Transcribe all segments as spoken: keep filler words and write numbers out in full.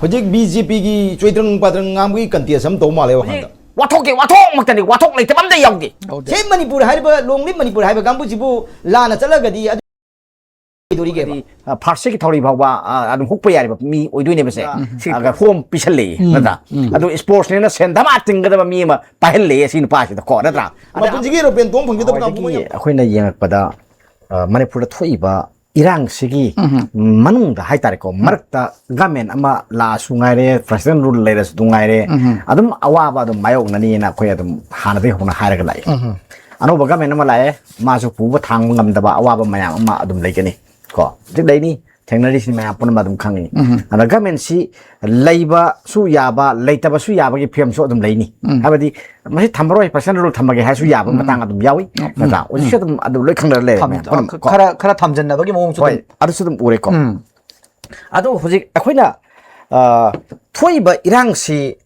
ꯍꯧꯖꯤꯛ B J ꯄꯤꯒꯤ ꯆꯣꯏꯗ꯭ꯔꯪ ꯄꯥꯗ꯭ꯔꯪ ꯉꯥꯡꯕꯒꯤ ꯀꯟꯇꯦꯁ ꯑꯃ ꯇꯧ ꯃꯥꯜꯂꯦ ꯋꯥꯈꯜꯗ꯫ ꯋꯥꯊꯣꯛꯀꯤ ꯋꯥꯊꯣꯛ ꯃꯛꯇꯅꯤ, ꯋꯥꯊꯣꯛ ꯂꯩꯇꯕ ꯑꯝꯇ ꯌꯥꯎꯗꯦ꯫ ꯁꯦꯝ ꯃꯅꯤꯄꯨꯔ ꯍꯥꯏꯔꯤꯕ ꯂꯣꯡ ꯂꯤꯞ ꯃꯅꯤꯄꯨꯔ ꯍꯥꯏꯕ ꯀꯥꯡꯕꯨꯁꯤꯕꯨ ꯂꯥꯟꯅ ꯆꯠꯂꯒꯗꯤ ꯑꯗꯨ ꯑꯣꯏꯗꯣꯔꯤꯒꯦꯕ꯫ ꯐꯥꯔꯁꯁꯤꯒꯤ ꯊꯧꯔꯤ ꯐꯥꯎꯕ ꯑ, ꯑꯗꯨꯝ ꯍꯨꯛꯄ ꯌꯥꯔꯤꯕ ꯃꯤ ꯑꯣꯏꯗꯣꯏꯅꯦꯕ ꯁꯦ꯫ ꯁꯤ ꯑꯗ ꯍꯣꯝ ꯄꯤꯁꯜꯂꯛꯏ ꯅꯠꯇ꯭ꯔꯥ? ꯑꯗꯨ ꯁ꯭ꯄꯣꯔꯠꯁꯅꯦꯅ ꯁꯦꯟ ꯙꯃꯥ ꯇꯤꯡꯒꯗꯕ ꯃꯤ ꯑꯃ ꯄꯥꯏꯍꯜꯂꯛꯑꯦ ꯁꯤ ꯅꯨꯄꯥꯁꯤꯗ ꯀꯣ, ꯅꯠꯇ꯭ꯔꯥ? ꯑꯗ ꯃꯄꯨꯟꯁꯤꯒꯤ ꯑꯦꯔꯣꯄ꯭ꯂꯦꯟ ꯇꯣꯡ ꯐꯪꯈꯤꯗꯕ ꯀꯥꯡꯕꯨ ꯈ꯭ꯋꯥꯏꯗꯒꯤ ꯑꯩꯈꯣꯏꯅ ꯌꯦꯡꯉꯛꯄꯗ ꯑ, ꯃꯅꯤꯄꯨꯔꯗ ꯊꯣꯛꯏꯕ ꯏꯔꯥꯡꯁꯤꯒꯤ ꯃꯅꯨꯡꯗ ꯍꯥꯏꯇꯥꯔꯦꯀꯣ, ꯃꯔꯛꯇ ꯒꯃꯦꯟ ꯑꯃ ꯂꯥꯛꯑꯁꯨ ꯉꯥꯏꯔꯦ, ꯄ꯭ꯔꯁꯤꯗꯦꯟ ꯔꯨꯜ ꯂꯩꯔꯁꯨ ꯑꯗꯨꯝ ꯉꯥꯏꯔꯦ, ꯑꯗꯨꯝ ꯑꯋꯥꯕ ꯑꯗꯨꯝ ꯃꯥꯌꯣꯛꯅꯅꯤꯅ ꯑꯩꯈꯣꯏ ꯑꯗꯨꯝ ꯍꯥꯟꯅꯗꯒꯤ ꯍꯧꯅ ꯍꯥꯏꯔꯒ ꯂꯥꯛꯏ꯫ ꯑꯅꯧꯕ ꯒꯃꯦꯟ ꯑꯃ ꯂꯥꯛꯑꯦ, ꯃꯥꯁꯨ ꯄꯨꯕ ꯊꯥꯡꯕ ꯉꯝꯗꯕ ꯑꯋꯥꯕ ꯃꯌꯥꯝ ꯑꯃ ꯑꯗꯨꯝ ꯂꯩꯒꯅꯤ ꯀꯣ, ꯍꯧꯖꯤꯛ ꯂꯩꯅꯤ, ꯊꯦꯡꯅꯔꯤꯁꯤ ꯃꯌꯥꯝ ꯄꯨꯝꯅꯃꯛ ꯑꯗꯨꯝ ꯈꯪꯉꯤ꯫ ꯑꯗ ꯒꯃꯦꯟꯁꯤ ꯂꯩꯕꯁꯨ ꯌꯥꯕ, ꯂꯩꯇꯕꯁꯨ ꯌꯥꯕꯒꯤ ꯐꯤꯕꯝꯁꯨ ꯑꯗꯨꯝ ꯂꯩꯅꯤ꯫ ꯍꯥꯏꯕꯗꯤ ꯃꯁꯤ ꯊꯝꯃꯔꯣꯏ, ꯄ꯭ꯔꯁꯤꯗꯦꯟ ꯔꯨꯜ ꯊꯝꯃꯒꯦ ꯍꯥꯏꯔꯁꯨ ꯌꯥꯕ ꯃꯇꯥꯡ ꯑꯗꯨꯝ ꯌꯥꯎꯏ, ꯅꯠꯇ꯭ꯔꯥ? ꯍꯧꯖꯤꯛꯁꯨ ꯑꯗꯨꯝ ꯑꯗꯨ ꯂꯣꯏ ꯈꯪꯅꯔ ꯂꯩꯔꯦ ꯊꯝ- ꯃꯌꯥꯝ ꯄꯨꯝꯅꯃꯛ ꯀꯣ꯫ ꯈꯔ ꯈꯔ ꯊꯝꯖꯟꯅꯕꯒꯤ ꯃꯑꯣꯡꯁꯨ ꯍꯣꯏ, ꯑꯗꯨꯝ ꯑꯗꯨꯁꯨ ꯑꯗꯨꯝ ꯎꯔꯦꯀꯣ꯫ ꯑꯗꯣ ꯍꯧꯖꯤꯛ ꯑꯩꯈꯣꯏꯅ ꯑ, ꯊꯣꯛꯏꯕ ꯏꯔꯥꯡꯁꯤ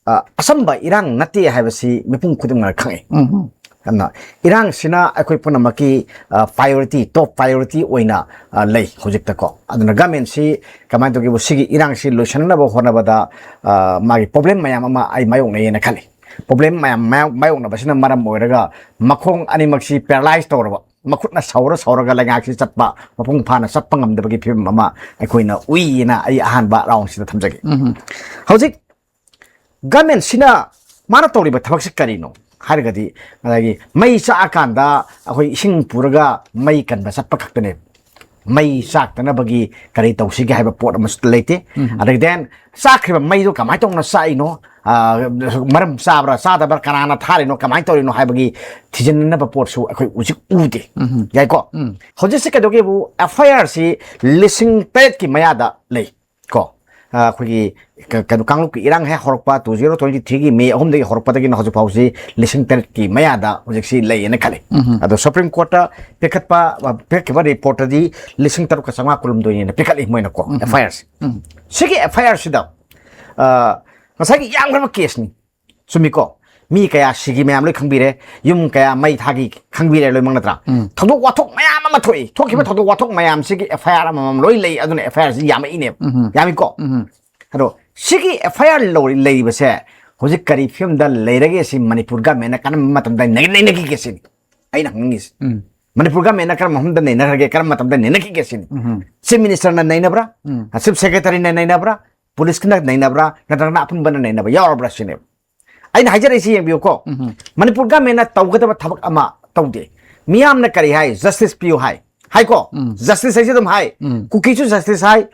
ꯑ, ꯑꯆꯝꯕ ꯏꯔꯥꯡ ꯅꯠꯇꯦ ꯍꯥꯏꯕꯁꯤ ꯃꯤꯄꯨꯝ ꯈꯨꯗꯤꯡꯃꯛꯅ ꯈꯪꯉꯤ꯫ ꯑꯗꯨꯅ ꯏꯔꯥꯡꯁꯤꯅ ꯑꯩꯈꯣꯏ ꯄꯨꯝꯅꯃꯛꯀꯤ ꯄ꯭ꯔꯥꯏꯌꯣꯔꯤꯇꯤ, ꯇꯣꯞ ꯄ꯭ꯔꯥꯏꯌꯣꯔꯤꯇꯤ ꯑꯣꯏꯅ ꯑ, ꯂꯩ ꯍꯧꯖꯤꯛꯇꯀꯣ꯫ ꯑꯗꯨꯅ ꯒꯃꯦꯟꯁꯤ ꯀꯃꯥꯏꯅ ꯇꯧꯒꯦꯕꯨ, ꯁꯤꯒꯤ ꯏꯔꯥꯡꯁꯤ ꯂꯣꯏꯁꯤꯟꯅꯕ ꯍꯣꯠꯅꯕꯗ ꯑ, ꯃꯥꯒꯤ ꯄ꯭ꯔꯣꯕ꯭ꯂꯦꯝ ꯃꯌꯥꯝ ꯑꯃ ꯑꯩ ꯃꯥꯌꯣꯛꯅꯩꯌꯦꯅ ꯈꯜꯂꯤ꯫ ꯄ꯭ꯔꯣꯕ꯭ꯂꯦꯝ ꯃꯌꯥꯝ ꯃꯥꯌꯣꯛ- ꯃꯥꯌꯣꯛꯅꯕꯁꯤꯅ ꯃꯔꯝ ꯑꯣꯏꯔꯒ ꯃꯈꯣꯡ ꯑꯅꯤꯃꯛꯁꯤ ꯄꯦꯔꯥꯂꯥꯏꯁ ꯇꯧꯔꯕ, ꯃꯈꯨꯠꯅ ꯁꯧꯔ ꯁꯧꯔꯒ ꯂꯩꯉꯥꯛꯁꯤ ꯆꯠꯄ, ꯃꯄꯨꯡ ꯐꯥꯅ ꯆꯠꯄ ꯉꯝꯗꯕꯒꯤ ꯐꯤꯕꯝ ꯑꯃ ꯑꯩꯈꯣꯏꯅ ꯎꯏꯌꯦꯅ ꯑꯩ ꯑꯍꯥꯟꯕ ꯔꯥꯎꯟꯁꯤꯗ ꯊꯝꯖꯒꯦ꯫ ꯍꯧꯖꯤꯛ ꯒꯃꯦꯟꯁꯤꯅ ꯃꯥꯅ ꯇꯧꯔꯤꯕ ꯊꯕꯛꯁꯤ ꯀꯔꯤꯅꯣ ꯍꯥꯏꯔꯒꯗꯤ, ꯉꯁꯥꯏꯒꯤ ꯃꯩ ꯆꯥꯛꯑꯀꯥꯟꯗ ꯑꯩꯈꯣꯏ ꯏꯁꯤꯡ ꯄꯨꯔꯒ ꯃꯩ ꯀꯟꯕ ꯆꯠꯄ ꯈꯛꯇꯅꯦ꯫ ꯃꯩ ꯆꯥꯛꯇꯅꯕꯒꯤ ꯀꯔꯤ ꯇꯧꯁꯤꯒꯦ ꯍꯥꯏꯕ ꯄꯣꯠ ꯑꯃꯁꯨ ꯂꯩꯇꯦ꯫ ꯑꯗꯒꯤ then ꯆꯥꯛꯈ꯭ꯔꯤꯕ ꯃꯩꯗꯣ ꯀꯃꯥꯏꯅ ꯇꯧꯅ ꯆꯥꯛꯏꯅꯣ, ꯑ, ꯃꯔꯝ ꯆꯥꯕ꯭ꯔꯥ ꯆꯥꯗꯕ꯭ꯔꯥ, ꯀꯅꯥꯅ ꯊꯥꯔꯤꯅꯣ, ꯀꯃꯥꯏꯅ ꯇꯧꯔꯤꯅꯣ ꯍꯥꯏꯕꯒꯤ ꯊꯤꯖꯤꯟꯅꯕ ꯄꯣꯠꯁꯨ ꯑꯩꯈꯣꯏ ꯍꯧꯖꯤꯛ ꯎꯗꯦ꯫ ꯌꯥꯏꯀꯣ? ꯍꯧꯖꯤꯛꯁꯦ ꯀꯩꯗꯧꯒꯦꯕꯨ, ꯑꯦꯐ ꯑꯥꯏ ꯑꯥꯔꯁꯤ ꯂꯤꯁꯤꯡ ꯇꯔꯦꯠꯀꯤ ꯃꯌꯥꯗ ꯂꯩ ꯀꯣ꯫ ꯑ, ꯑꯩꯈꯣꯏꯒꯤ ꯀ- ꯀꯩꯅꯣ, ꯀꯥꯡꯂꯨꯞꯀꯤ ꯏꯔꯥꯡ ꯍꯦꯛ ꯍꯧꯔꯛꯄ, two zero twenty threeꯒꯤ ꯃꯦ ꯑꯍꯨꯝꯗꯒꯤ ꯍꯧꯔꯛꯄꯗꯒꯤꯅ ꯍꯧꯖꯤꯛ ꯐꯥꯎꯁꯤ ꯂꯤꯁꯤꯡ ꯇꯔꯦꯠꯀꯤ ꯃꯌꯥꯗ ꯍꯧꯖꯤꯛꯁꯤ ꯂꯩꯌꯦꯅ ꯈꯜꯂꯤ꯫ ꯑꯗꯣ ꯁꯨꯄ꯭ꯔꯤꯝ ꯀꯣꯔꯠꯇ ꯄꯤꯈꯠꯄ, ꯑ, ꯄꯤꯈꯠꯈꯤꯕ ꯔꯤꯄꯣꯔꯠꯇꯗꯤ ꯂꯤꯁꯤꯡ ꯇꯔꯨꯛꯀ ꯆꯥꯝꯃꯉꯥ ꯀꯨꯜꯍꯨꯝꯗꯣꯏꯅꯦꯅ ꯄꯤꯈꯠꯂꯤ ꯃꯣꯏꯅꯀꯣ, ꯑꯦꯐ ꯑꯥꯏ ꯑꯥꯔꯁꯤ꯫ ꯁꯤꯒꯤ ꯑꯦꯐ ꯑꯥꯏ ꯑꯥꯔꯁꯤꯗ, ꯑ, ꯉꯁꯥꯏꯒꯤ ꯌꯥꯝꯈ꯭ꯔꯕ ꯀꯦꯁꯅꯤ, ꯆꯨꯝꯃꯤꯀꯣ? ꯃꯤ ꯀꯌꯥ ꯁꯤꯒꯤ ꯃꯌꯥꯝ ꯂꯣꯏ ꯈꯪꯕꯤꯔꯦ, ꯌꯨꯝ ꯀꯌꯥ ꯃꯩ ꯊꯥꯈꯤ ꯈꯪꯕꯤꯔꯦ ꯂꯣꯏꯅꯃꯛ, ꯅꯠꯇ꯭ꯔꯥ? ꯊꯧꯗꯣꯛ ꯋꯥꯊꯣꯛ ꯃꯌꯥꯝ ꯑꯃ ꯊꯣꯛꯏ, ꯊꯣꯛꯈꯤꯕ ꯊꯧꯗꯣꯛ ꯋꯥꯊꯣꯛ ꯃꯌꯥꯝꯁꯤꯒꯤ ꯑꯦꯐ ꯑꯥꯏ ꯑꯥꯔ ꯑꯃꯃꯝ ꯂꯣꯏ ꯂꯩ, ꯑꯗꯨꯅ ꯑꯦꯐ ꯑꯥꯏ ꯑꯥꯔꯁꯤ ꯌꯥꯝꯃꯛꯏꯅꯦꯕ꯫ ꯌꯥꯝꯃꯤꯀꯣ? ꯑꯗꯣ ꯁꯤꯒꯤ ꯑꯦꯐ ꯑꯥꯏ ꯑꯥꯔ ꯂꯩꯔꯤꯕꯁꯦ ꯍꯧꯖꯤꯛ ꯀꯔꯤ ꯐꯤꯕꯝꯗ ꯂꯩꯔꯒꯦ ꯁꯤ ꯃꯅꯤꯄꯨꯔ ꯒꯃꯦꯟꯅ ꯀꯔꯝꯕ ꯃꯇꯝꯗ ꯅꯩ- ꯅꯩꯅꯈꯤꯒꯦ ꯁꯤꯅꯤ ꯑꯩꯅ ꯍꯪꯅꯤꯡꯉꯤꯁꯦ꯫ ꯎꯝ꯫ ꯃꯅꯤꯄꯨꯔ ꯒꯃꯦꯟꯅ ꯀꯔꯝꯕ ꯃꯐꯝꯗ ꯅꯩꯅꯈ꯭ꯔꯒꯦ, ꯀꯔꯝꯕ ꯃꯇꯝꯗ ꯅꯩꯅꯈꯤꯒꯦ ꯁꯤꯅꯤ꯫ ꯎꯝ꯫ ꯆꯤꯐ ꯃꯤꯅꯤꯁꯇꯔꯅ ꯅꯩꯅꯕ꯭ꯔꯥ? ꯎꯝ꯫ ꯆꯤꯐ ꯁꯦꯀ꯭ꯔꯦꯇꯔꯤꯅ ꯅꯩꯅꯕ꯭ꯔꯥ? ꯄꯨꯂꯤꯁꯀꯤꯅ ꯅꯩꯅꯕ꯭ꯔꯥ? ꯅꯠꯇ꯭ꯔꯒꯅ ꯑꯄꯨꯟꯕꯅ ꯅꯩꯅꯕ ꯌꯥꯎꯔꯕ꯭ꯔꯥ ꯁꯤꯅꯦꯕ꯫ ꯑꯩꯅ ꯍꯥꯏꯖꯔꯛꯏꯁꯤ ꯌꯦꯡꯕꯤꯌꯨꯀꯣ꯫ ꯎꯝ꯫ ꯃꯅꯤꯄꯨꯔ ꯒꯃꯦꯟꯅ ꯇꯧꯒꯗꯕ ꯊꯕꯛ ꯑꯃ ꯇꯧꯗꯦ꯫ ꯃꯤꯌꯥꯝꯅ ꯀꯔꯤ ꯍꯥꯏ? ꯖꯁꯇꯤꯁ ꯄꯤꯌꯨ ꯍꯥꯏ꯫ ꯍꯥꯏꯀꯣ? ꯎꯝ꯫ ꯖꯁꯇꯤꯁ ꯍꯥꯏꯁꯤ ꯑꯗꯨꯝ ꯍꯥꯏ꯫ ꯎꯝ꯫ ꯀꯨꯀꯤꯁꯨ ꯖꯁꯇꯤꯁ ꯍꯥꯏ,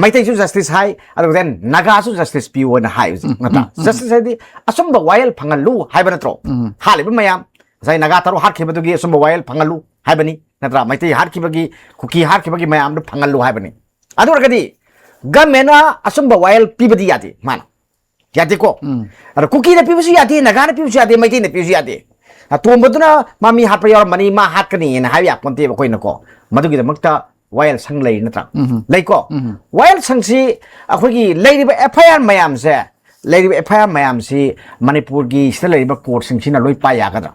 ꯃꯩꯇꯩꯁꯨ ꯖꯁꯇꯤꯁ ꯍꯥꯏ, ꯑꯗꯨꯒ then ꯅꯥꯒꯥꯁꯨ ꯖꯁꯇꯤꯁ ꯄꯤꯌꯨ ꯍꯥꯏꯅ ꯍꯥꯏ ꯍꯧꯖꯤꯛ, ꯎꯝ, ꯅꯠꯇ꯭ꯔꯥ? ꯎꯝ, ꯎꯝ, ꯖꯁꯇꯤꯁ ꯍꯥꯏꯗꯤ ꯑꯆꯨꯝꯕ ꯋꯥꯌꯦꯜ ꯐꯪꯍꯜꯂꯨ ꯍꯥꯏꯕ ꯅꯠꯇ꯭ꯔꯣ? ꯎꯝ꯫ ꯍꯥꯠꯂꯤꯕ ꯃꯌꯥꯝ, ꯉꯁꯥꯏ ꯅꯥꯒꯥ ꯇꯔꯨꯛ ꯍꯥꯠꯈꯤꯕꯗꯨꯒꯤ ꯑꯆꯨꯝꯕ ꯋꯥꯌꯦꯜ ꯐꯪꯍꯜꯂꯨ ꯍꯥꯏꯕꯅꯤ, ꯅꯠꯇ꯭ꯔꯥ? ꯃꯩꯇꯩ ꯍꯥꯠꯈꯤꯕꯒꯤ, ꯀꯨꯀꯤ ꯍꯥꯠꯈꯤꯕꯒꯤ ꯃꯌꯥꯝꯗꯨ ꯐꯪꯍꯜꯂꯨ ꯍꯥꯏꯕꯅꯤ꯫ ꯑꯗꯨ ꯑꯣꯏꯔꯒꯗꯤ ꯒꯃꯦꯟꯅ ꯑꯆꯨꯝꯕ ꯋꯥꯌꯦꯜ ꯄꯤꯕꯗꯤ ꯌꯥꯗꯦ ꯃꯥꯅ꯫ ꯌꯥꯗꯦꯀꯣ? ꯎꯝ꯫ ꯑꯗ ꯀꯨꯀꯤꯅ ꯄꯤꯕꯁꯨ ꯌꯥꯗꯦ, ꯅꯥꯒꯥꯅ ꯄꯤꯕꯁꯨ ꯌꯥꯗꯦ, ꯃꯩꯇꯩꯅ ꯄꯤꯕꯁꯨ ꯌꯥꯗꯦ꯫ ꯑꯇꯣꯝꯕꯗꯨꯅ ꯃꯥ ꯃꯤ ꯍꯥꯠꯄ ꯌꯥꯎꯔꯝꯃꯅꯤ, ꯃꯥ ꯍꯥꯠꯀꯅꯤꯅ ꯍꯥꯏꯕ ꯌꯥꯄꯣꯟꯇꯦꯕ ꯑꯩꯈꯣꯏꯅꯀꯣ꯫ ꯃꯗꯨꯒꯤꯗꯃꯛꯇ ꯋꯥꯌꯦꯜ ꯁꯪ ꯂꯩꯔꯤ ꯅꯠꯇ꯭ꯔꯥ? ꯎꯝ꯫ ꯂꯩꯀꯣ? ꯎꯝ꯫ ꯋꯥꯌꯦꯜ ꯁꯪꯁꯤ ꯑꯩꯈꯣꯏꯒꯤ ꯂꯩꯔꯤꯕ ꯑꯦꯐ ꯑꯥꯏ ꯑꯥꯔ ꯃꯌꯥꯝꯁꯦ, ꯂꯩꯔꯤꯕ ꯑꯦꯐ ꯑꯥꯏ ꯑꯥꯔ ꯃꯌꯥꯝꯁꯤ ꯃꯅꯤꯄꯨꯔꯒꯤ ꯁꯤꯗ ꯂꯩꯔꯤꯕ ꯀꯣꯔꯠꯁꯤꯡꯁꯤꯅ ꯂꯣꯏ ꯄꯥꯏ ꯌꯥꯒꯗ꯭ꯔꯥ?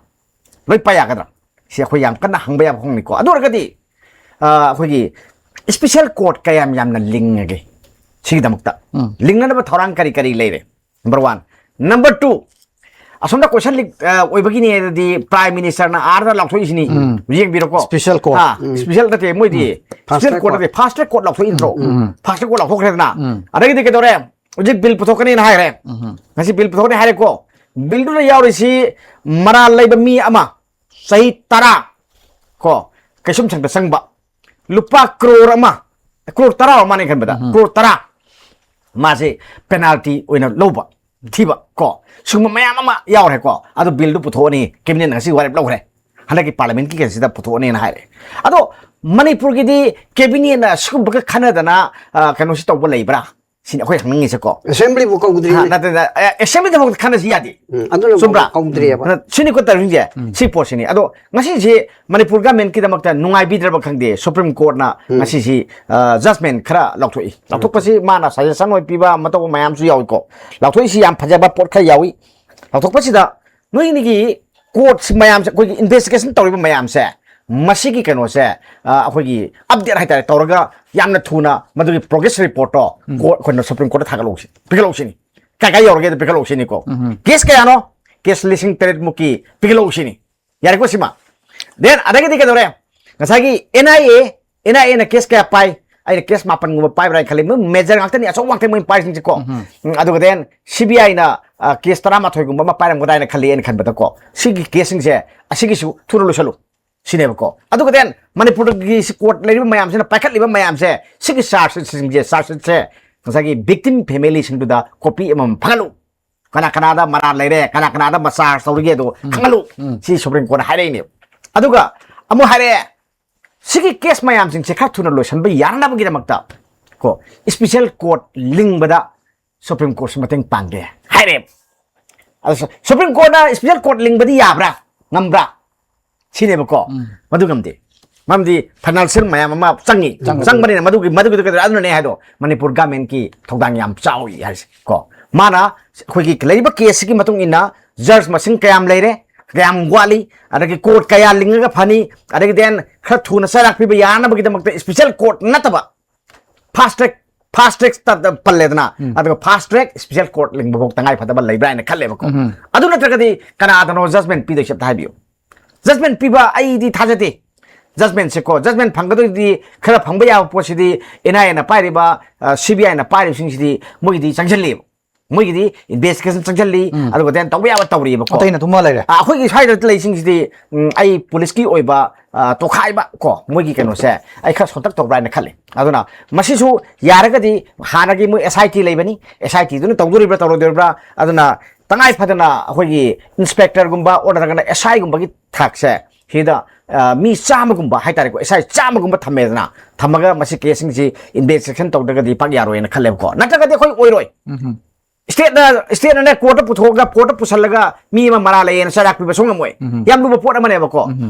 ꯂꯣꯏ ꯄꯥꯏ ꯌꯥꯒꯗ꯭ꯔꯥ? ꯁꯤ ꯑꯩꯈꯣꯏ ꯌꯥꯝ ꯀꯟꯅ ꯍꯪꯕ ꯌꯥꯕ ꯋꯥꯐꯝꯅꯤꯀꯣ꯫ ꯑꯗꯨ ꯑꯣꯏꯔꯒꯗꯤ, ꯑ, ꯑꯩꯈꯣꯏꯒꯤ ꯁ꯭ꯄꯦꯁꯦꯜ ꯀꯣꯔꯠ ꯀꯌꯥꯝ ꯌꯥꯝꯅ ꯂꯤꯡꯉꯒꯦ ꯁꯤꯒꯤꯗꯃꯛꯇ? ꯎꯝ꯫ ꯂꯤꯡꯅꯅꯕ ꯊꯧꯔꯥꯡ ꯀꯔꯤ ꯀꯔꯤ ꯂꯩꯔꯦ? Number one. ꯅꯝꯕꯔ ꯇꯨ, ꯑꯁꯣꯝꯗ ꯀꯣꯏꯁꯟ ꯂꯤꯛ, ꯑ, ꯑꯣꯏꯕꯒꯤꯅꯦ ꯑꯗꯨꯗꯤ ꯄ꯭ꯔꯥꯏꯝ ꯃꯤꯅꯤꯁꯇꯔꯅ ꯑꯥꯔꯗ ꯂꯥꯎꯊꯣꯛꯏꯁꯤꯅꯤ꯫ ꯎꯝ꯫ ꯌꯦꯡꯕꯤꯔꯣꯀꯣ꯫ Special court. ꯑꯥ, ꯎꯝ꯫ ꯁ꯭ꯄꯦꯁꯦꯜ ꯅꯠꯇꯦ, ꯃꯣꯏꯗꯤ fast special track court court. ꯅꯠꯇꯦ, ꯐꯥꯁ ꯇ꯭ꯔꯦꯛ ꯀꯣꯔꯠ ꯂꯥꯎꯊꯣꯛꯏ ꯅꯠꯇ꯭ꯔꯣ? ꯎꯝ꯫ ꯐꯥꯁ ꯇ꯭ꯔꯦꯛ ꯀꯣꯔꯠ ꯂꯥꯎꯊꯣꯛꯈ꯭ꯔꯦꯗꯅ꯫ ꯎꯝ꯫ ꯑꯗꯒꯤꯗꯤ ꯀꯩꯗꯧꯔꯦ? ꯍꯧꯖꯤꯛ ꯕꯤꯜ ꯄꯨꯊꯣꯛꯀꯅꯤꯅ ꯍꯥꯏꯈ꯭ꯔꯦ꯫ ꯎꯝ꯫ ꯉꯁꯤ ꯕꯤꯜ ꯄꯨꯊꯣꯛꯀꯅꯤ ꯍꯥꯏꯔꯦꯀꯣ꯫ ꯕꯤꯜꯗꯨꯗ ꯌꯥꯎꯔꯤꯁꯤ ꯃꯔꯥꯜ ꯂꯩꯕ ꯃꯤ ꯑꯃ ꯆꯍꯤ ꯇꯔꯥ ꯀꯣ, ꯀꯩꯁꯨꯝꯁꯪꯗ ꯆꯪꯕ, ꯂꯨꯄꯥ ꯀ꯭ꯔꯣꯔ ꯑꯃ, ꯀ꯭ꯔꯣꯔ ꯇꯔꯥ ꯑꯣꯏꯔ ꯃꯥꯅꯦ ꯈꯟꯕꯗ, ꯎꯝ꯫ ꯀ꯭ꯔꯣꯔ ꯇꯔꯥ ꯃꯥꯁꯦ ꯄꯦꯅꯥꯜꯇꯤ ꯑꯣꯏꯅ ꯂꯧꯕ, ꯊꯤꯕ ꯀꯣ, ꯁꯤꯒꯨꯝꯕ ꯃꯌꯥꯝ ꯑꯃ ꯌꯥꯎꯔꯦꯀꯣ꯫ ꯑꯗꯨ ꯕꯤꯜꯗꯨ ꯄꯨꯊꯣꯛꯑꯅꯤ, ꯀꯦꯕꯤꯅꯦꯠꯅ ꯉꯁꯤ ꯋꯥꯔꯦꯞ ꯂꯧꯈ꯭ꯔꯦ, ꯍꯟꯗꯛꯀꯤ ꯄꯥꯔꯂꯤꯌꯥꯃꯦꯟꯠꯀꯤ ꯀꯩꯁꯤꯗ ꯄꯨꯊꯣꯛꯑꯅꯤꯅ ꯍꯥꯏꯔꯦ꯫ ꯑꯗꯣ ꯃꯅꯤꯄꯨꯔꯒꯤꯗꯤ ꯀꯦꯕꯤꯅꯦꯠꯅ ꯁꯤꯒꯨꯝꯕꯒ ꯈꯟꯅꯗꯅ, ꯑ, ꯀꯩꯅꯣꯁꯤ ꯇꯧꯕ ꯂꯩꯕ꯭ꯔꯥ? ꯁꯤꯅꯤ ꯑꯩꯈꯣꯏ ꯍꯪꯅꯤꯡꯉꯤꯁꯦꯀꯣ꯫ ꯑꯦꯁꯦꯝꯕ꯭ꯂꯤꯕꯨ ꯀꯧꯗ꯭ꯔꯤ꯫ ꯍꯥ, ꯅꯠꯇꯦ, ꯅꯠꯇꯦ, ꯑꯦ, ꯑꯦꯁꯦꯝꯕ꯭ꯂꯤꯗꯐꯥꯎꯗ ꯈꯟꯅꯁꯤ ꯌꯥꯗꯦ꯫ ꯎꯝ, ꯑꯗꯨꯅ ꯆꯨꯝꯕ꯭ꯔꯥ? ꯀꯧꯗ꯭ꯔꯤꯑꯕ꯫ ꯑꯗꯨꯅ ꯁꯤꯅꯤꯀꯣ ꯇꯧꯔꯤꯁꯦ, ꯎꯝ꯫ ꯁꯤ ꯄꯣꯠꯁꯤꯅꯤ꯫ ꯑꯗꯣ ꯉꯁꯤꯁꯦ ꯃꯅꯤꯄꯨꯔ ꯒꯃꯦꯟꯠꯀꯤꯗꯃꯛꯇ ꯅꯨꯡꯉꯥꯏꯕꯤꯗ꯭ꯔꯕ ꯈꯪꯗꯦ, ꯁꯨꯄ꯭ꯔꯤꯝ ꯀꯣꯔꯠꯅ ꯎꯝ꯫ ꯉꯁꯤꯁꯤ, ꯑ, ꯖꯁꯃꯦꯟ ꯈꯔ ꯂꯧꯊꯣꯛꯏ꯫ ꯂꯧꯊꯣꯛꯄꯁꯤ ꯃꯥꯅ ꯁꯖꯦꯁꯟ ꯑꯣꯏ ꯄꯤꯕ ꯑꯃ ꯇꯧꯕ ꯃꯌꯥꯝꯁꯨ ꯌꯥꯎꯏꯀꯣ꯫ ꯂꯧꯊꯣꯛꯏꯁꯤ ꯌꯥꯝ ꯐꯖꯕ ꯄꯣꯠ ꯈꯔ ꯌꯥꯎꯏ꯫ ꯂꯧꯊꯣꯛꯄꯁꯤꯗ ꯅꯣꯏꯒꯤ ꯀꯣꯔꯠ ꯃꯌꯥꯝꯁꯦ, ꯑꯩꯈꯣꯏꯒꯤ ꯏꯟꯚꯦꯁꯇꯤꯒꯦꯁꯟ ꯇꯧꯔꯤꯕ ꯃꯌꯥꯝꯁꯦ, ꯃꯁꯤꯒꯤ ꯀꯩꯅꯣꯁꯦ, ꯑ, ꯑꯩꯈꯣꯏꯒꯤ ꯑꯞꯗꯦꯠ ꯍꯥꯏꯇꯥꯔꯦ, ꯇꯧꯔꯒ ꯌꯥꯝꯅ ꯊꯨꯅ ꯃꯗꯨꯒꯤ ꯄ꯭ꯔꯣꯒ꯭ꯔꯦꯁ ꯔꯤꯄꯣꯔꯠꯇꯣ ꯀꯣꯔꯠ, ꯑꯩꯈꯣꯏꯅ ꯁꯨꯄ꯭ꯔꯤꯝ ꯀꯣꯔꯠꯇ ꯊꯥꯒꯠꯂꯛꯎꯁꯤ, ꯄꯤꯈꯠꯂꯛꯎꯁꯤꯅꯤ꯫ ꯀꯥꯏ ꯀꯥꯏ ꯌꯧꯔꯒꯦꯗ ꯄꯤꯈꯠꯂꯛꯎꯁꯤꯅꯤꯀꯣ꯫ ꯀꯦꯁ ꯀꯌꯥꯅꯣ? ꯀꯦꯁ ꯂꯤꯁꯤꯡ ꯇꯔꯦꯠ ꯃꯨꯛꯀꯤ ꯄꯤꯈꯠꯂꯛꯎꯁꯤꯅꯤ꯫ ꯌꯥꯔꯦꯀꯣ ꯁꯤꯃ? ꯗꯦꯟ ꯑꯗꯒꯤꯗꯤ ꯀꯩꯗꯧꯔꯦ? ꯉꯁꯥꯏꯒꯤ ꯑꯦꯟ ꯑꯥꯏ ꯑꯦ, ꯑꯦꯟ ꯑꯥꯏ ꯑꯦꯅ ꯀꯦꯁ ꯀꯌꯥ ꯄꯥꯏ? ꯑꯩꯅ ꯀꯦꯁ ꯃꯥꯄꯟꯒꯨꯝꯕ ꯄꯥꯏꯕ꯭ꯔꯥ ꯍꯥꯏꯅ ꯈꯜꯂꯤ꯫ ꯃꯣꯏ ꯃꯦꯖꯔ ꯉꯥꯛꯇꯅꯤ, ꯑꯆꯧꯕ ꯉꯥꯛꯇꯅꯤ ꯃꯣꯏ ꯄꯥꯏꯔꯤꯁꯤꯡꯁꯦꯀꯣ꯫ ꯎꯝ, ꯑꯗꯨꯒ ꯗꯦꯟ ꯁꯤ ꯕꯤ ꯑꯥꯏꯅ ꯀꯦꯁ ꯇꯔꯥꯃꯥꯊꯣꯏꯒꯨꯝꯕ ꯑꯃ ꯄꯥꯏꯔꯝꯒꯗ꯭ꯔꯥ ꯍꯥꯏꯅ ꯈꯜꯂꯤ ꯑꯩꯅ ꯈꯟꯕꯗꯀꯣ꯫ ꯁꯤꯒꯤ ꯀꯦꯁꯁꯤꯡꯁꯦ ꯑꯁꯤꯒꯤꯁꯨ ꯊꯨꯅ ꯂꯣꯏꯁꯜꯂꯨ ꯁꯤꯅꯦꯕꯀꯣ꯫ ꯑꯗꯨꯒ ꯗꯦꯟ ꯃꯅꯤꯄꯨꯔꯒꯤ ꯁꯤ ꯀꯣꯔꯠ ꯂꯩꯔꯤꯕ ꯃꯌꯥꯝꯁꯤꯅ ꯄꯥꯏꯈꯠꯂꯤꯕ ꯃꯌꯥꯝꯁꯦ, ꯁꯤꯒꯤ ꯆꯥꯔꯖꯁꯤꯠꯁꯤꯡꯁꯦ, ꯆꯥꯔꯖꯁꯤꯠꯁꯦ ꯉꯁꯥꯏꯒꯤ ꯕꯤꯛꯇꯤꯝ ꯐꯦꯃꯤꯂꯤꯁꯤꯡꯗꯨꯗ ꯀꯣꯄꯤ ꯑꯃꯃꯝ ꯐꯪꯍꯜꯂꯨ꯫ ꯀꯅꯥ ꯀꯅꯥꯗ ꯃꯔꯥꯜ ꯂꯩꯔꯦ, ꯀꯅꯥ ꯀꯅꯥꯗ ꯃꯁꯥꯖ ꯇꯧꯔꯤꯒꯦ ꯑꯗꯣ ꯈꯪꯍꯜꯂꯨ꯫ ꯁꯤ ꯁꯨꯄ꯭ꯔꯤꯝ ꯀꯣꯔꯠꯅ ꯍꯥꯏꯔꯛꯏꯅꯦꯕ꯫ ꯑꯗꯨꯒ ꯑꯃꯨꯛ ꯍꯥꯏꯔꯛꯑꯦ, ꯁꯤꯒꯤ ꯀꯦꯁ ꯃꯌꯥꯝꯁꯤꯡꯁꯦ ꯈꯔ ꯊꯨꯅ ꯂꯣꯏꯁꯤꯟꯕ ꯌꯥꯅꯅꯕꯒꯤꯗꯃꯛꯇ ꯀꯣ, ꯏꯁꯄꯤꯁꯦꯜ ꯀꯣꯔꯠ ꯂꯤꯡꯕꯗ ꯁꯨꯄ꯭ꯔꯤꯝ ꯀꯣꯔꯠꯁꯨ ꯃꯇꯦꯡ ꯄꯥꯡꯒꯦ ꯍꯥꯏꯔꯦ꯫ ꯑꯗ ꯁꯨ-, ꯁꯨꯄ꯭ꯔꯤꯝ ꯀꯣꯔꯠꯅ ꯏꯁꯄꯤꯁꯦꯜ ꯀꯣꯔꯠ ꯂꯤꯡꯕꯗꯤ ꯌꯥꯕ꯭ꯔꯥ, ꯉꯝꯕ꯭ꯔꯥ ꯁꯤꯅꯦꯕꯀꯣ꯫ ꯃꯗꯨ ꯉꯝꯗꯦ꯫ ꯃꯔꯝꯗꯤ ꯐꯥꯏꯅꯥꯟꯁꯤꯌꯦꯜ ꯃꯌꯥꯝ ꯑꯃ ꯆꯪꯉꯤ꯫ ꯆꯪꯕꯅꯤꯅ ꯃꯗꯨꯒꯤ, ꯃꯗꯨꯒꯤꯗꯣ ꯀꯩꯗꯧꯔꯦ? ꯑꯗꯨꯅꯅꯦ ꯍꯥꯏꯗꯣ, ꯃꯅꯤꯄꯨꯔ ꯒꯃꯦꯟꯀꯤ ꯊꯧꯗꯥꯡ ꯌꯥꯝ ꯆꯥꯎꯏ ꯍꯥꯏꯔꯤꯁꯦ ꯀꯣ꯫ ꯃꯥꯅ ꯑꯩꯈꯣꯏꯒꯤ ꯂꯩꯔꯤꯕ ꯀꯦꯁꯁꯤꯒꯤ ꯃꯇꯨꯡ ꯏꯟꯅ ꯖꯖ ꯃꯁꯤꯡ ꯀꯌꯥꯝ ꯂꯩꯔꯦ, ꯀꯌꯥꯝ ꯋꯥꯠꯂꯤ, ꯑꯗꯒꯤ ꯀꯣꯔꯠ ꯀꯌꯥ ꯂꯤꯡꯉꯒ ꯐꯅꯤ, ꯑꯗꯒꯤ ꯗꯦꯟ ꯈꯔ ꯊꯨꯅ ꯆꯩꯔꯥꯛ ꯄꯤꯕ ꯌꯥꯅꯕꯒꯤꯗꯃꯛꯇ ꯏꯁꯄꯤꯁꯦꯜ ꯀꯣꯔꯠ ꯅꯠꯇꯕ ꯐꯥꯁ ꯇ꯭ꯔꯦꯛ, ꯐꯥꯁ ꯇ꯭ꯔꯦꯛ ꯄꯜꯂꯦꯗꯅ, ꯑꯗꯨꯒ ꯐꯥꯁ ꯇ꯭ꯔꯦꯛ ꯏꯁꯄꯤꯁꯦꯜ ꯀꯣꯔꯠ ꯂꯤꯡꯕꯐꯥꯎ ꯇꯉꯥꯏ ꯐꯗꯕ ꯂꯩꯕ꯭ꯔꯥ ꯍꯥꯏꯅ ꯈꯜꯂꯦꯕꯀꯣ꯫ ꯑꯗꯨ ꯅꯠꯇ꯭ꯔꯒꯗꯤ ꯀꯅꯥꯗꯅꯣ ꯖꯖꯃꯦꯟ ꯄꯤꯗꯣꯏꯁꯦ ꯑꯝꯇ ꯍꯥꯏꯕꯤꯌꯨ꯫ ꯖꯖꯃꯦꯟ ꯄꯤꯕ ꯑꯩꯗꯤ ꯊꯥꯖꯗꯦ꯫ ꯖꯖꯃꯦꯟꯁꯦꯀꯣ, ꯖꯖꯃꯦꯟ ꯐꯪꯒꯗꯣꯏꯗꯤ ꯈꯔ ꯐꯪꯕ ꯌꯥꯕ ꯄꯣꯠꯁꯤꯗꯤ ꯑꯦꯟ ꯑꯥꯏ ꯑꯦꯅ ꯄꯥꯏꯔꯤꯕ, ꯁꯤ ꯕꯤ ꯑꯥꯏꯅ ꯄꯥꯏꯔꯤꯕꯁꯤꯡꯁꯤꯗꯤ ꯃꯣꯏꯒꯤꯗꯤ ꯆꯪꯁꯤꯜꯂꯤꯕ꯫ ꯃꯣꯏꯒꯤꯗꯤ ꯏꯟꯚꯦꯁꯇꯤꯒꯦꯁꯟ ꯆꯪꯁꯤꯜꯂꯤ, ꯑꯗꯨꯒ ꯗꯦꯟ ꯇꯧꯕ ꯌꯥꯕ ꯇꯧꯔꯤꯕꯀꯣ꯫ ꯑꯇꯩꯅ ꯊꯨꯝꯃ ꯂꯩꯔꯦ꯫ ꯑ, ꯑꯩꯈꯣꯏꯒꯤ ꯁ꯭ꯋꯥꯏꯗ ꯂꯩꯁꯤꯡꯁꯤꯗꯤ, ꯎꯝ, ꯑꯩ ꯄꯨꯂꯤꯁꯀꯤ ꯑꯣꯏꯕ, ꯑ, ꯇꯣꯈꯥꯏꯕ ꯀꯣ, ꯃꯣꯏꯒꯤ ꯀꯩꯅꯣꯁꯦ ꯑꯩ ꯈꯔ ꯁꯣꯟꯇꯛ ꯇꯧꯕ꯭ꯔꯥ ꯍꯥꯏꯅ ꯈꯜꯂꯤ꯫ ꯑꯗꯨꯅ ꯃꯁꯤꯁꯨ ꯌꯥꯔꯒꯗꯤ ꯍꯥꯟꯅꯒꯤ ꯃꯣꯏ ꯑꯦꯁ ꯑꯥꯏ ꯇꯤ ꯂꯩꯕꯅꯤ, ꯑꯦꯁ ꯑꯥꯏ ꯇꯤꯗꯨꯅ ꯇꯧꯗꯣꯔꯤꯕ꯭ꯔꯥ ꯇꯧꯔꯣꯏꯗꯣꯔꯤꯕ꯭ꯔꯥ, ꯑꯗꯨꯅ ꯇꯉꯥꯏ ꯐꯗꯅ ꯑꯩꯈꯣꯏꯒꯤ ꯏꯟꯁꯄꯦꯛꯇꯔꯒꯨꯝꯕ ꯑꯣꯔ ꯅꯠꯇ꯭ꯔꯒꯅ ꯑꯦꯁ ꯑꯥꯏꯒꯨꯝꯕꯒꯤ ꯊꯥꯛꯁꯦ ꯁꯤꯗ, ꯑ, ꯃꯤ ꯆꯥꯝꯃꯒꯨꯝꯕ ꯍꯥꯏꯇꯥꯔꯦꯀꯣ, ꯑꯦꯁ ꯑꯥꯏ ꯆꯥꯝꯃꯒꯨꯝꯕ ꯊꯝꯃꯦꯗꯅ, ꯊꯝꯃꯒ ꯃꯁꯤ ꯀꯦꯁꯁꯤꯡꯁꯤ ꯏꯟꯚꯦꯁꯇꯤꯒꯦꯁꯟ ꯇꯧꯗ꯭ꯔꯒꯗꯤ ꯄꯥꯛ ꯌꯥꯔꯣꯏꯅ ꯈꯜꯂꯦꯕꯀꯣ꯫ ꯅꯠꯇ꯭ꯔꯒꯗꯤ ꯑꯩꯈꯣꯏ ꯑꯣꯏꯔꯣꯏ꯫ ꯁ꯭ꯇꯦꯠꯅ, ꯁ꯭ꯇꯦꯠꯅꯅꯦ ꯀꯣꯔꯠꯇ ꯄꯨꯊꯣꯛꯑꯒ, ꯀꯣꯔꯠꯇ ꯄꯨꯁꯜꯂꯒ ꯃꯤ ꯑꯃ ꯃꯔꯥꯜ ꯂꯩꯌꯦꯅ ꯆꯩꯔꯥꯛ ꯄꯤꯕ ꯁꯨꯡꯉꯝꯃꯣꯏ꯫ ꯌꯥꯝ ꯂꯨꯕ ꯄꯣꯠ ꯑꯃꯅꯦꯕꯀꯣ꯫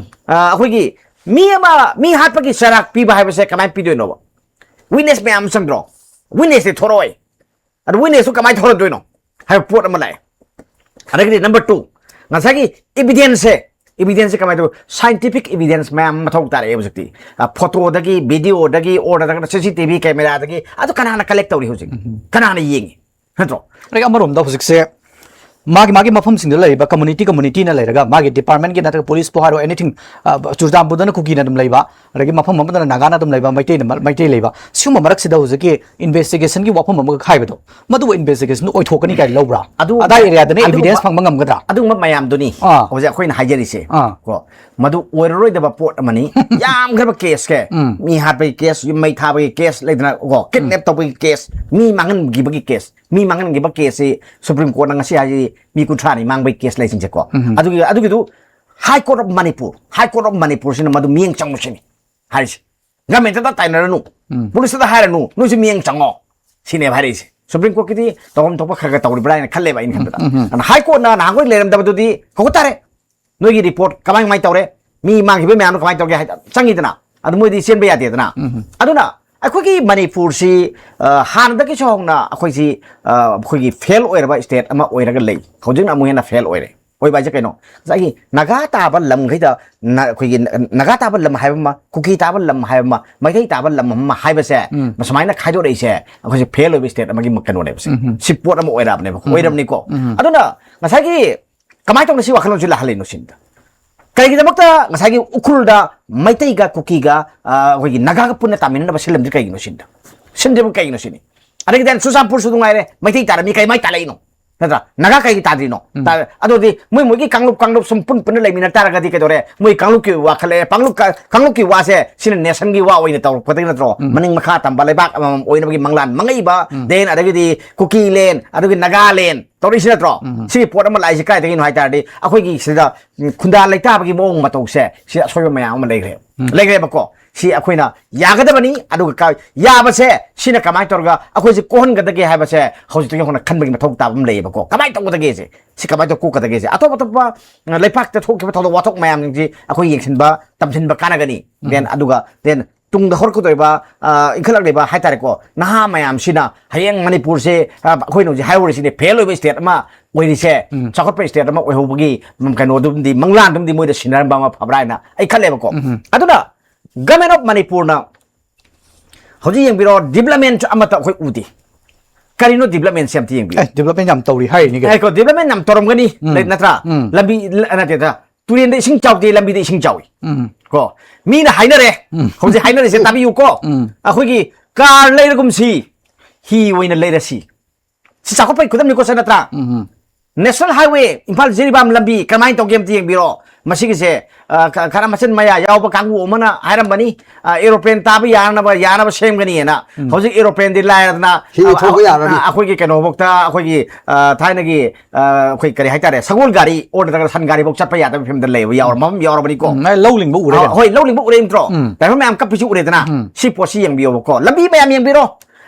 ꯑ, ꯑꯩꯈꯣꯏꯒꯤ ꯃꯤ ꯑꯃ, ꯃꯤ ꯍꯥꯠꯄꯒꯤ ꯆꯩꯔꯥꯛ ꯄꯤꯕ ꯍꯥꯏꯕꯁꯦ ꯀꯃꯥꯏꯅ ꯄꯤꯗꯣꯏꯅꯣꯕ? ꯋꯤꯠꯅꯦꯁ ꯃꯌꯥꯝ ꯆꯪꯗ꯭ꯔꯣ? ꯋꯤꯠꯅꯦꯁꯇꯤ ꯊꯣꯔꯛꯑꯣꯏ꯫ ꯑꯗꯨ ꯋꯤꯠꯅꯦꯁꯇꯨ ꯀꯃꯥꯏꯅ ꯊꯣꯔꯛꯇꯣꯏꯅꯣ ꯍꯥꯏꯕ ꯄꯣꯠ ꯑꯃ ꯂꯥꯛꯑꯦ꯫ ꯑꯗꯒꯤꯗꯤ ꯅꯝꯕꯔ ꯇꯨ, ꯉꯁꯥꯏꯒꯤ ꯏꯕꯤꯗꯦꯟꯁꯁꯦ, Evidence ꯁꯦ ꯀꯃꯥꯏꯅ ꯇꯧ? Scientific evidence ꯃꯌꯥꯝ ꯑꯃ ꯃꯊꯧ ꯇꯥꯔꯛꯑꯦ ꯍꯧꯖꯤꯛꯇꯤ꯫ ꯐꯣꯇꯣꯗꯒꯤ, ꯚꯤꯗꯤꯑꯣꯗꯒꯤ, ꯑꯣꯔ ꯅꯠꯇ꯭ꯔꯒꯅ ꯁꯤ ꯁꯤ ꯇꯤ ꯚꯤ ꯀꯦꯃꯦꯔꯥꯗꯒꯤ, ꯑꯗꯨ ꯀꯅꯥꯅ ꯀꯂꯦꯛ ꯇꯧꯔꯤ ꯍꯧꯖꯤꯛ? ꯀꯅꯥꯅ ꯌꯦꯡꯉꯤ? ꯅꯠꯇ꯭ꯔꯣ? ꯑꯗꯒꯤ ꯑꯃꯔꯣꯝꯗ ꯍꯧꯖꯤꯛꯁꯦ ꯃꯥꯒꯤ ꯃꯥꯒꯤ ꯃꯐꯝꯁꯤꯡꯗ ꯂꯩꯔꯤꯕ community community ꯅ ꯂꯩꯔꯒ, ꯃꯥꯒꯤ department ꯀꯤ ꯅꯠꯇ꯭ꯔꯒ ꯄꯨꯂꯤꯁꯄꯨ ꯍꯥꯏꯔꯣ, anything, ꯑ, ꯆꯨꯔꯆꯥꯟꯄꯨꯔꯗꯅ ꯀꯨꯀꯤꯅ ꯑꯗꯨꯝ ꯂꯩꯕ, ꯑꯗꯒꯤ ꯃꯐꯝ ꯑꯃꯗꯅ ꯅꯥꯒꯥꯅ ꯑꯗꯨꯝ ꯂꯩꯕ, ꯃꯩꯇꯩꯅ ꯃ-, ꯃꯩꯇꯩ ꯂꯩꯕ, ꯁꯤꯒꯨꯝꯕ ꯃꯔꯛꯁꯤꯗ ꯍꯧꯖꯤꯛꯀꯤ investigation ꯒꯤ ꯋꯥꯐꯝ ꯑꯃꯒ ꯈꯥꯏꯕꯗꯣ, ꯃꯗꯨꯕꯨ investigation ꯑꯣꯏꯊꯣꯛꯀꯅꯤ ꯀꯥꯏꯅ ꯂꯧꯕ꯭ꯔꯥ? ꯑꯗꯨ, ꯑꯗꯥꯏ area ꯗꯅ ꯑꯗꯨꯒꯨꯝꯕ, evidence ꯐꯪꯕ ꯉꯝꯒꯗ꯭ꯔꯥ? ꯑꯗꯨꯒꯨꯝꯕ ꯃꯌꯥꯝꯗꯨꯅꯤ ꯑꯥ꯫ ꯍꯧꯖꯤꯛ ꯑꯩꯈꯣꯏꯅ ꯍꯥꯏꯖꯔꯤꯁꯦ꯫ ꯑꯥ꯫ ꯀꯣ, ꯃꯗꯨ ꯑꯣꯏꯔꯔꯣꯏꯗꯕ ꯄꯣꯠ ꯑꯃꯅꯤ꯫ ꯌꯥꯝꯈ꯭ꯔꯕ case ꯁꯦ, ꯎꯝ꯫ ꯃꯤ ꯍꯥꯠꯄꯒꯤ case, ꯌꯨꯝ ꯃꯩ ꯊꯥꯕꯒꯤ case ꯂꯩꯗꯅ, ꯀꯣ, ꯎꯝ꯫ Kidnap ꯇꯧꯕꯒꯤ case, ꯃꯤ ꯃꯥꯡꯍꯟꯈꯤꯕꯒꯤ case, ꯃꯤ ꯃꯥꯡꯍꯟꯈꯤꯕ case ꯁꯤ Supreme Court ꯅ ꯉꯁꯤ ꯍꯥꯏꯁꯤ ꯃꯤ ꯀꯨꯟꯊ꯭ꯔꯥ ꯅꯤ ꯃꯥꯡꯕꯒꯤ case ꯂꯩꯁꯤꯡꯁꯦꯀꯣ꯫ ꯎꯝ꯫ ꯑꯗꯨꯒꯤ, ꯑꯗꯨꯒꯤꯗꯨ High Court of Manipur, High Court of Manipur ꯁꯤꯅ ꯃꯗꯨ ꯃꯤꯠꯌꯦꯡ ꯆꯪꯉꯨ ꯁꯤꯅꯤ ꯍꯥꯏꯔꯤꯁꯦ꯫ Government ꯇ ꯇꯥꯏꯅꯔꯅꯨ, ꯎꯝ꯫ Police ꯇ ꯍꯥꯏꯔꯅꯨ, ꯅꯣꯏꯁꯨ ꯃꯤꯠꯌꯦꯡ ꯆꯪꯉꯣ ꯁꯤꯅꯦꯕ ꯍꯥꯏꯔꯛꯏꯁꯦ꯫ Supreme Court ꯀꯤꯗꯤ ꯇꯧꯐꯝ ꯊꯣꯛꯄ ꯈꯔ ꯈꯔ ꯇꯧꯔꯤꯕ꯭ꯔꯥ ꯍꯥꯏꯅ ꯈꯜꯂꯦꯕ ꯑꯩꯅ ꯈꯟꯕꯗ꯫ ꯎꯝ, ꯎꯝ꯫ ꯑꯗꯨꯅ High Court ꯅ ꯅꯍꯥꯟꯈꯣꯏ ꯂꯩꯔꯝꯗꯕꯗꯨꯗꯤ ꯍꯧꯒꯠ ꯇꯥꯔꯦ꯫ ꯅꯣꯏꯒꯤ report ꯀꯃꯥꯏ ꯀꯃꯥꯏ ꯇꯧꯔꯦ? ꯃꯤ ꯃꯥꯡꯈꯤꯕ ꯃꯌꯥꯝꯗꯣ ꯀꯃꯥꯏ ꯇꯧꯒꯦ ꯍꯥꯏ ꯆꯪꯉꯤꯗꯅ꯫ ꯑꯗꯨ ꯃꯣꯏꯗꯤ ꯆꯦꯟꯕ ꯌꯥꯗꯦꯗꯅ꯫ ꯎꯝ꯫ ꯑꯗꯨꯅ ꯑꯩꯈꯣꯏꯒꯤ ꯃꯅꯤꯄꯨꯔꯁꯤ, ꯑ, ꯍꯥꯟꯅꯗꯒꯤꯁꯨ ꯍꯧꯅ ꯑꯩꯈꯣꯏꯁꯤ, ꯑ, ꯑꯩꯈꯣꯏꯒꯤ fail ꯑꯣꯏꯔꯕ state ꯑꯃ ꯑꯣꯏꯔꯒ ꯂꯩ꯫ ꯍꯧꯖꯤꯛꯅ ꯑꯃꯨꯛ ꯍꯦꯟꯅ fail ꯑꯣꯏꯔꯦ꯫ ꯑꯣꯏꯕ ꯍꯥꯏꯁꯦ ꯀꯩꯅꯣ? ꯉꯁꯥꯏꯒꯤ ꯅꯥꯒꯥ ꯇꯥꯕ ꯂꯝꯈꯩꯗ ꯅ-, ꯑꯩꯈꯣꯏꯒꯤ ꯅ-, ꯅꯥꯒꯥ ꯇꯥꯕ ꯂꯝ ꯍꯥꯏꯕ ꯑꯃ, ꯀꯨꯀꯤ ꯇꯥꯕ ꯂꯝ ꯍꯥꯏꯕ ꯑꯃ, ꯃꯩꯇꯩ ꯇꯥꯕ ꯂꯝ ꯑꯃ ꯍꯥꯏꯕꯁꯦ, ꯎꯝ꯫ ꯃꯁꯨꯃꯥꯏꯅ ꯈꯥꯏꯗꯣꯔꯛꯏꯁꯦ ꯑꯩꯈꯣꯏꯁꯦ fail ꯑꯣꯏꯕ state ꯑꯃꯒꯤ ꯀꯩꯅꯣꯅꯦꯕ ꯁꯦ꯫ ꯎꯝ꯫ ꯁꯤ ꯄꯣꯠ ꯑꯃ ꯑꯣꯏꯔꯛꯑꯕꯅꯦꯕ, ꯎꯝ꯫ ꯑꯣꯏꯔꯕꯅꯤꯀꯣ꯫ ꯎꯝ꯫ ꯑꯗꯨꯅ ꯉꯁꯥꯏꯒꯤ ꯀꯃꯥꯏꯅ ꯇꯧꯅ ꯁꯤ ꯋꯥꯈꯜꯂꯣꯟꯁꯤ ꯂꯥꯛꯍꯜꯂꯤꯅꯣ ꯁꯤꯅꯤꯗ꯫ ꯀꯔꯤꯒꯤꯗꯃꯛꯇ ꯉꯁꯥꯏꯒꯤ ꯎꯈ꯭ꯔꯨꯜꯗ ꯃꯩꯇꯩꯒ ꯀꯨꯀꯤꯒ, ꯑ, ꯑꯩꯈꯣꯏꯒꯤ ꯅꯥꯒꯥꯒ ꯄꯨꯟꯅ ꯇꯥꯃꯤꯟꯅꯅꯕ ꯁꯤꯜꯂꯝꯗ꯭ꯔꯤ ꯀꯩꯒꯤꯅꯣ ꯁꯤꯅꯤꯗ? ꯁꯤꯟꯗ꯭ꯔꯤꯕ ꯀꯩꯒꯤꯅꯣ ꯁꯤꯅꯤ꯫ ꯑꯗꯒꯤ then ꯆꯨꯔꯆꯥꯟꯄꯨꯔꯁꯨ ꯑꯗꯨꯝ ꯉꯥꯏꯔꯦ, ꯃꯩꯇꯩ ꯇꯥꯔꯝꯃꯤ, ꯀꯩ ꯃꯥꯏ ꯇꯥꯜꯂꯛꯏꯅꯣ? ꯅꯠꯇ꯭ꯔꯥ? ꯅꯥꯒꯥ ꯀꯩꯒꯤ ꯇꯥꯗ꯭ꯔꯤꯅꯣ? ꯎꯝ꯫ ꯇꯥ-, ꯑꯗꯨꯗꯤ ꯃꯣꯏ ꯃꯣꯏꯒꯤ ꯀꯥꯡꯂꯨꯞ, ꯀꯥꯡꯂꯨꯞ ꯁꯨꯝ ꯄꯨꯟ ꯄꯨꯟꯅ ꯂꯩꯃꯤꯟꯅ ꯇꯥꯔꯒꯗꯤ ꯀꯩꯗꯧꯔꯦ? ꯃꯣꯏ ꯀꯥꯡꯂꯨꯞꯀꯤ ꯋꯥ ꯈꯜꯂꯛꯑꯦ, ꯀꯥꯡꯂꯨꯞ ꯀ-, ꯀꯥꯡꯂꯨꯞꯀꯤ ꯋꯥꯁꯦ ꯁꯤꯅ nation ꯒꯤ ꯋꯥ ꯑꯣꯏꯅ ꯇꯧꯔꯛꯄꯗꯒꯤ ꯅꯠꯇ꯭ꯔꯣ? ꯎꯝ꯫ ꯃꯅꯤꯡ ꯃꯈꯥ ꯇꯝꯕ ꯂꯩꯕꯥꯛ ꯑꯃꯃꯝ ꯑꯣꯏꯅꯕꯒꯤ ꯃꯪꯂꯥꯟ ꯃꯪꯉꯛꯏꯕ, ꯎꯝ꯫ Then ꯑꯗꯒꯤꯗꯤ ꯀꯨꯀꯤ land, ꯑꯗꯨꯒꯤ ꯅꯥꯒꯥ land ꯇꯧꯔꯛꯏꯁꯤ ꯅꯠꯇ꯭ꯔꯣ? ꯎꯝ꯫ ꯁꯤꯒꯤ ꯄꯣꯠ ꯑꯃ ꯂꯥꯛꯏꯁꯤ ꯀꯥꯏꯗꯒꯤꯅꯣ ꯍꯥꯏ ꯇꯥꯔꯗꯤ, ꯑꯩꯈꯣꯏꯒꯤ ꯁꯤꯗ, ꯎꯝ, ꯈꯨꯟꯗꯥ ꯂꯩꯇꯥꯕꯒꯤ ꯃꯑꯣꯡ ꯃꯇꯧꯁꯦ, ꯁꯤ ꯑꯁꯣꯏꯕ ꯃꯌꯥꯝ ꯑꯃ ꯂꯩꯈ꯭ꯔꯦ꯫ ꯎꯝ꯫ ꯂꯩꯈ꯭ꯔꯦꯕꯀꯣ꯫ ꯁꯤ ꯑꯩꯈꯣꯏꯅ ꯌꯥꯒꯗꯕꯅꯤ, ꯑꯗꯨꯒ ꯀ-, ꯌꯥꯕꯁꯦ ꯁꯤꯅ ꯀꯃꯥꯏꯅ ꯇꯧꯔꯒ ꯑꯩꯈꯣꯏꯁꯦ ꯀꯣꯛꯍꯟꯒꯗꯒꯦ ꯍꯥꯏꯕꯁꯦ ꯍꯧꯖꯤꯛꯇꯒꯤ ꯍꯧꯅ ꯈꯟꯕꯒꯤ ꯃꯊꯧ ꯇꯥꯕ ꯑꯃ ꯂꯩꯌꯦꯕꯀꯣ꯫ ꯀꯃꯥꯏꯅ ꯇꯧꯒꯗꯒꯦꯁꯦ, ꯁꯤ ꯀꯃꯥꯏꯅ ꯇꯧꯔ ꯀꯣꯛꯀꯗꯒꯦꯁꯦ, ꯑꯇꯣꯞ ꯑꯇꯣꯞꯄ, ꯑ, ꯂꯩꯄꯥꯛꯇ ꯊꯣꯛꯈꯤꯕ ꯊꯧꯗꯣꯛ ꯋꯥꯊꯣꯛ ꯃꯌꯥꯝꯁꯤꯡꯁꯤ ꯑꯩꯈꯣꯏ ꯌꯦꯡꯁꯤꯟꯕ, ꯇꯝꯁꯤꯟꯕ ꯀꯥꯟꯅꯒꯅꯤ꯫ Then ꯎꯝ꯫ ꯑꯗꯨꯒ then ꯇꯨꯡꯗ ꯍꯧꯔꯛꯀꯗꯧꯔꯤꯕ, ꯑ, ꯏꯟꯈꯠꯂꯛꯂꯤꯕ ꯍꯥꯏꯇꯥꯔꯦꯀꯣ, ꯅꯍꯥ ꯃꯌꯥꯝꯁꯤꯅ ꯍꯌꯦꯡ ꯃꯅꯤꯄꯨꯔꯁꯦ, ꯑ, ꯑꯩꯈꯣꯏꯅ ꯍꯧꯖꯤꯛ ꯍꯥꯏꯍꯧꯔꯤꯁꯤꯅꯦ, ꯐꯦꯜ ꯑꯣꯏꯕ ꯁ꯭ꯇꯦꯠ ꯑꯃ ꯑꯣꯏꯔꯤꯁꯦ, ꯎꯝ꯫ ꯆꯥꯎꯈꯠꯄ ꯁ꯭ꯇꯦꯠ ꯑꯃ ꯑꯣꯏꯍꯧꯕꯒꯤ, ꯎꯝ, ꯀꯩꯅꯣꯗꯨꯝꯗꯤ, ꯃꯪꯂꯥꯟꯗꯨꯝꯗꯤ ꯃꯣꯏꯗ ꯁꯤꯟꯅꯔꯝꯕ ꯑꯃ ꯐꯕ꯭ꯔꯥ ꯍꯥꯏꯅ ꯑꯩ ꯈꯜꯂꯦꯕꯀꯣ꯫ ꯎꯝ꯫ ꯑꯗꯨꯅ Government of ꯃꯅꯤꯄꯨꯔꯅ ꯍꯧꯖꯤꯛ ꯌꯦꯡꯕꯤꯔꯣ, ꯗꯤꯕ꯭ꯂꯞꯃꯦꯟ ꯑꯃꯠꯇ ꯑꯩꯈꯣꯏ ꯎꯗꯦ꯫ ꯀꯔꯤꯅꯣ ꯗꯤꯕ꯭ꯂꯞꯃꯦꯟꯁꯦ ꯑꯝꯇ ꯌꯦꯡꯕꯤꯌꯨ꯫ ꯑꯦ, ꯗꯤꯕ꯭ꯂꯞꯃꯦꯟ ꯌꯥꯝ ꯇꯧꯔꯤ ꯍꯥꯏꯔꯤꯅꯤ ꯀꯩꯅꯣ꯫ ꯉꯥꯏꯈꯣ, ꯗꯤꯕ꯭ꯂꯞꯃꯦꯟ ꯌꯥꯝ ꯇꯧꯔꯝꯒꯅꯤ, ꯎꯝ꯫ ꯂꯩ-, ꯅꯠꯇ꯭ꯔꯥ? ꯎꯝ꯫ ꯂꯝꯕꯤ, ꯅꯠꯇꯦꯗ, ꯇꯨꯔꯦꯟꯗ ꯏꯁꯤꯡ ꯆꯥꯎꯗꯦ, ꯂꯝꯕꯤꯗ ꯏꯁꯤꯡ ꯆꯥꯎꯏ꯫ ꯎꯝ꯫ ꯀꯣ, ꯃꯤꯅ ꯍꯥꯏꯅꯔꯦ, ꯎꯝ꯫ ꯍꯧꯖꯤꯛ ꯍꯥꯏꯅꯔꯤꯁꯦ ꯇꯥꯕꯤꯌꯨꯀꯣ꯫ ꯎꯝ꯫ ꯑꯩꯈꯣꯏꯒꯤ ꯀꯥꯔ ꯂꯩꯔꯒꯨꯝꯁꯤ, ꯍꯤ ꯑꯣꯏꯅ ꯂꯩꯔꯁꯤ꯫ ꯁꯤ ꯆꯥꯎꯈꯠꯄꯒꯤ ꯈꯨꯗꯝꯅꯤꯀꯣ, ꯁꯦ, ꯅꯠꯇ꯭ꯔꯥ? ꯎꯝ꯫ National Highway, ꯏꯝꯐꯥꯜ ꯖꯤꯔꯤꯕꯥꯝ ꯂꯝꯕꯤ ꯀꯃꯥꯏꯅ ꯇꯧꯒꯦ ꯑꯝꯇ ꯌꯦꯡꯕꯤꯔꯣ꯫ ꯃꯁꯤꯒꯤꯁꯦ, ꯑ, ꯈ-, ꯈꯔ ꯃꯆꯤꯟ ꯃꯌꯥ ꯌꯥꯎꯕ ꯀꯥꯡꯕꯨ ꯑꯃꯅ ꯍꯥꯏꯔꯝꯕꯅꯤ, ꯑ, aeroplane ꯇꯥꯕ ꯌꯥꯅꯕ, ꯌꯥꯅꯕ ꯁꯦꯝꯒꯅꯤꯅ꯫ ꯎꯝ꯫ ꯍꯧꯖꯤꯛ aeroplane ꯗꯤ ꯂꯥꯏꯔꯗꯅ, ꯍꯤ ꯑ, ꯊꯧꯕ ꯑ, ꯌꯥꯔꯅꯤ꯫ ꯑ, ꯑꯩꯈꯣꯏꯒꯤ ꯀꯩꯅꯣꯐꯧꯗ, ꯑꯩꯈꯣꯏꯒꯤ, ꯑ, ꯊꯥꯏꯅꯒꯤ, ꯑ, ꯑꯩꯈꯣꯏ ꯀꯔꯤ ꯍꯥꯏꯇꯥꯔꯦ, ꯁꯒꯣꯜ ꯒꯥꯔꯤ ꯑꯣꯔ ꯅꯠꯇ꯭ꯔꯒ ꯁꯟ ꯒꯥꯔꯤꯐꯧ ꯆꯠꯄ ꯌꯥꯗꯕ ꯐꯤꯕꯝꯗ ꯂꯩꯕ ꯌꯥꯎꯔ-, ꯎꯝ꯫ ꯃꯐꯝ ꯌꯥꯎꯔꯕꯅꯤꯀꯣ꯫ ꯎꯝ, ꯂꯧ ꯂꯤꯡꯕ ꯎꯔꯦ ꯑ, ꯀꯩꯅꯣ꯫ ꯍꯣꯏ, ꯂꯧ ꯂꯤꯡꯕ ꯎꯔꯦ ꯅꯠꯇ꯭ꯔꯣ? ꯎꯝ꯫ Driver ꯃꯌꯥꯝ ꯀꯞꯄꯤꯁꯤ ꯎꯔꯦꯗꯅ꯫ ꯎꯝ꯫ ꯁꯤ ꯄꯣꯠꯁꯤ ꯌꯦꯡꯕꯤꯌꯣꯕꯀꯣ꯫ ꯂꯝꯕꯤ ꯃꯌꯥꯝ ꯌꯦꯡꯕꯤꯔꯣ꯫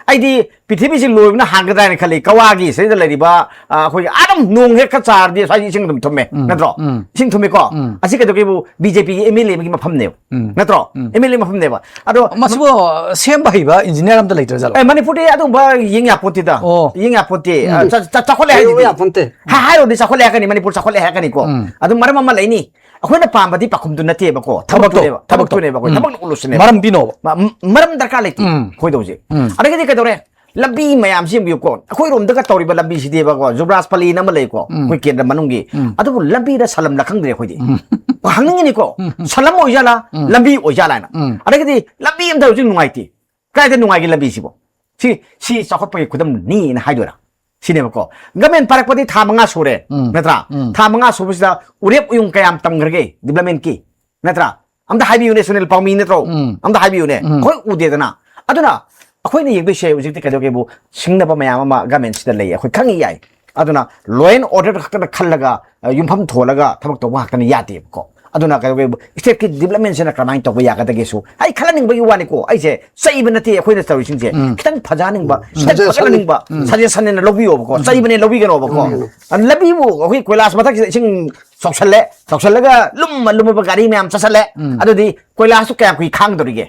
ꯑꯩꯗꯤ ꯄ꯭ꯔꯤꯊꯤꯕꯤꯁꯤ ꯂꯣꯏꯕꯅ ꯍꯥꯟꯒꯗ꯭ꯔꯥ ꯍꯥꯏꯅ ꯈꯜꯂꯤ꯫ ꯀꯋꯥꯒꯤ ꯁꯤꯗ ꯂꯩꯔꯤꯕ, ꯑ, ꯑꯩꯈꯣꯏꯒꯤ ꯑꯗꯨꯝ ꯅꯣꯡ ꯍꯦꯛ ꯈꯔ ꯆꯥꯔꯗꯤ ꯁ꯭ꯋꯥꯏꯁꯤ ꯏꯁꯤꯡ ꯑꯗꯨꯝ ꯊꯨꯝꯃꯦ, ꯎꯝ, ꯅꯠꯇ꯭ꯔꯣ? ꯎꯝ꯫ ꯏꯁꯤꯡ ꯊꯨꯝꯃꯦꯀꯣ? ꯎꯝ꯫ ꯑꯁꯤ ꯀꯩꯗꯧꯒꯦꯕꯨ ꯕꯤ ꯖꯦ ꯄꯤꯒꯤ ꯑꯦꯝ ꯑꯦꯜ ꯑꯦ ꯑꯃꯒꯤ ꯃꯐꯝꯅꯦꯕ, ꯎꯝ꯫ ꯅꯠꯇ꯭ꯔꯣ? ꯎꯝ꯫ ꯑꯦꯝ ꯑꯦꯜ ꯑꯦ ꯃꯐꯝꯅꯦꯕ꯫ ꯑꯗꯣ ꯃꯁꯤꯕꯨ ꯁꯦꯝꯕ ꯍꯩꯕ ꯏꯟꯖꯤꯅꯤꯌꯥꯔ ꯑꯝꯇ ꯂꯩꯇ꯭ꯔꯖꯥꯠꯂꯣ? ꯑꯦ, ꯃꯅꯤꯄꯨꯔꯗꯤ ꯑꯗꯨꯒꯨꯝꯕ ꯌꯦꯡ ꯌꯥꯄꯣꯠꯇꯦꯗ꯫ ꯑꯣ꯫ ꯌꯦꯡ ꯌꯥꯄꯣꯠꯇꯦ꯫ ꯎꯝ꯫ ꯑ, ꯆ-, ꯆ-, ꯆꯥꯎꯈꯠꯂꯦ ꯍꯩꯕ ꯍꯥꯏꯗꯨꯗꯤ꯫ ꯌꯥꯄꯣꯠꯇꯦ꯫ ꯍꯥ-, ꯍꯥꯏꯔꯨꯔꯗꯤ ꯆꯥꯎꯈꯠꯂꯦ ꯍꯥꯏꯔꯛꯀꯅꯤ, ꯃꯅꯤꯄꯨꯔ ꯆꯥꯎꯈꯠꯂꯦ ꯍꯥꯏꯔꯛꯀꯅꯤꯀꯣ꯫ ꯎꯝ꯫ ꯑꯗꯨ ꯃꯔꯝ ꯑꯃ ꯂꯩꯅꯤ꯫ ꯑꯩꯈꯣꯏꯅ ꯄꯥꯝꯕꯗꯤ ꯄꯥꯎꯈꯨꯝꯗꯨ ꯅꯠꯇꯦꯕꯀꯣ꯫ ꯊꯕꯛꯇꯣ, ꯊꯕꯛꯇꯨꯅꯦꯕ, ꯊꯕꯛꯇꯣ꯫ ꯊꯕꯛꯇꯨꯅꯦꯕ ꯑꯩꯈꯣꯏ ꯎꯝ꯫ ꯊꯕꯛꯅ ꯎꯠꯂꯨꯁꯤꯅꯦꯕ꯫ ꯃꯔꯝꯗꯤꯅꯣꯕ? ꯃ-, ꯃ-, ꯃꯔꯝ ꯗꯔꯀꯥꯔ ꯂꯩꯇꯦ ꯎꯝ꯫ ꯑꯩꯈꯣꯏꯗ ꯍꯧꯖꯤꯛ꯫ ꯎꯝ꯫ ꯑꯗꯒꯤꯗꯤ ꯀꯩꯗꯧꯔꯦ? ꯂꯝꯕꯤ ꯃꯌꯥꯝꯁꯤ ꯌꯦꯡꯕꯤꯌꯨꯀꯣ꯫ ꯑꯩꯈꯣꯏꯔꯣꯝꯗꯒ ꯇꯧꯔꯤꯕ ꯂꯝꯕꯤꯁꯤꯗꯤꯕꯀꯣ, ꯖꯨꯕ꯭ꯔꯥꯖ ꯄꯂꯤꯅ ꯑꯃ ꯂꯩꯀꯣ, ꯎꯝ꯫ ꯑꯩꯈꯣꯏ ꯀꯦꯟꯗ꯭ꯔ ꯃꯅꯨꯡꯒꯤ꯫ ꯎꯝ꯫ ꯑꯗꯨꯕꯨ ꯂꯝꯕꯤꯗ ꯁꯂꯝꯂ ꯈꯪꯗ꯭ꯔꯦ ꯑꯩꯈꯣꯏꯗꯤ꯫ ꯎꯝ꯫ ꯍꯪꯅꯤꯡꯉꯤꯅꯤꯀꯣ, ꯎꯝ꯫ ꯁꯂꯝ ꯑꯣꯏꯖꯥꯠꯂꯥ, ꯎꯝ꯫ ꯂꯝꯕꯤ ꯑꯣꯏꯖꯥꯠꯂꯥ ꯍꯥꯏꯅ꯫ ꯎꯝ꯫ ꯑꯗꯒꯤꯗꯤ ꯂꯝꯕꯤ ꯑꯝꯇ ꯍꯧꯖꯤꯛ ꯅꯨꯡꯉꯥꯏꯇꯦ꯫ ꯀꯥꯏꯗ ꯅꯨꯡꯉꯥꯏꯒꯦ ꯂꯝꯕꯤꯁꯤꯕꯣ? ꯁꯤ, ꯁꯤ ꯆꯥꯎꯈꯠꯄꯒꯤ ꯈꯨꯗꯝꯅꯤꯅ ꯍꯥꯏꯗꯣꯏꯔꯥ? ꯁꯤꯅꯦꯕꯀꯣ꯫ ꯒꯃꯦꯟ ꯄꯥꯏꯔꯛꯄꯗꯤ ꯊꯥ ꯃꯉꯥ ꯁꯨꯔꯦ, ꯎꯝ꯫ ꯅꯠꯇ꯭ꯔꯥ? ꯎꯝ꯫ ꯊꯥ ꯃꯉꯥ ꯁꯨꯕꯁꯤꯗ ꯎꯔꯦꯞ ꯎꯌꯨꯡ ꯀꯌꯥꯝ ꯇꯝꯈ꯭ꯔꯒꯦ ꯗꯤꯕ꯭ꯂꯞꯃꯦꯟꯀꯤ? ꯅꯠꯇ꯭ꯔꯥ? ꯑꯝꯇ ꯍꯥꯏꯕꯤꯌꯨꯅꯦ, ꯁꯨꯅꯤꯜ ꯄꯥꯎꯃꯤ ꯅꯠꯇ꯭ꯔꯣ? ꯎꯝ꯫ ꯑꯝꯇ ꯍꯥꯏꯕꯤꯌꯨꯅꯦ꯫ ꯎꯝ꯫ ꯑꯩꯈꯣꯏ ꯎꯗꯦꯗꯅ꯫ ꯑꯗꯨꯅ ꯑꯩꯈꯣꯏꯅ ꯌꯦꯡꯗꯣꯏꯁꯦ ꯍꯧꯖꯤꯛꯇꯤ ꯀꯩꯗꯧꯒꯦꯕꯨ, ꯁꯤꯡꯅꯕ ꯃꯌꯥꯝ ꯑꯃ ꯒꯃꯦꯟꯁꯤꯗ ꯂꯩ, ꯑꯩꯈꯣꯏ ꯈꯪꯉꯤ ꯌꯥꯏ꯫ ꯑꯗꯨꯅ law and order ꯈꯛꯇꯗ ꯈꯜꯂꯒ, ꯑ, ꯌꯨꯝꯐꯝ ꯊꯣꯜꯂꯒ ꯊꯕꯛ ꯇꯧꯕ ꯉꯥꯛꯇꯅ ꯌꯥꯗꯦꯕꯀꯣ꯫ ꯑꯗꯨꯅ ꯀꯩꯗꯧꯒꯦꯕꯨ, ꯁ꯭ꯇꯦꯠꯀꯤ ꯗꯤꯕ꯭ꯂꯞꯃꯦꯟꯁꯤꯅ ꯀꯃꯥꯏꯅ ꯇꯧꯕ ꯌꯥꯒꯗꯒꯦꯁꯨ ꯑꯩ ꯈꯜꯍꯟꯅꯤꯡꯕꯒꯤ ꯋꯥꯅꯤꯀꯣ꯫ ꯑꯩꯁꯦ ꯆꯩꯕ ꯅꯠꯇꯦ ꯑꯩꯈꯣꯏꯅ ꯇꯧꯔꯤꯁꯤꯡꯁꯦ꯫ ꯎꯝ꯫ ꯈꯤꯇꯪ ꯐꯖꯍꯟꯅꯤꯡꯕ, ꯎꯝ꯫ ꯈꯤꯇꯪ ꯁꯖꯦꯁꯟ꯫ ꯐꯒꯠꯍꯟꯅꯤꯡꯕ, ꯎꯝ꯫ ꯁꯖꯦꯁꯟꯅꯦꯅ ꯂꯧꯕꯤꯌꯣꯕꯀꯣ꯫ ꯎꯝ꯫ ꯆꯩꯕꯅꯦ ꯂꯧꯕꯤꯒꯅꯣꯕꯀꯣ꯫ ꯎꯝ꯫ ꯑ, ꯂꯝꯕꯤꯕꯨ ꯑꯩꯈꯣꯏ ꯀꯣꯏꯂꯥꯁ ꯃꯊꯛꯁꯤꯗ ꯏꯁꯤꯡ ꯆꯥꯎꯁꯜꯂꯦ, ꯆꯥꯎꯁꯜꯂꯒ ꯂꯨꯝꯃ ꯂꯨꯝꯃꯕ ꯒꯥꯔꯤ ꯃꯌꯥꯝ ꯆꯠꯁꯜꯂꯦ꯫ ꯎꯝ꯫ ꯑꯗꯨꯗꯤ ꯀꯣꯏꯂꯥꯁꯇꯨ ꯀꯌꯥꯝ ꯀꯨꯏ ꯈꯥꯡꯗꯧꯔꯤꯒꯦ?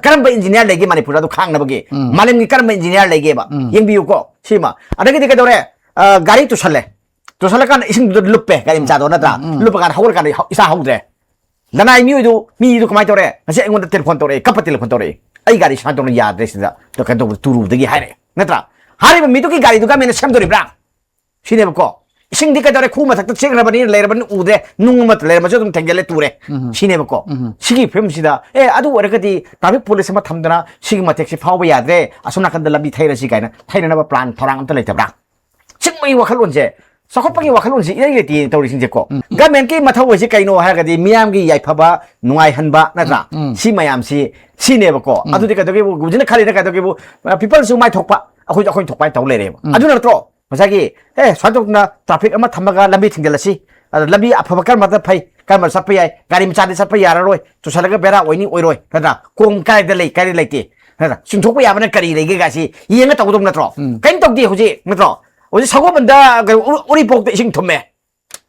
ꯀꯔꯝꯕ ꯏꯟꯖꯤꯅꯤꯌꯥꯔ ꯂꯩꯒꯦ ꯃꯅꯤꯄꯨꯔꯗ? ꯑꯗꯨ ꯈꯥꯡꯅꯕꯒꯤ ꯎꯝ꯫ ꯃꯥꯂꯦꯝꯒꯤ ꯀꯔꯝꯕ ꯏꯟꯖꯤꯅꯤꯌꯥꯔ ꯂꯩꯒꯦꯕ? ꯎꯝ꯫ ꯌꯦꯡꯕꯤꯌꯨꯀꯣ ꯁꯤꯃ꯫ ꯑꯗꯒꯤꯗꯤ ꯀꯩꯗꯧꯔꯦ? ꯑ, ꯒꯥꯔꯤ ꯇꯨꯁꯜꯂꯦ, ꯇꯨꯁꯜꯂꯀꯥꯟꯗ ꯏꯁꯤꯡꯗꯨꯗ ꯂꯨꯞꯄꯦ ꯒꯥꯔꯤ ꯃꯆꯥꯗꯣ, ꯅꯠꯇ꯭ꯔꯥ? ꯎꯝ, ꯎꯝ꯫ ꯂꯨꯞꯄ ꯀꯥꯟꯗ ꯍꯧꯒꯠꯂꯀꯥꯟꯗ ꯏꯁꯥ ꯍꯧꯗ꯭ꯔꯦ꯫ ꯂꯅꯥꯏ ꯃꯤꯑꯣꯏꯗꯨ, ꯃꯤꯗꯨ ꯀꯃꯥꯏꯅ ꯇꯧꯔꯦ? ꯉꯁꯤ ꯑꯩꯉꯣꯟꯗ ꯇꯦꯂꯤꯐꯣꯟ ꯇꯧꯔꯛꯑꯦ, ꯀꯞꯄ ꯇꯦꯂꯤꯐꯣꯟ ꯇꯧꯔꯛꯑꯦ, "ꯑꯩ ꯒꯥꯔꯤ ꯁꯨꯃꯥꯏꯅ ꯇꯧꯅ ꯌꯥꯗ꯭ꯔꯦ, ꯁꯤꯗ ꯀꯩꯅꯣ ꯇꯧꯕꯗ ꯇꯨꯔꯨꯕꯗꯒꯤ" ꯍꯥꯏꯔꯛꯑꯦ, ꯅꯠꯇ꯭ꯔꯥ? ꯍꯥꯏꯔꯤꯕ ꯃꯤꯗꯨꯒꯤ ꯒꯥꯔꯤꯗꯨ ꯒꯃꯦꯟꯅ ꯁꯦꯝꯗꯣꯔꯤꯕ꯭ꯔꯥ ꯁꯤꯅꯦꯕꯀꯣ꯫ ꯏꯁꯤꯡꯗꯤ ꯀꯩꯗꯧꯔꯦ? ꯈꯨ ꯃꯊꯛꯇ ꯆꯦꯛ ꯂꯩꯔꯕꯅꯤꯅ, ꯂꯩꯔꯕꯅꯤꯅ ꯎꯗ꯭ꯔꯦ, ꯅꯨꯡ ꯑꯃ ꯂꯩꯔꯝꯃꯁꯨ ꯑꯗꯨꯝ ꯊꯦꯡꯖꯤꯜꯂꯦ, ꯇꯨꯔꯦ꯫ ꯎꯝ꯫ ꯁꯤꯅꯦꯕꯀꯣ꯫ ꯎꯝ꯫ ꯁꯤꯒꯤ ꯐꯤꯕꯝꯁꯤꯗ, ꯑꯦ, ꯑꯗꯨ ꯑꯣꯏꯔꯒꯗꯤ ꯇ꯭ꯔꯥꯐꯤꯛ ꯄꯨꯂꯤꯁ ꯑꯃ ꯊꯝꯗꯅ ꯁꯤꯒꯤ ꯃꯇꯦꯛꯁꯤ ꯐꯥꯎꯕ ꯌꯥꯗ꯭ꯔꯦ, ꯑꯁꯣꯝ ꯅꯥꯀꯟꯗ ꯂꯝꯕꯤ ꯊꯩꯔꯁꯤ ꯀꯥꯏꯅ ꯊꯩꯅꯅꯕ ꯄ꯭ꯂꯥꯟ ꯊꯧꯔꯥꯡ ꯑꯝꯇ ꯂꯩꯇꯕ꯭ꯔꯥ? ꯁꯤꯒꯨꯝꯕꯒꯤ ꯋꯥꯈꯜꯂꯣꯟꯁꯦ, ꯆꯥꯎꯈꯠꯄꯒꯤ ꯋꯥꯈꯜꯂꯣꯟꯁꯦ ꯏꯔꯩ ꯂꯩꯇꯦ ꯇꯧꯔꯤꯁꯤꯡꯁꯦꯀꯣ꯫ ꯎꯝ꯫ ꯒꯃꯦꯟꯀꯤ ꯃꯊꯧ ꯑꯣꯏꯁꯤ ꯀꯩꯅꯣ ꯍꯥꯏꯔꯒꯗꯤ ꯃꯤꯌꯥꯝꯒꯤ ꯌꯥꯏꯐꯕ, ꯅꯨꯡꯉꯥꯏꯍꯟꯕ, ꯅꯠꯇ꯭ꯔꯥ? ꯎꯝ, ꯎꯝ꯫ ꯁꯤ ꯃꯌꯥꯝꯁꯤ, ꯁꯤꯅꯦꯕꯀꯣ꯫ ꯎꯝ꯫ ꯑꯗꯨꯗꯤ ꯀꯩꯗꯧꯒꯦꯕꯨ, ꯍꯧꯖꯤꯛꯅ ꯈꯜꯂꯤꯅ ꯀꯩꯗꯧꯒꯦꯕꯨ, ꯑ, ꯄꯤꯄꯜꯁꯨ ꯃꯥꯏ ꯊꯣꯛꯄ, ꯑꯩꯈꯣꯏꯁꯨ ꯑꯩꯈꯣꯏ ꯊꯣꯛꯄ ꯍꯥꯏꯅ ꯇꯧ ꯂꯩꯔꯦꯕ꯫ ꯎꯝ꯫ ꯑꯗꯨ ꯅꯠꯇ꯭ꯔꯣ? ꯉꯁꯥꯏꯒꯤ, ꯑꯦ, ꯁꯨꯃꯥꯏꯅ ꯇꯧꯗꯅ ꯇ꯭ꯔꯥꯐꯤꯛ ꯑꯃ ꯊꯝꯃꯒ ꯂꯝꯕꯤ ꯊꯤꯡꯖꯤꯜꯂꯁꯤ, ꯑꯗ ꯂꯝꯕꯤ ꯑꯐꯕ ꯀꯔꯝꯕꯗ ꯐꯩ, ꯀꯔꯝꯕ ꯆꯠꯄ ꯌꯥꯏ, ꯒꯥꯔꯤ ꯃꯆꯥꯗꯤ ꯆꯠꯄ ꯌꯥꯔꯔꯣꯏ, ꯇꯨꯁꯜꯂꯒ ꯕꯦꯔꯥ ꯑꯣꯏꯅꯤ ꯑꯣꯏꯔꯣꯏ, ꯅꯠꯇ꯭ꯔꯥ? ꯀꯣꯝ ꯀꯥꯏꯗ ꯂꯩ, ꯀꯥꯏꯗ ꯂꯩꯇꯦ, ꯅꯠꯇ꯭ꯔꯥ? ꯆꯨꯝꯊꯣꯛꯄ ꯌꯥꯕꯅ ꯀꯔꯤ ꯂꯩꯒꯦ ꯀꯥꯏꯁꯤ ꯌꯦꯡꯉ ꯇꯧꯒꯗꯧꯕ ꯅꯠꯇ꯭ꯔꯣ? ꯎꯝ꯫ ꯀꯔꯤꯝ ꯇꯧꯗꯦ ꯍꯧꯖꯤꯛ, ꯅꯠꯇ꯭ꯔꯣ? ꯍꯧꯖꯤꯛ ꯁꯒꯣꯜꯕꯟꯗ, ꯀꯩꯅꯣ, ꯎꯔꯤ-, ꯎꯔꯤꯄꯣꯛꯇ ꯏꯁꯤꯡ ꯊꯨꯝꯃꯦ,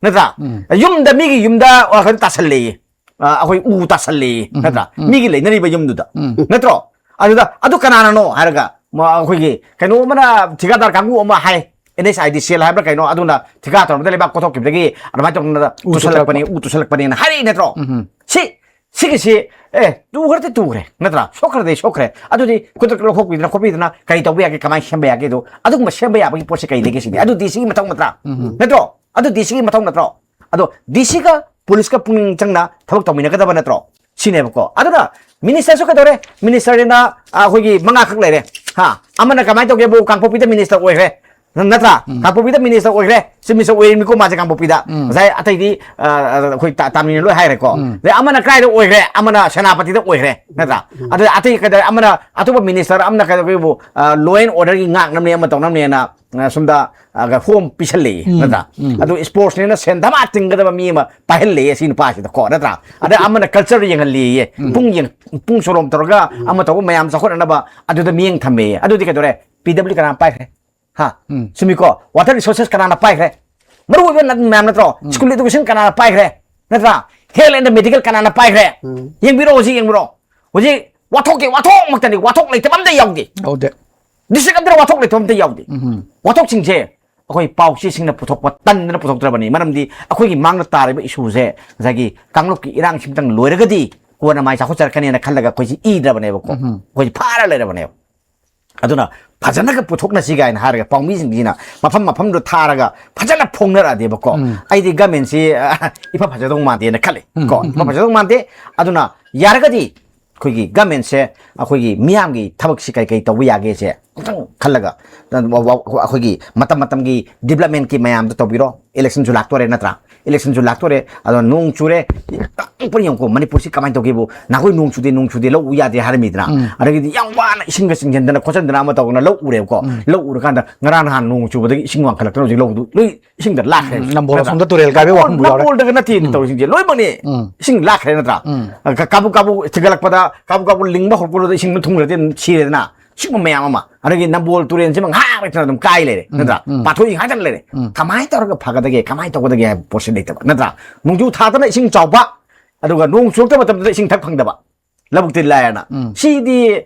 ꯅꯠꯇ꯭ꯔꯥ? ꯎꯝ꯫ ꯌꯨꯝꯗ, ꯃꯤꯒꯤ ꯌꯨꯝꯗ, ꯑ, ꯀꯩꯅꯣ ꯇꯥꯁꯜꯂꯦꯌꯦ, ꯑ, ꯑꯩꯈꯣꯏ ꯎ ꯇꯥꯁꯜꯂꯦꯌꯦ, ꯎꯝ, ꯅꯠꯇ꯭ꯔꯥ? ꯎꯝ꯫ ꯃꯤꯒꯤ ꯂꯩꯅꯔꯤꯕ ꯌꯨꯝꯗꯨꯗ, ꯎꯝ꯫ ꯅꯠꯇ꯭ꯔꯣ? ꯑꯗꯨꯗ, ꯑꯗꯨ ꯀꯅꯥꯅꯅꯣ ꯍꯥꯏꯔꯒ, ꯃ-, ꯑꯩꯈꯣꯏꯒꯤ ꯀꯩꯅꯣ ꯑꯃꯅ, ꯊꯤꯀꯥꯗꯥꯔ ꯀꯥꯡꯕꯨ ꯑꯃ ꯍꯥꯏ, NHIDCL ꯍꯥꯏꯕ꯭ꯔꯥ ꯀꯩꯅꯣ, ꯑꯗꯨꯅ ꯊꯤꯀꯥ ꯇꯧꯔꯝꯕꯗ ꯂꯩꯕꯥꯛ ꯀꯣꯊꯣꯛꯈꯤꯕꯗꯒꯤ ꯑꯗꯨꯃꯥꯏꯅ ꯇꯧꯗꯅ ꯎ ꯇꯨꯁꯜꯂꯛꯄꯅꯤ, ꯇꯨꯁꯜꯂꯛꯄ꯫ ꯎ ꯇꯨꯁꯜꯂꯛꯄꯅꯦꯅ ꯍꯥꯏꯔꯛꯏ ꯅꯠꯇ꯭ꯔꯣ? ꯎꯝ꯫ ꯁꯤ, ꯁꯤꯒꯤꯁꯤ, ꯑꯦ, ꯇꯨꯈ꯭ꯔꯗꯤ ꯇꯨꯈ꯭ꯔꯦ, ꯅꯠꯇ꯭ꯔꯥ? ꯁꯣꯛꯈ꯭ꯔꯗꯤ ꯁꯣꯛꯈ꯭ꯔꯦ꯫ ꯑꯗꯨꯗꯤ ꯈꯨꯗꯛꯇ ꯂꯧꯊꯣꯛꯄꯤꯗꯅ ꯈꯣꯠꯄꯤꯗꯅ ꯀꯔꯤ ꯇꯧꯕ ꯌꯥꯒꯦ, ꯀꯃꯥꯏꯅ ꯁꯦꯝꯕ ꯌꯥꯒꯦ? ꯑꯗꯣ ꯑꯗꯨꯒꯨꯝꯕ ꯁꯦꯝꯕ ꯌꯥꯕꯒꯤ ꯄꯣꯠꯁꯦ ꯀꯩ ꯂꯩꯒꯦ ꯁꯤꯅꯤ? ꯑꯗꯨ DC ꯒꯤ ꯃꯊꯧ ꯅꯠꯇ꯭ꯔꯥ? ꯎꯝ꯫ ꯅꯠꯇ꯭ꯔꯣ? ꯑꯗꯨ DC ꯒꯤ ꯃꯊꯧ ꯅꯠꯇ꯭ꯔꯣ? ꯑꯗꯣ DC ꯒ ꯄꯨꯂꯤꯁꯀ ꯄꯨꯛꯅꯤꯡ ꯆꯪꯅ ꯊꯕꯛ ꯇꯧꯃꯤꯟꯅꯒꯗꯕ ꯅꯠꯇ꯭ꯔꯣ? ꯁꯤꯅꯦꯕꯀꯣ꯫ ꯑꯗꯨꯅ ꯃꯤꯅꯤꯁꯇꯔꯁꯨ ꯀꯩꯗꯧꯔꯦ? ꯃꯤꯅꯤꯁꯇꯔꯅ, ꯑ, ꯑꯩꯈꯣꯏꯒꯤ ꯃꯉꯥꯈꯛ ꯂꯩꯔꯦ꯫ ꯍꯥ? ꯑꯃꯅ ꯀꯃꯥꯏꯅ ꯇꯧꯒꯦꯕꯨ, ꯀꯥꯡꯄꯣꯛꯄꯤꯗ ꯃꯤꯅꯤꯁꯇꯔ ꯑꯣꯏꯈ꯭ꯔꯦ꯫ ꯅꯠꯇ꯭ꯔꯥ? ꯎꯝ꯫ ꯀꯥꯡꯄꯣꯛꯄꯤꯗ ꯃꯤꯅꯤꯁꯇꯔ ꯑꯣꯏꯈ꯭ꯔꯦ, ꯆꯤꯐ ꯃꯤꯅꯤꯁꯇꯔ ꯑꯣꯏꯔꯤꯃꯤꯀꯣ ꯃꯥꯁꯦ ꯀꯥꯡꯄꯣꯛꯄꯤꯗ꯫ ꯎꯝ꯫ ꯉꯁꯥꯏ ꯑꯇꯩꯗꯤ, ꯑ, ꯑ, ꯑꯩꯈꯣꯏ ꯇꯥ-, ꯇꯥꯃꯤꯜꯅ ꯂꯣꯏ ꯍꯥꯏꯈ꯭ꯔꯦꯀꯣ꯫ ꯎꯝ꯫ ꯑꯗꯩ ꯑꯃꯅ ꯀꯗꯥꯏꯗ ꯑꯣꯏꯈ꯭ꯔꯦ? ꯑꯃꯅ ꯁꯦꯅꯥꯄꯇꯤꯗ ꯑꯣꯏꯈ꯭ꯔꯦ, ꯅꯠꯇ꯭ꯔꯥ? ꯎꯝ꯫ ꯑꯗꯨ ꯑꯇꯩ ꯀꯩꯗꯧꯔꯦ? ꯑꯃꯅ ꯑꯇꯣꯞꯄ ꯃꯤꯅꯤꯁꯇꯔ ꯑꯃꯅ ꯀꯩꯗꯧꯒꯦꯕꯨ, ꯑ, law and order ꯒꯤ ꯉꯥꯛꯅꯕꯅꯦ, ꯑꯃ ꯇꯧꯅꯕꯅꯦꯅ, ꯑ, ꯁꯣꯝꯗ, ꯑ, ꯍꯣꯝ ꯄꯤꯁꯜꯂꯛꯏ, ꯎꯝ, ꯅꯠꯇ꯭ꯔꯥ? ꯎꯝ꯫ ꯑꯗꯨ ꯏꯁꯄꯣꯔꯠꯁꯅꯦꯅ ꯁꯦꯟ ꯗꯃꯥ ꯇꯤꯡꯒꯗꯕ ꯃꯤ ꯑꯃ ꯄꯥꯏꯍꯜꯂꯛꯑꯦ ꯁꯤ ꯅꯨꯄꯥꯁꯤꯗꯀꯣ, ꯅꯠꯇ꯭ꯔꯥ? ꯑꯗꯩ ꯑꯃꯅ ꯀꯜꯆꯔ ꯌꯦꯡꯍꯜꯂꯦꯌꯦ, ꯎꯝ꯫ ꯄꯨꯡ ꯌꯦꯡ-, ꯄꯨꯡ ꯆꯣꯂꯣꯝ ꯇꯧꯔꯒ ꯎꯝ꯫ ꯑꯃ ꯇꯧꯕ ꯃꯌꯥꯝ ꯆꯥꯎꯈꯠꯅꯅꯕ ꯑꯗꯨꯗ ꯃꯤꯠꯌꯦꯡ ꯊꯝꯃꯦꯌꯦ꯫ ꯑꯗꯨꯗꯤ ꯀꯩꯗꯧꯔꯦ? PWD ꯀꯅꯥ ꯄꯥꯏꯈ꯭ꯔꯦ? ꯍꯥ? ꯎꯝ꯫ ꯆꯨꯝꯃꯤꯀꯣ? Water resources ꯀꯅꯥꯅ ꯄꯥꯏꯈ꯭ꯔꯦ? ꯃꯔꯨ ꯑꯣꯏꯕ ꯅꯠ-, ꯃꯌꯥꯝ ꯅꯠꯇ꯭ꯔꯣ? ꯎꯝ꯫ School education ꯀꯅꯥꯅ ꯄꯥꯏꯈ꯭ꯔꯦ? ꯅꯠꯇ꯭ꯔꯥ? Health and medical ꯀꯅꯥꯅ ꯄꯥꯏꯈ꯭ꯔꯦ? ꯎꯝ꯫ ꯌꯦꯡꯕꯤꯔꯣ ꯍꯧꯖꯤꯛ, ꯌꯦꯡꯕꯤꯔꯣ꯫ ꯍꯧꯖꯤꯛ ꯋꯥꯊꯣꯛꯀꯤ ꯋꯥꯊꯣꯛꯃꯛꯇꯅꯤ, ꯋꯥꯊꯣꯛ ꯂꯩꯇꯕ ꯑꯝꯇ ꯌꯥꯎꯗꯦ꯫ ꯌꯥꯎꯗꯦ꯫ ꯗꯤꯁꯇ꯭ꯔꯤꯛ ꯑꯝꯇꯗ ꯋꯥꯊꯣꯛ ꯂꯩꯇꯕ ꯑꯝꯇ ꯌꯥꯎꯗꯦ꯫ ꯎꯝ꯫ ꯋꯥꯊꯣꯛꯁꯤꯡꯁꯦ ꯑꯩꯈꯣꯏ ꯄꯥꯎꯆꯦꯁꯤꯡꯅ ꯄꯨꯊꯣꯛꯄ ꯇꯟꯗꯅ ꯄꯨꯊꯣꯛꯇ꯭ꯔꯕꯅꯤ꯫ ꯃꯔꯝꯗꯤ ꯑꯩꯈꯣꯏꯒꯤ ꯃꯥꯡꯗ ꯇꯥꯔꯤꯕ ꯏꯁꯨꯁꯦ ꯉꯁꯥꯏꯒꯤ ꯀꯥꯡꯂꯨꯞꯀꯤ ꯏꯔꯥꯡꯁꯤꯝꯇꯪ ꯂꯣꯏꯔꯒꯗꯤ ꯀꯣꯟꯅ ꯃꯥꯏ ꯆꯥꯎꯈꯠꯆꯔꯛꯀꯅꯤꯅ ꯈꯜꯂꯒ ꯑꯩꯈꯣꯏꯁꯤ ꯏꯗ꯭ꯔꯕꯅꯦꯕꯀꯣ꯫ ꯎꯝ꯫ ꯑꯩꯈꯣꯏꯁꯤ ꯐꯥꯔ ꯂꯩꯔꯕꯅꯦꯕ꯫ ꯑꯗꯨꯅ ꯐꯖꯅꯒ ꯄꯨꯊꯣꯛꯅꯁꯤ ꯀꯥꯏꯅ ꯍꯥꯏꯔꯒ ꯄꯥꯎꯃꯤꯁꯤꯡꯁꯤꯅ ꯃꯐꯝ ꯃꯐꯝꯗꯣ ꯊꯥꯔꯒ ꯐꯖꯅ ꯐꯣꯡꯅꯔꯛꯑꯗꯤꯕꯀꯣ, ꯎꯝ꯫ ꯑꯩꯗꯤ ꯒꯃꯦꯟꯁꯤ ꯏꯐ ꯐꯖꯗꯧ ꯃꯥꯟꯗꯦꯅ ꯈꯜꯂꯤ ꯎꯝ, ꯀꯣ꯫ ꯎꯝ, ꯏꯐ ꯎꯝ꯫ ꯐꯖꯗꯧ ꯃꯥꯟꯗꯦ꯫ ꯑꯗꯨꯅ ꯌꯥꯔꯒꯗꯤ ꯑꯩꯈꯣꯏꯒꯤ ꯒꯃꯦꯟꯁꯦ ꯑꯩꯈꯣꯏꯒꯤ ꯃꯤꯌꯥꯝꯒꯤ ꯊꯕꯛꯁꯤ ꯀꯩ ꯀꯩ ꯇꯧꯕ ꯌꯥꯒꯦꯁꯦ ꯑꯃꯨꯛꯇꯪ ꯈꯜꯂꯒ, ꯑꯩꯈꯣꯏꯒꯤ ꯃꯇꯝ ꯃꯇꯝꯒꯤ ꯗꯤꯕ꯭ꯂꯞꯃꯦꯟꯀꯤ ꯃꯌꯥꯝꯗꯣ ꯇꯧꯕꯤꯔꯣ꯫ ꯏꯂꯦꯛꯁꯟꯁꯨ ꯂꯥꯛꯇꯣꯔꯦ ꯅꯠꯇ꯭ꯔꯥ? ꯏꯂꯦꯛꯁꯟꯁꯨ ꯂꯥꯛꯇꯣꯔꯦ꯫ ꯑꯗꯣ ꯅꯣꯡ ꯆꯨꯔꯦ꯫ ꯇꯥꯛꯄꯅ ꯌꯦꯡꯉꯨꯀꯣ, ꯃꯅꯤꯄꯨꯔꯁꯤ ꯀꯃꯥꯏꯅ ꯇꯧꯒꯦꯕꯨ, ꯅꯈꯣꯏ ꯅꯣꯡ ꯆꯨꯗꯦ, ꯅꯣꯡ ꯆꯨꯗꯦ, ꯂꯧ ꯎ ꯌꯥꯗꯦ ꯍꯥꯏꯔꯝꯃꯤꯗꯅ꯫ ꯎꯝ꯫ ꯑꯗꯒꯤꯗꯤ ꯌꯥꯝ ꯋꯥꯅ ꯏꯁꯤꯡꯒ ꯆꯤꯡꯁꯤꯟꯗꯅ ꯈꯣꯠꯆꯟꯗꯅ ꯑꯃ ꯇꯧꯗꯅ ꯂꯧ ꯎꯔꯦꯕꯀꯣ꯫ ꯎꯝ꯫ ꯂꯧ ꯎꯔꯀꯥꯟꯗ ꯉꯔꯥꯡ ꯅꯍꯥꯟ ꯅꯣꯡ ꯆꯨꯕꯗꯒꯤ ꯏꯁꯤꯡ ꯋꯥꯡꯈꯠꯂꯛꯇꯅ ꯍꯧꯖꯤꯛ ꯂꯧꯗꯨ ꯂꯣꯏ ꯏꯁꯤꯡꯗ ꯂꯥꯛꯈ꯭ꯔꯦ꯫ ꯎꯝ, ꯅꯝꯕꯣꯜ ꯅꯠꯇ꯭ꯔꯥ? ꯑꯁꯣꯝꯗ ꯇꯨꯔꯦꯜ ꯀꯥꯏꯕꯩ ꯋꯥꯐꯝꯕꯨ ꯌꯥꯎꯔꯦ꯫ ꯅꯝꯕꯣꯜꯗꯒ ꯅꯠꯇꯦ ꯎꯝ꯫ ꯇꯧꯔꯤꯁꯤꯡꯁꯦ ꯂꯣꯏꯅꯃꯛꯅꯦ꯫ ꯎꯝ꯫ ꯏꯁꯤꯡ ꯂꯥꯛꯈ꯭ꯔꯦ ꯅꯠꯇ꯭ꯔꯥ? ꯎꯝ꯫ ꯀ-, ꯀꯥꯕꯨ ꯀꯥꯕꯨ ꯊꯤꯒꯠꯂꯛꯄꯗ ꯀꯥꯕꯨ ꯀꯥꯕꯨ ꯂꯤꯡꯕ ꯍꯧꯔꯛꯄꯗꯨꯗ ꯏꯁꯤꯡꯗꯣ ꯊꯨꯝꯈ꯭ꯔꯗꯤ ꯑꯗꯨꯝ ꯁꯤꯔꯦꯗꯅ꯫ ꯁꯤꯒꯨꯝꯕ ꯃꯌꯥꯝ ꯑꯃ꯫ ꯑꯗꯒꯤ ꯅꯝꯕꯣꯜ ꯇꯨꯔꯦꯜꯁꯤꯃ ꯉꯥꯏꯍꯥꯛ ꯂꯩꯇꯅ ꯑꯗꯨꯝ ꯀꯥꯏ ꯂꯩꯔꯦ ꯅꯠꯇ꯭ꯔꯥ? ꯎꯝ꯫ ꯄꯥꯊꯣꯛꯏ ꯉꯥꯏꯍꯥꯛꯇꯪ ꯂꯩꯔꯦ꯫ ꯎꯝ꯫ ꯀꯃꯥꯏꯅ ꯇꯧꯔꯒ ꯐꯒꯗꯒꯦ, ꯀꯃꯥꯏꯅ ꯇꯧꯒꯗꯒꯦ ꯍꯥꯏꯕ ꯄꯣꯠꯁꯤ ꯂꯩꯇꯕ ꯅꯠꯇ꯭ꯔꯥ? ꯅꯣꯡꯖꯨ ꯊꯥꯗꯅ ꯏꯁꯤꯡ ꯆꯥꯎꯕ, ꯑꯗꯨꯒ ꯅꯣꯡ ꯆꯨꯔꯛꯇꯕ ꯃꯇꯝꯗ ꯏꯁꯤꯡ ꯊꯛ ꯐꯪꯗꯕ꯫ ꯂꯧꯕꯨꯛꯇꯤ ꯂꯥꯏꯔꯅ꯫ ꯎꯝ꯫ ꯁꯤꯗꯤ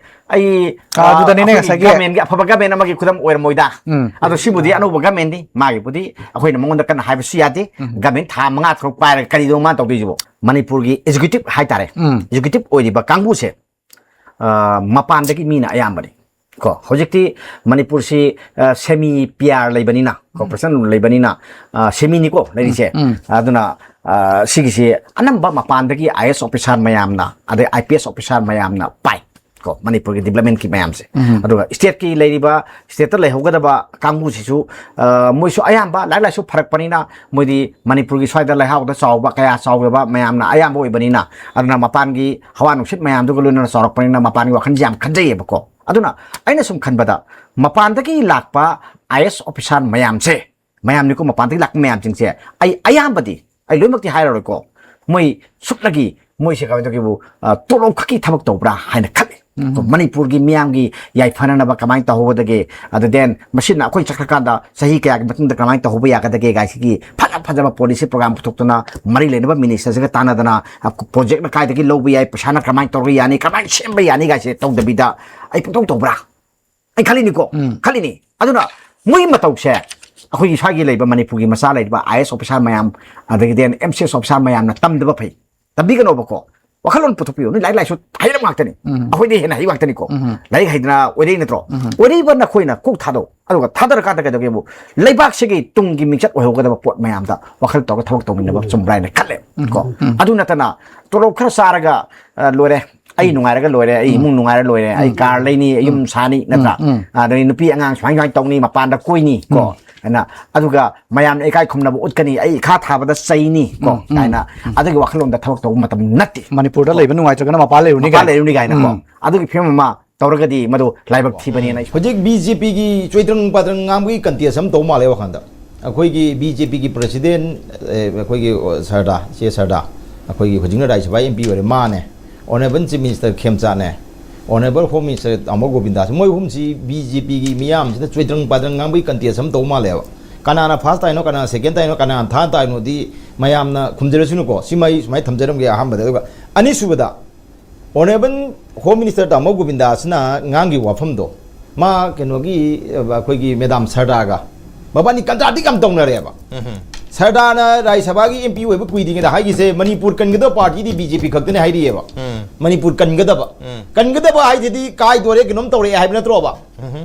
ꯑꯩ, ꯑꯥ, ꯑꯗꯨꯗꯅꯤꯅꯦ ꯑꯩꯈꯣꯏꯒꯤ ꯉꯁꯥꯏꯒꯤ ꯒꯃꯦꯟꯒꯤ, ꯑꯐꯕ ꯒꯃꯦꯟ ꯑꯃꯒꯤ ꯈꯨꯗꯝ ꯑꯣꯏꯔꯝꯃꯣꯏꯗ꯫ ꯎꯝ꯫ ꯑꯗꯣ ꯁꯤꯕꯨꯗꯤ ꯑꯅꯧꯕ ꯒꯃꯦꯟꯅꯤ, ꯃꯥꯒꯤꯕꯨꯗꯤ ꯑꯩꯈꯣꯏꯅ ꯃꯉꯣꯟꯗ ꯀꯟꯅ ꯍꯥꯏꯕꯁꯨ ꯌꯥꯗꯦ꯫ ꯎꯝ꯫ ꯒꯃꯦꯟ ꯊꯥ ꯃꯉꯥ ꯇꯔꯨꯛ ꯄꯥꯏꯔꯒ ꯀꯔꯤꯅꯣ ꯃꯥꯅ ꯇꯧꯗꯣꯏꯁꯤꯕꯣ? ꯃꯅꯤꯄꯨꯔꯒꯤ ꯑꯦꯛꯖꯤꯀ꯭ꯌꯨꯇꯤꯚ ꯍꯥꯏꯇꯥꯔꯦ, ꯎꯝ꯫ ꯑꯦꯛꯖꯤꯀ꯭ꯌꯨꯇꯤꯚ ꯑꯣꯏꯔꯤꯕ ꯀꯥꯡꯕꯨꯁꯦ, ꯑ, ꯃꯄꯥꯟꯗꯒꯤ ꯃꯤꯅ ꯑꯌꯥꯝꯕꯅꯤ꯫ ꯀꯣ, ꯍꯧꯖꯤꯛꯇꯤ ꯃꯅꯤꯄꯨꯔꯁꯤ, ꯑ, ꯁꯦꯃꯤ ꯄꯤ ꯑꯥꯔ ꯂꯩꯕꯅꯤꯅ, ꯀꯣꯔꯄꯣꯔꯦꯁꯟ ꯂꯩꯕꯅꯤꯅ, ꯑ, ꯁꯦꯃꯤꯅꯤꯀꯣ ꯂꯩꯔꯤꯁꯦ꯫ ꯎꯝ꯫ ꯑꯗꯨꯅ, ꯑ, ꯁꯤꯒꯤꯁꯤ ꯑꯅꯝꯕ ꯃꯄꯥꯟꯗꯒꯤ ꯑꯥꯏ ꯑꯦꯁ ꯑꯣꯐꯤꯁꯥꯔ ꯃꯌꯥꯝꯅ, ꯑꯗꯩ ꯑꯥꯏ ꯄꯤ ꯑꯦꯁ ꯑꯣꯐꯤꯁꯥꯔ ꯃꯌꯥꯝꯅ ꯄꯥꯏ꯫ ꯀꯣ, ꯃꯅꯤꯄꯨꯔꯒꯤ ꯗꯤꯕ꯭ꯂꯞꯃꯦꯟꯀꯤ ꯃꯌꯥꯝꯁꯦ꯫ ꯎꯝ꯫ ꯑꯗꯨꯒ ꯁ꯭ꯇꯦꯠꯀꯤ ꯂꯩꯔꯤꯕ, ꯁ꯭ꯇꯦꯠꯇ ꯂꯩꯍꯧꯒꯗꯕ ꯀꯥꯡꯕꯨꯁꯤꯁꯨ, ꯑ, ꯃꯣꯏꯁꯨ ꯑꯌꯥꯝꯕ ꯂꯥꯏꯔꯤꯛ ꯂꯥꯏꯁꯨ ꯐꯔꯛꯄꯅꯤꯅ, ꯃꯣꯏꯗꯤ ꯃꯅꯤꯄꯨꯔꯒꯤ ꯁ꯭ꯋꯥꯏꯗ ꯂꯩꯍꯥꯎꯗ ꯆꯥꯎꯕ, ꯀꯌꯥ ꯆꯥꯎꯗꯕ ꯃꯌꯥꯝꯅ ꯑꯌꯥꯝꯕ ꯑꯣꯏꯕꯅꯤꯅ, ꯑꯗꯨꯅ ꯃꯄꯥꯟꯒꯤ ꯍꯋꯥ ꯅꯨꯡꯁꯤꯠ ꯃꯌꯥꯝꯗꯨꯒ ꯂꯣꯏꯅꯅ ꯆꯥꯎꯔꯛꯄꯅꯤꯅ ꯃꯄꯥꯟꯒꯤ ꯋꯥꯈꯜꯁꯦ ꯌꯥꯝ ꯈꯟꯖꯩꯌꯦꯕꯀꯣ꯫ ꯑꯗꯨꯅ ꯑꯩꯅ ꯁꯨꯝ ꯈꯟꯕꯗ, ꯃꯄꯥꯟꯗꯒꯤ ꯂꯥꯛꯄ ꯑꯥꯏ ꯑꯦꯁ ꯑꯣꯐꯤꯁꯥꯔ ꯃꯌꯥꯝꯁꯦ, ꯃꯌꯥꯝꯅꯤꯀꯣ, ꯃꯄꯥꯟꯗꯒꯤ ꯂꯥꯛꯄ ꯃꯌꯥꯝꯁꯤꯡꯁꯦ, ꯑꯩ ꯑꯌꯥꯝꯕꯗꯤ, ꯑꯩ ꯂꯣꯏꯅꯃꯛꯇꯤ ꯍꯥꯏꯔꯔꯣꯏꯀꯣ, ꯃꯣꯏ ꯁꯨꯞꯅꯒꯤ ꯃꯣꯏꯁꯦ ꯀꯃꯥꯏꯅ ꯇꯧꯒꯦꯕꯨ, ꯑ, ꯇꯣꯂꯣꯞ ꯈꯛꯀꯤ ꯊꯕꯛ ꯇꯧꯕ꯭ꯔꯥ ꯍꯥꯏꯅ ꯈꯜꯂꯤ꯫ ꯃꯅꯤꯄꯨꯔꯒꯤ ꯃꯤꯌꯥꯝꯒꯤ ꯌꯥꯏꯐꯅꯅꯕ ꯀꯃꯥꯏꯅ ꯇꯧꯍꯧꯒꯗꯒꯦ, ꯑꯗꯨ then ꯃꯁꯤꯅ ꯑꯩꯈꯣꯏ ꯆꯠꯈ꯭ꯔꯀꯥꯟꯗ ꯆꯍꯤ ꯀꯌꯥꯒꯤ ꯃꯇꯨꯡꯗ ꯀꯃꯥꯏꯅ ꯇꯧꯍꯧꯕ ꯌꯥꯒꯗꯒꯦ ꯀꯥꯏꯁꯤꯒꯤ ꯐꯖ ꯐꯖꯕ policy program ꯄꯨꯊꯣꯛꯇꯨꯅ, ꯃꯔꯤ ꯂꯩꯅꯕ ministerꯁꯤꯒ ꯇꯥꯟꯅꯗꯅ, ꯑ, projectꯅ ꯀꯥꯏꯗꯒꯤ ꯂꯧꯕ ꯌꯥꯏ, ꯄꯩꯁꯥꯅ ꯀꯃꯥꯏꯅ ꯇꯧꯔꯒ ꯌꯥꯅꯤ, ꯀꯃꯥꯏꯅ ꯁꯦꯝꯕ ꯌꯥꯅꯤ ꯀꯥꯏꯁꯦ ꯇꯧꯗꯕꯤꯗ ꯑꯩ ꯄꯨꯡꯇꯧ ꯇꯧꯕ꯭ꯔꯥ? ꯑꯩ ꯈꯜꯂꯤꯅꯤꯀꯣ, ꯈꯜꯂꯤꯅꯤ꯫ ꯑꯗꯨꯅ ꯃꯣꯏꯒꯤ ꯃꯇꯧꯁꯦ ꯑꯩꯈꯣꯏꯒꯤ ꯏꯁꯥꯒꯤ ꯂꯩꯕ ꯃꯅꯤꯄꯨꯔꯒꯤ ꯃꯆꯥ ꯂꯩꯔꯤꯕ IAS officer ꯃꯌꯥꯝ, ꯑꯗꯒꯤꯗꯤ MCS officer ꯃꯌꯥꯝꯅ ꯇꯝꯗꯕ ꯐꯩ꯫ ꯇꯝꯕꯤꯒꯅꯣꯕꯀꯣ꯫ ꯋꯥꯈꯜꯂꯣꯟ ꯄꯨꯊꯣꯛꯄꯤꯌꯨ꯫ ꯅꯣꯏ ꯂꯥꯏꯔꯤꯛ ꯂꯥꯏꯁꯨ ꯍꯩꯔꯕ ꯉꯥꯛꯇꯅꯤ꯫ ꯑꯩꯈꯣꯏꯗꯤ ꯍꯦꯟꯅ ꯍꯩꯕ ꯉꯥꯛꯇꯅꯤꯀꯣ꯫ ꯂꯥꯏꯔꯤꯛ ꯍꯩꯗꯅ ꯑꯣꯏꯔꯛꯏ ꯅꯠꯇ꯭ꯔꯣ? ꯑꯣꯏꯔꯛꯏꯕ ꯅꯈꯣꯏꯅ ꯀꯣꯛ ꯊꯥꯗꯧ꯫ ꯑꯗꯨꯒ ꯊꯥꯗꯔꯀꯥꯟꯗ ꯀꯩꯗꯧꯒꯦꯕꯨ, ꯂꯩꯕꯥꯛꯁꯤꯒꯤ ꯇꯨꯡꯒꯤ ꯃꯤꯡꯆꯠ ꯑꯣꯏꯍꯧꯒꯗꯕ ꯄꯣꯠ ꯃꯌꯥꯝꯗ ꯋꯥꯈꯜ ꯇꯧꯔꯒ ꯊꯕꯛ ꯇꯧꯃꯤꯟꯅꯕ ꯆꯨꯝꯕ꯭ꯔꯥ ꯍꯥꯏꯅ ꯈꯜꯂꯦ꯫ ꯀꯣ꯫ ꯑꯗꯨ ꯅꯠꯇꯅ ꯇꯣꯂꯣꯞ ꯈꯔ ꯆꯥꯔꯒ, ꯑ, ꯂꯣꯏꯔꯦ꯫ ꯑꯩ ꯅꯨꯡꯉꯥꯏꯔꯒ ꯂꯣꯏꯔꯦ, ꯑꯩ ꯏꯃꯨꯡ ꯅꯨꯡꯉꯥꯏꯔ ꯂꯣꯏꯔꯦ, ꯑꯩ car ꯂꯩꯅꯤ, ꯑꯩ ꯌꯨꯝ ꯁꯥꯅꯤ, ꯅꯠꯇ꯭ꯔꯥ? ꯑꯗꯩ ꯅꯨꯄꯤ ꯑꯉꯥꯡ ꯁꯨꯃꯥꯏ ꯁꯨꯃꯥꯏ ꯇꯧꯅꯤ, ꯃꯄꯥꯟꯗ ꯀꯣꯏꯅꯤ, ꯀꯣ꯫ ꯑꯗꯨꯅ, ꯑꯗꯨꯒ ꯃꯌꯥꯝꯅ ꯏꯀꯥꯏ ꯈꯨꯝꯅꯕ ꯎꯠꯀꯅꯤ, ꯑꯩ ꯏꯈꯥ ꯊꯥꯕꯗ ꯆꯩꯅꯤ, ꯀꯣ, ꯀꯥꯏꯅ ꯑꯗꯨꯒꯤ ꯋꯥꯈꯜꯂꯣꯟꯗ ꯊꯕꯛ ꯇꯧꯕ ꯃꯇꯝ ꯅꯠꯇꯦ꯫ ꯃꯅꯤꯄꯨꯔꯗ ꯂꯩꯕ ꯅꯨꯡꯉꯥꯏꯇ꯭ꯔꯒꯅ ꯃꯄꯥꯟ ꯂꯩꯔꯨꯅꯤ ꯃꯄꯥꯟ ꯀꯥꯏꯅ꯫ ꯂꯩꯔꯨꯅꯤ ꯀꯥꯏꯅ, ꯀꯣ꯫ ꯑꯗꯨꯒꯤ ꯐꯤꯕꯝ ꯑꯃ ꯇꯧꯔꯒꯗꯤ ꯃꯗꯨ ꯂꯥꯏꯕꯛ ꯊꯤꯕꯅꯦꯅ ꯑꯩ ꯍꯧꯖꯤꯛ BJPꯒꯤ ꯆꯣꯏꯗ꯭ꯔꯪ ꯄꯥꯗ꯭ꯔꯪ ꯉꯥꯡꯕꯒꯤ contest ꯑꯃ ꯇꯧ ꯃꯥꯜꯂꯦ ꯋꯥꯈꯜꯗ꯫ ꯑꯩꯈꯣꯏꯒꯤ BJPꯒꯤ president, ꯑꯦ, ꯑꯩꯈꯣꯏꯒꯤ, ꯑꯣ, ꯁꯔꯗꯥ, ꯆꯦ ꯁꯔꯗꯥ, ꯑꯩꯈꯣꯏꯒꯤ ꯍꯧꯖꯤꯛꯅ ꯔꯥꯖ꯭ꯌ ꯁꯚꯥ MP ꯑꯣꯏꯔꯦ, ꯃꯥꯅꯦ, Honourable Chief Minister ꯈꯦꯝꯆꯥꯅꯦ, Honourable Home Minister ꯇꯥꯃꯣ ꯒꯣꯕꯤꯟꯗꯥꯁ, ꯃꯣꯏ ꯑꯍꯨꯝꯁꯤ BJPꯒꯤ ꯃꯤꯌꯥꯝꯁꯤꯅ ꯆꯣꯏꯗ꯭ꯔꯪ ꯄꯥꯗ꯭ꯔꯪ ꯉꯥꯡꯕꯒꯤ contest ꯑꯃ ꯇꯧ ꯃꯥꯜꯂꯦꯕ꯫ ꯀꯅꯥꯅ first ꯇꯥꯏꯅꯣ, ꯀꯅꯥꯅ second ꯇꯥꯏꯅꯣ, ꯀꯅꯥꯅ third ꯇꯥꯏꯅꯣꯗꯤ ꯃꯌꯥꯝꯅ ꯈꯨꯝꯖꯔꯁꯅꯨꯀꯣ꯫ ꯁꯤꯃ ꯑꯩ ꯁꯨꯃꯥꯏꯅ ꯊꯝꯖꯔꯝꯒꯦ ꯑꯍꯥꯟꯕꯗ꯫ ꯑꯗꯨꯒ ꯑꯅꯤꯁꯨꯕꯗ, Honourable Home Minister ꯇꯥꯃꯣ ꯒꯣꯕꯤꯟꯗꯥꯁꯤꯅ ꯉꯥꯡꯈꯤꯕ ꯋꯥꯐꯝꯗꯣ, ꯃꯥ ꯀꯩꯅꯣꯒꯤ, ꯑ, ꯑꯩꯈꯣꯏꯒꯤ Madam ꯁꯔꯗꯥꯒ ꯃꯕꯥꯅꯤ contradict ꯌꯥꯝ ꯇꯧꯅꯔꯦꯕ꯫ ꯁꯔꯗꯥꯅ ꯔꯥꯖ꯭ꯌ ꯁꯚꯥꯒꯤ MP ꯑꯣꯏꯕ ꯀꯨꯏꯗ꯭ꯔꯤꯉꯩꯗ ꯍꯥꯏꯈꯤꯁꯦ, ꯃꯅꯤꯄꯨꯔ ꯀꯟꯒꯗꯕ partyꯗꯤ BJP ꯈꯛꯇꯅꯦ ꯍꯥꯏꯔꯤꯑꯕ꯫ ꯃꯅꯤꯄꯨꯔ ꯀꯟꯒꯗꯕ꯫ ꯀꯟꯒꯗꯕ ꯍꯥꯏꯁꯤꯗꯤ ꯀꯥꯏꯗꯣꯔꯦ, ꯀꯩꯅꯣꯝ ꯇꯧꯔꯛꯑꯦ ꯍꯥꯏꯕ ꯅꯠꯇ꯭ꯔꯣꯕ?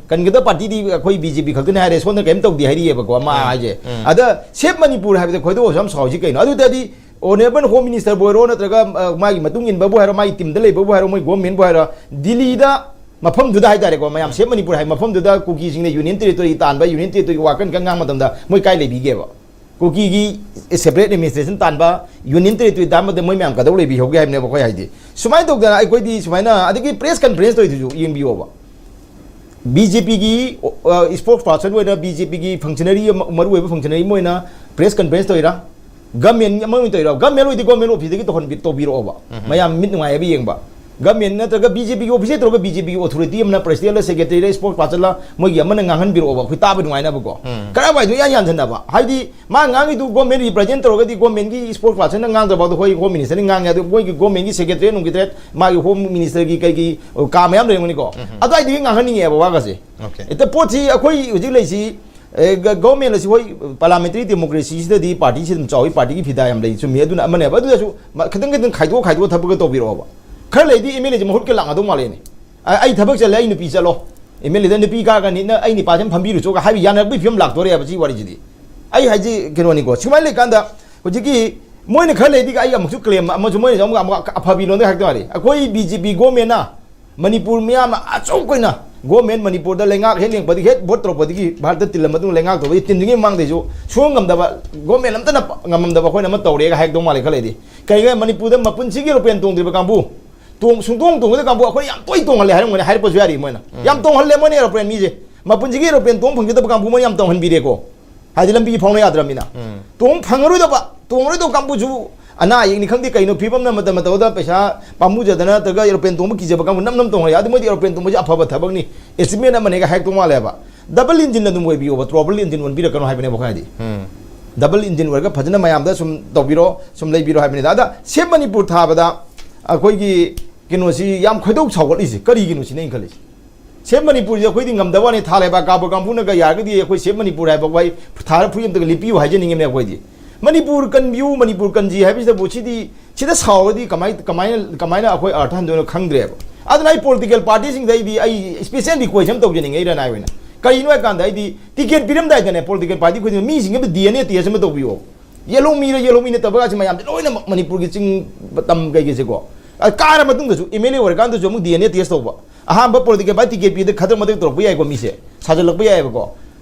ꯀꯟꯒꯗꯕ partyꯗꯤ ꯑꯩꯈꯣꯏ BJP ꯈꯛꯇꯅꯦ ꯍꯥꯏꯔꯦ, ꯁꯣꯝꯗ ꯀꯔꯤꯝ ꯇꯧꯗꯦ ꯍꯥꯏꯔꯤꯑꯕꯀꯣ, ꯃꯥ ꯍꯥꯏꯁꯦ꯫ ꯑꯗ Save Manipur ꯍꯥꯏꯕꯗ ꯈꯣꯏꯗꯧ ꯑꯁꯨꯛ ꯌꯥꯝ ꯁꯥꯎꯔꯤꯁꯤ ꯀꯩꯅꯣ? ꯑꯗꯨ ꯑꯣꯏ ꯇꯥꯔꯗꯤ Honourable Home Ministerꯕꯨ ꯑꯣꯏꯔꯣ, ꯅꯠꯇ꯭ꯔꯒ, ꯑ, ꯃꯥꯒꯤ ꯃꯇꯨꯡ ꯏꯟꯕꯕꯨ ꯍꯥꯏꯔꯣ, ꯃꯥꯒꯤ teamꯗ ꯂꯩꯕꯕꯨ ꯍꯥꯏꯔꯣ, ꯃꯣꯏ governmentꯕꯨ ꯍꯥꯏꯔꯣ, ꯗꯤꯜꯂꯤꯗ ꯃꯐꯝꯗꯨꯗ ꯍꯥꯏꯇꯥꯔꯦꯀꯣ, ꯃꯌꯥꯝ Save Manipur ꯍꯥꯏ ꯃꯐꯝꯗꯨꯗ ꯀꯨꯀꯤꯁꯤꯡꯅ union territory ꯇꯥꯟꯕ, union territoryꯒꯤ ꯋꯥ ꯀꯟꯅ ꯀꯟꯅ ꯉꯥꯡꯕ ꯃꯇꯝꯗ ꯃꯣꯏ ꯀꯥꯏ ꯂꯩꯕꯤꯒꯦꯕ? ꯀꯨꯀꯤꯒꯤ separate administration ꯇꯥꯟꯕ, union territory ꯇꯥꯟꯕꯗ ꯃꯣꯏ ꯃꯌꯥꯝ ꯀꯩꯗꯧ ꯂꯩꯕꯤꯍꯧꯒꯦ ꯍꯥꯏꯕꯅꯦꯕ ꯑꯩꯈꯣꯏ ꯍꯥꯏꯗꯤ꯫ ꯁꯨꯃꯥꯏꯅ ꯇꯧꯗꯅ ꯑꯩꯈꯣꯏꯗꯤ ꯁꯨꯃꯥꯏꯅ, ꯑꯗꯒꯤ press conference ꯇꯧꯔꯤꯗꯨꯁꯨ ꯌꯦꯡꯕꯤꯌꯣꯕ꯫ BJPꯒꯤ, ꯑ, spokesperson ꯑꯣꯏꯅ, BJPꯒꯤ functionary ꯑꯃ, ꯃꯔꯨꯑꯣꯏꯕ functionary ꯑꯃ ꯑꯣꯏꯅ press conference ꯇꯧꯔꯤꯔꯥ? Government ꯑꯃ ꯑꯣꯏꯅ ꯇꯧꯔꯤꯔꯥ? Government ꯑꯣꯏꯗꯤ government officeꯇꯒꯤ ꯇꯧꯍꯟꯕꯤ-, ꯇꯧꯕꯤꯔꯛꯑꯣꯕ꯫ ꯃꯌꯥꯝ ꯃꯤꯠ ꯅꯨꯡꯉꯥꯏ ꯍꯥꯏꯕ ꯌꯦꯡꯕ꯫ ꯒꯃꯦꯟ ꯅꯠꯇ꯭ꯔꯒ ꯕꯤ ꯖꯦ ꯄꯤꯒꯤ ꯑꯣꯐꯤꯁꯔ ꯇꯧꯔꯒ ꯕꯤ ꯖꯦ ꯄꯤꯒꯤ ꯑꯣꯊꯣꯔꯤꯇꯤ ꯑꯃꯅ, ꯄ꯭ꯔꯦꯁꯤꯗꯦꯟꯂ ꯁꯦꯀ꯭ꯔꯦꯇꯔꯤꯔ ꯁ꯭ꯄꯣꯛꯁ ꯄꯥꯔꯁꯟꯂ, ꯃꯣꯏꯒꯤ ꯑꯃꯅ ꯉꯥꯡꯍꯟꯕꯤꯔꯛꯑꯣꯕ, ꯑꯩꯈꯣꯏ ꯇꯥꯕ ꯅꯨꯡꯉꯥꯏꯅꯕꯀꯣ꯫ ꯎꯝ꯫ ꯀꯔꯥꯏꯋꯥꯏꯗꯣ ꯏꯌꯥꯟ ꯌꯥꯟꯁꯤꯟꯅꯕ? ꯍꯥꯏꯗꯤ ꯃꯥ ꯉꯥꯡꯉꯤꯗꯨ ꯒꯣꯔꯃꯦꯟ ꯔꯤꯄ꯭ꯔꯖꯦꯟ ꯇꯧꯔꯒꯗꯤ ꯒꯣꯔꯃꯦꯟꯒꯤ ꯁ꯭ꯄꯣꯛꯁ ꯄꯥꯔꯁꯟꯅ ꯉꯥꯡꯗ꯭ꯔꯕ ꯍꯣꯏ ꯍꯣꯝ ꯃꯤꯅꯤꯁꯇꯔꯅ ꯉꯥꯡꯉꯦ, ꯑꯗꯨ ꯃꯣꯏꯒꯤ ꯒꯣꯔꯃꯦꯟꯒꯤ ꯁꯦꯀ꯭ꯔꯦꯇꯔꯤ ꯅꯨꯡꯀ꯭ꯔꯦꯇꯔꯤ, ꯃꯥꯒꯤ ꯍꯣꯝ ꯃꯤꯅꯤꯁꯇꯔꯒꯤ ꯀꯩꯒꯤ ꯀꯥ ꯃꯌꯥꯝ ꯂꯩꯔꯝꯒꯅꯤꯀꯣ꯫ ꯎꯝ꯫ ꯑꯗꯨꯋꯥꯏꯗꯒꯤ ꯉꯥꯡꯍꯟꯅꯤꯡꯉꯦꯕ ꯋꯥꯒꯁꯦ꯫ ꯑꯣꯀꯦ꯫ ꯍꯦꯛꯇ ꯄꯣꯠꯁꯤ ꯑꯩꯈꯣꯏ ꯍꯧꯖꯤꯛ ꯂꯩꯁꯤ, ꯑꯦ, ꯒ-, ꯒꯣꯔꯃꯦꯟ ꯑꯁꯤ ꯍꯣꯏ, ꯄꯥꯔꯂꯥꯃꯦꯟꯇꯔꯤ ꯗꯦꯃꯣꯀ꯭ꯔꯦꯁꯤꯁꯤꯗꯗꯤ ꯄꯥꯔꯇꯤꯁꯤ ꯑꯗꯨꯝ ꯆꯥꯎꯏ, ꯄꯥꯔꯇꯤꯒꯤ ꯐꯤꯗꯥ ꯌꯥꯝ ꯂꯩ, ꯆꯨꯝꯃꯤ꯫ ꯑꯗꯨꯅ ꯑꯃꯅꯦꯕ꯫ ꯑꯗꯨꯗꯁꯨ ꯃ-, ꯈꯤꯇꯪ ꯈꯤꯇꯪ ꯈꯥꯏꯗꯣꯛ ꯈꯥꯏꯗꯣꯛꯑ ꯊꯕꯛꯀ ꯇꯧꯕꯤꯔꯛꯑꯣꯕ꯫ ꯈꯔ ꯂꯩꯗꯤ ꯑꯦꯝ ꯑꯦꯜ ꯑꯦꯁꯦ ꯃꯍꯨꯠꯀ ꯂꯥꯡꯒꯗꯧ ꯃꯥꯜꯂꯦꯅꯦ꯫ ꯑ-, "ꯑꯩ ꯊꯕꯛ ꯆꯠꯂꯦ, ꯑꯩ ꯅꯨꯄꯤ ꯆꯠꯂꯣ꯫ ꯑꯦꯝ ꯑꯦꯜ ꯑꯦꯗ ꯅꯨꯄꯤ ꯀꯥꯔꯒꯅꯤ, ꯅ-, ꯑꯩ ꯅꯨꯄꯥꯁꯦ ꯑꯃ ꯐꯝꯕꯤꯔꯨ ꯆꯣꯒ" ꯍꯥꯏꯕ ꯌꯥꯅꯔꯛꯄꯒꯤ ꯐꯤꯕꯝ ꯂꯥꯛꯇꯣꯔꯦꯕ ꯁꯤ ꯋꯥꯔꯤꯁꯤꯗꯤ꯫ ꯑꯩ ꯍꯥꯏꯁꯤ ꯀꯩꯅꯣꯅꯤꯀꯣ꯫ ꯁꯨꯃꯥꯏꯅ ꯂꯩꯀꯥꯟꯗ ꯍꯧꯖꯤꯛꯀꯤ ꯃꯣꯏꯅ ꯈꯔ ꯂꯩꯗꯤ ꯑꯩ ꯑꯃꯨꯛꯁꯨ ꯀ꯭ꯂꯦꯝ ꯑꯃꯁꯨ ꯃꯣꯏꯅꯁꯨ ꯑꯃꯨꯛ, ꯑꯃꯨꯛ ꯑꯐꯕꯤ ꯂꯣꯟꯗ ꯍꯥꯏꯔꯛꯇ ꯃꯥꯜꯂꯤ꯫ ꯑꯩꯈꯣꯏ ꯕꯤ ꯖꯦ ꯄꯤ ꯒꯣꯔꯃꯦꯟꯅ ꯃꯅꯤꯄꯨꯔ ꯃꯤꯌꯥꯝꯅ ꯑꯆꯧ ꯑꯣꯏꯅ ꯒꯣꯔꯃꯦꯟ ꯃꯅꯤꯄꯨꯔꯗ ꯂꯩꯉꯥꯛ ꯍꯦꯛ ꯂꯦꯡꯕꯗꯒꯤ, ꯍꯦꯛ ꯚꯣꯠ ꯇꯧꯔꯛꯄꯗꯒꯤ, ꯚꯥꯔꯠꯇ ꯇꯤꯜꯂ ꯃꯇꯨꯡꯗ ꯂꯩꯉꯥꯛ ꯇꯧꯕꯗꯒꯤ ꯇꯤꯟꯗ꯭ꯔꯤꯉꯩ ꯃꯃꯥꯡꯗꯩꯁꯨ ꯁꯨꯡꯉꯝ ꯉꯝꯗꯕ, ꯒꯣꯔꯃꯦꯟ ꯑꯝꯇꯅ ꯉꯝꯃꯝꯗꯕ ꯑꯩꯈꯣꯏꯅ ꯑꯃ ꯇꯧꯔꯦꯒ ꯍꯥꯏꯔꯛꯇꯧ ꯃꯥꯜꯂꯦ ꯈꯔ ꯂꯩꯗꯤ꯫ ꯀꯩꯒꯤꯅꯣ ꯃꯅꯤꯄꯨꯔꯗ ꯃꯄꯨꯟꯁꯤꯒꯤ ꯑꯦꯔꯣꯄ꯭ꯂꯦꯟ ꯇꯣꯡꯗ꯭ꯔꯤꯕ ꯀꯥꯡꯕꯨ, ꯇꯣꯡ-, ꯁꯨꯡꯇꯣꯡ ꯇꯣꯡꯗꯕ ꯀꯥꯡꯕꯨ ꯑꯩꯈꯣꯏꯅ ꯌꯥꯝ ꯇꯣꯏ ꯇꯣꯡꯍꯜꯂꯦ ꯍꯥꯏꯔꯝꯒꯅꯤ, ꯍꯥꯏꯔꯛꯄꯁꯨ ꯌꯥꯔꯤ ꯃꯣꯏꯅ꯫ ꯎꯝ꯫ ꯌꯥꯝ ꯇꯣꯡꯍꯜꯂꯦ ꯃꯣꯏꯅ ꯑꯦꯔꯣꯄ꯭ꯂꯦꯟ ꯃꯤꯁꯦ꯫ ꯃꯄꯨꯟꯁꯤꯒꯤ ꯑꯦꯔꯣꯄ꯭ꯂꯦꯟ ꯇꯣꯡ ꯐꯪꯖꯗꯕ ꯀꯥꯡꯕꯨ ꯃꯣꯏꯅ ꯌꯥꯝ ꯇꯣꯡꯍꯟꯕꯤꯔꯦꯀꯣ꯫ ꯍꯥꯏꯗꯤ ꯂꯝꯕꯤ ꯐꯥꯎꯅ ꯌꯥꯗ꯭ꯔꯕꯅꯤꯅ꯫ ꯎꯝ꯫ ꯇꯣꯡ ꯐꯪꯉꯔꯣꯏꯗꯕ, ꯇꯣꯡꯉꯔꯣꯏꯗꯕ ꯀꯥꯡꯕꯨꯁꯨ ꯑꯅꯥ ꯑꯌꯦꯛꯅꯤ ꯈꯪꯗꯦ, ꯀꯩꯅꯣ ꯐꯤꯕꯝꯅ ꯃꯇꯝ ꯃꯇꯝꯗ ꯄꯩꯁꯥ ꯄꯥꯝꯃꯨꯖꯗꯅ ꯅꯠꯇ꯭ꯔꯒ ꯑꯦꯔꯣꯄ꯭ꯂꯦꯟ ꯇꯣꯡꯕ ꯀꯤꯖꯕ ꯀꯥꯡꯕꯨ ꯅꯝ ꯅꯝ ꯇꯣꯡꯍꯜꯂꯦ꯫ ꯑꯗꯨ ꯃꯣꯏꯗꯤ ꯑꯦꯔꯣꯄ꯭ꯂꯦꯟ ꯇꯣꯡꯕꯁꯦ ꯑꯐꯕ ꯊꯕꯛꯅꯤ, ꯑꯦꯆꯤꯞꯃꯦꯟ ꯑꯃꯅꯦꯒ ꯍꯥꯏꯔꯛꯇꯧ ꯃꯥꯜꯂꯦꯕ꯫ ꯗꯕꯜ ꯏꯟꯖꯤꯟ ꯑꯗꯨꯝ ꯑꯣꯏꯕꯤꯌꯣꯕ, ꯇ꯭ꯔꯣꯕꯜ ꯏꯟꯖꯤꯟ ꯑꯣꯟꯕꯤꯔꯛꯀꯅꯣ ꯍꯥꯏꯕꯅꯦꯕ ꯑꯩꯈꯣꯏ ꯍꯥꯏꯗꯤ꯫ ꯎꯝ꯫ ꯗꯕꯜ ꯏꯟꯖꯤꯟ ꯑꯣꯏꯔꯒ ꯐꯖꯅ ꯃꯌꯥꯝꯗ ꯁꯨꯝ ꯇꯧꯕꯤꯔꯣ, ꯁꯨꯝ ꯂꯩꯕꯤꯔꯣ ꯍꯥꯏꯕꯅꯤꯗ꯫ ꯑꯗ ꯁꯦꯞ ꯃꯅꯤꯄꯨꯔ ꯊꯥꯕꯗ ꯑꯩꯈꯣꯏꯒꯤ ꯀꯩꯅꯣꯁꯤ ꯌꯥꯝ ꯈꯣꯏꯗꯧ ꯁꯥꯎꯒꯠꯂꯤꯁꯦ ꯀꯔꯤꯒꯤꯅꯣ ꯁꯤꯅꯦ ꯑꯩꯅ ꯈꯜꯂꯤꯁꯦ꯫ ꯁꯦꯞ ꯃꯅꯤꯄꯨꯔꯁꯦ ꯑꯩꯈꯣꯏꯗꯤ ꯉꯝꯗꯕ ꯋꯥꯅꯤ, ꯊꯥ ꯂꯩꯕꯥꯛ ꯀꯥꯕ ꯀꯥꯡꯕꯨꯅꯒ ꯌꯥꯔꯒꯗꯤ ꯑꯩꯈꯣꯏ ꯁꯦꯞ ꯃꯅꯤꯄꯨꯔ ꯍꯥꯏꯕ ꯋꯥꯍꯩ ꯊꯥꯔ ꯐꯨꯔꯤꯠ ꯑꯝꯇꯒ ꯂꯤꯠꯄꯤꯌꯨ ꯍꯥꯏꯖꯅꯤꯡꯉꯤꯕꯅꯦ ꯑꯩꯈꯣꯏꯗꯤ꯫ ꯃꯅꯤꯄꯨꯔ ꯀꯟꯕꯤꯌꯨ, ꯃꯅꯤꯄꯨꯔ ꯀꯟꯁꯤ ꯍꯥꯏꯕꯁꯤꯗꯕꯨ ꯁꯤꯗꯤ, ꯁꯤꯗ ꯁꯥꯎꯔꯗꯤ ꯀꯃꯥꯏ-, ꯀꯃꯥꯏꯅ, ꯀꯃꯥꯏꯅ ꯑꯩꯈꯣꯏ ꯑꯥꯔꯊ ꯍꯟꯗꯣꯏꯅꯣ ꯈꯪꯗ꯭ꯔꯦꯕ꯫ ꯑꯗꯨꯅ ꯑꯩ ꯄꯣꯂꯤꯇꯤꯀꯦꯜ ꯄꯥꯔꯇꯤꯁꯤꯡꯗ ꯑꯩꯗꯤ ꯑꯩ ꯏꯁꯄꯤꯁꯦꯜ ꯔꯤꯀ꯭ꯋꯦꯁ ꯑꯃ ꯇꯧꯖꯅꯤꯡꯉꯦ ꯏꯔꯟ ꯑꯥꯏ ꯑꯣꯏꯅ꯫ ꯀꯔꯤꯅꯣ ꯍꯥꯏꯀꯥꯟꯗ ꯑꯩꯗꯤ ꯇꯤꯀꯦꯠ ꯄꯤꯔꯝꯗꯥꯏꯗꯅꯦ ꯄꯣꯂꯤꯇꯤꯀꯦꯜ ꯄꯥꯔꯇꯤ ꯈꯨꯗꯤꯡꯃꯛ ꯃꯤꯁꯤꯡ ꯑꯃ ꯗꯤ ꯑꯦꯟ ꯑꯦ ꯇꯦꯁ ꯑꯃ ꯇꯧꯕꯤꯌꯣ꯫ ꯌꯦꯜꯍꯧꯃꯤꯔ ꯌꯦꯜꯍꯧꯃꯤ ꯅꯠꯇꯕꯒꯁꯤ ꯃꯌꯥꯝꯁꯦ ꯂꯣꯏꯅꯃꯛ ꯃꯅꯤꯄꯨꯔꯒꯤ ꯆꯤꯡ ꯇꯝ ꯀꯩꯀꯩꯁꯦꯀꯣ꯫ ꯑ, ꯀꯥꯔ ꯃꯇꯨꯡꯗꯁꯨ ꯑꯦꯝ ꯑꯦꯜ ꯑꯦ ꯑꯣꯏꯔꯀꯥꯟꯗꯁꯨ ꯑꯃꯨꯛ ꯗꯤ ꯑꯦꯟ ꯑꯦ ꯇꯦꯁ ꯇꯧꯕ꯫ ꯑꯍꯥꯟꯕ ꯄꯣꯂꯤꯇꯤꯀꯦꯜ ꯄꯥꯔꯇꯤ ꯇꯤꯀꯦꯠ ꯄꯤꯕꯗ ꯈꯗ꯭ꯔꯛ ꯃꯗ꯭ꯔꯛ ꯇꯧꯔꯛꯄ ꯌꯥꯏꯀꯣ ꯃꯤꯁꯦ꯫ ꯁꯥꯖꯜꯂꯛꯄ ꯌꯥꯏꯑꯕꯀꯣ꯫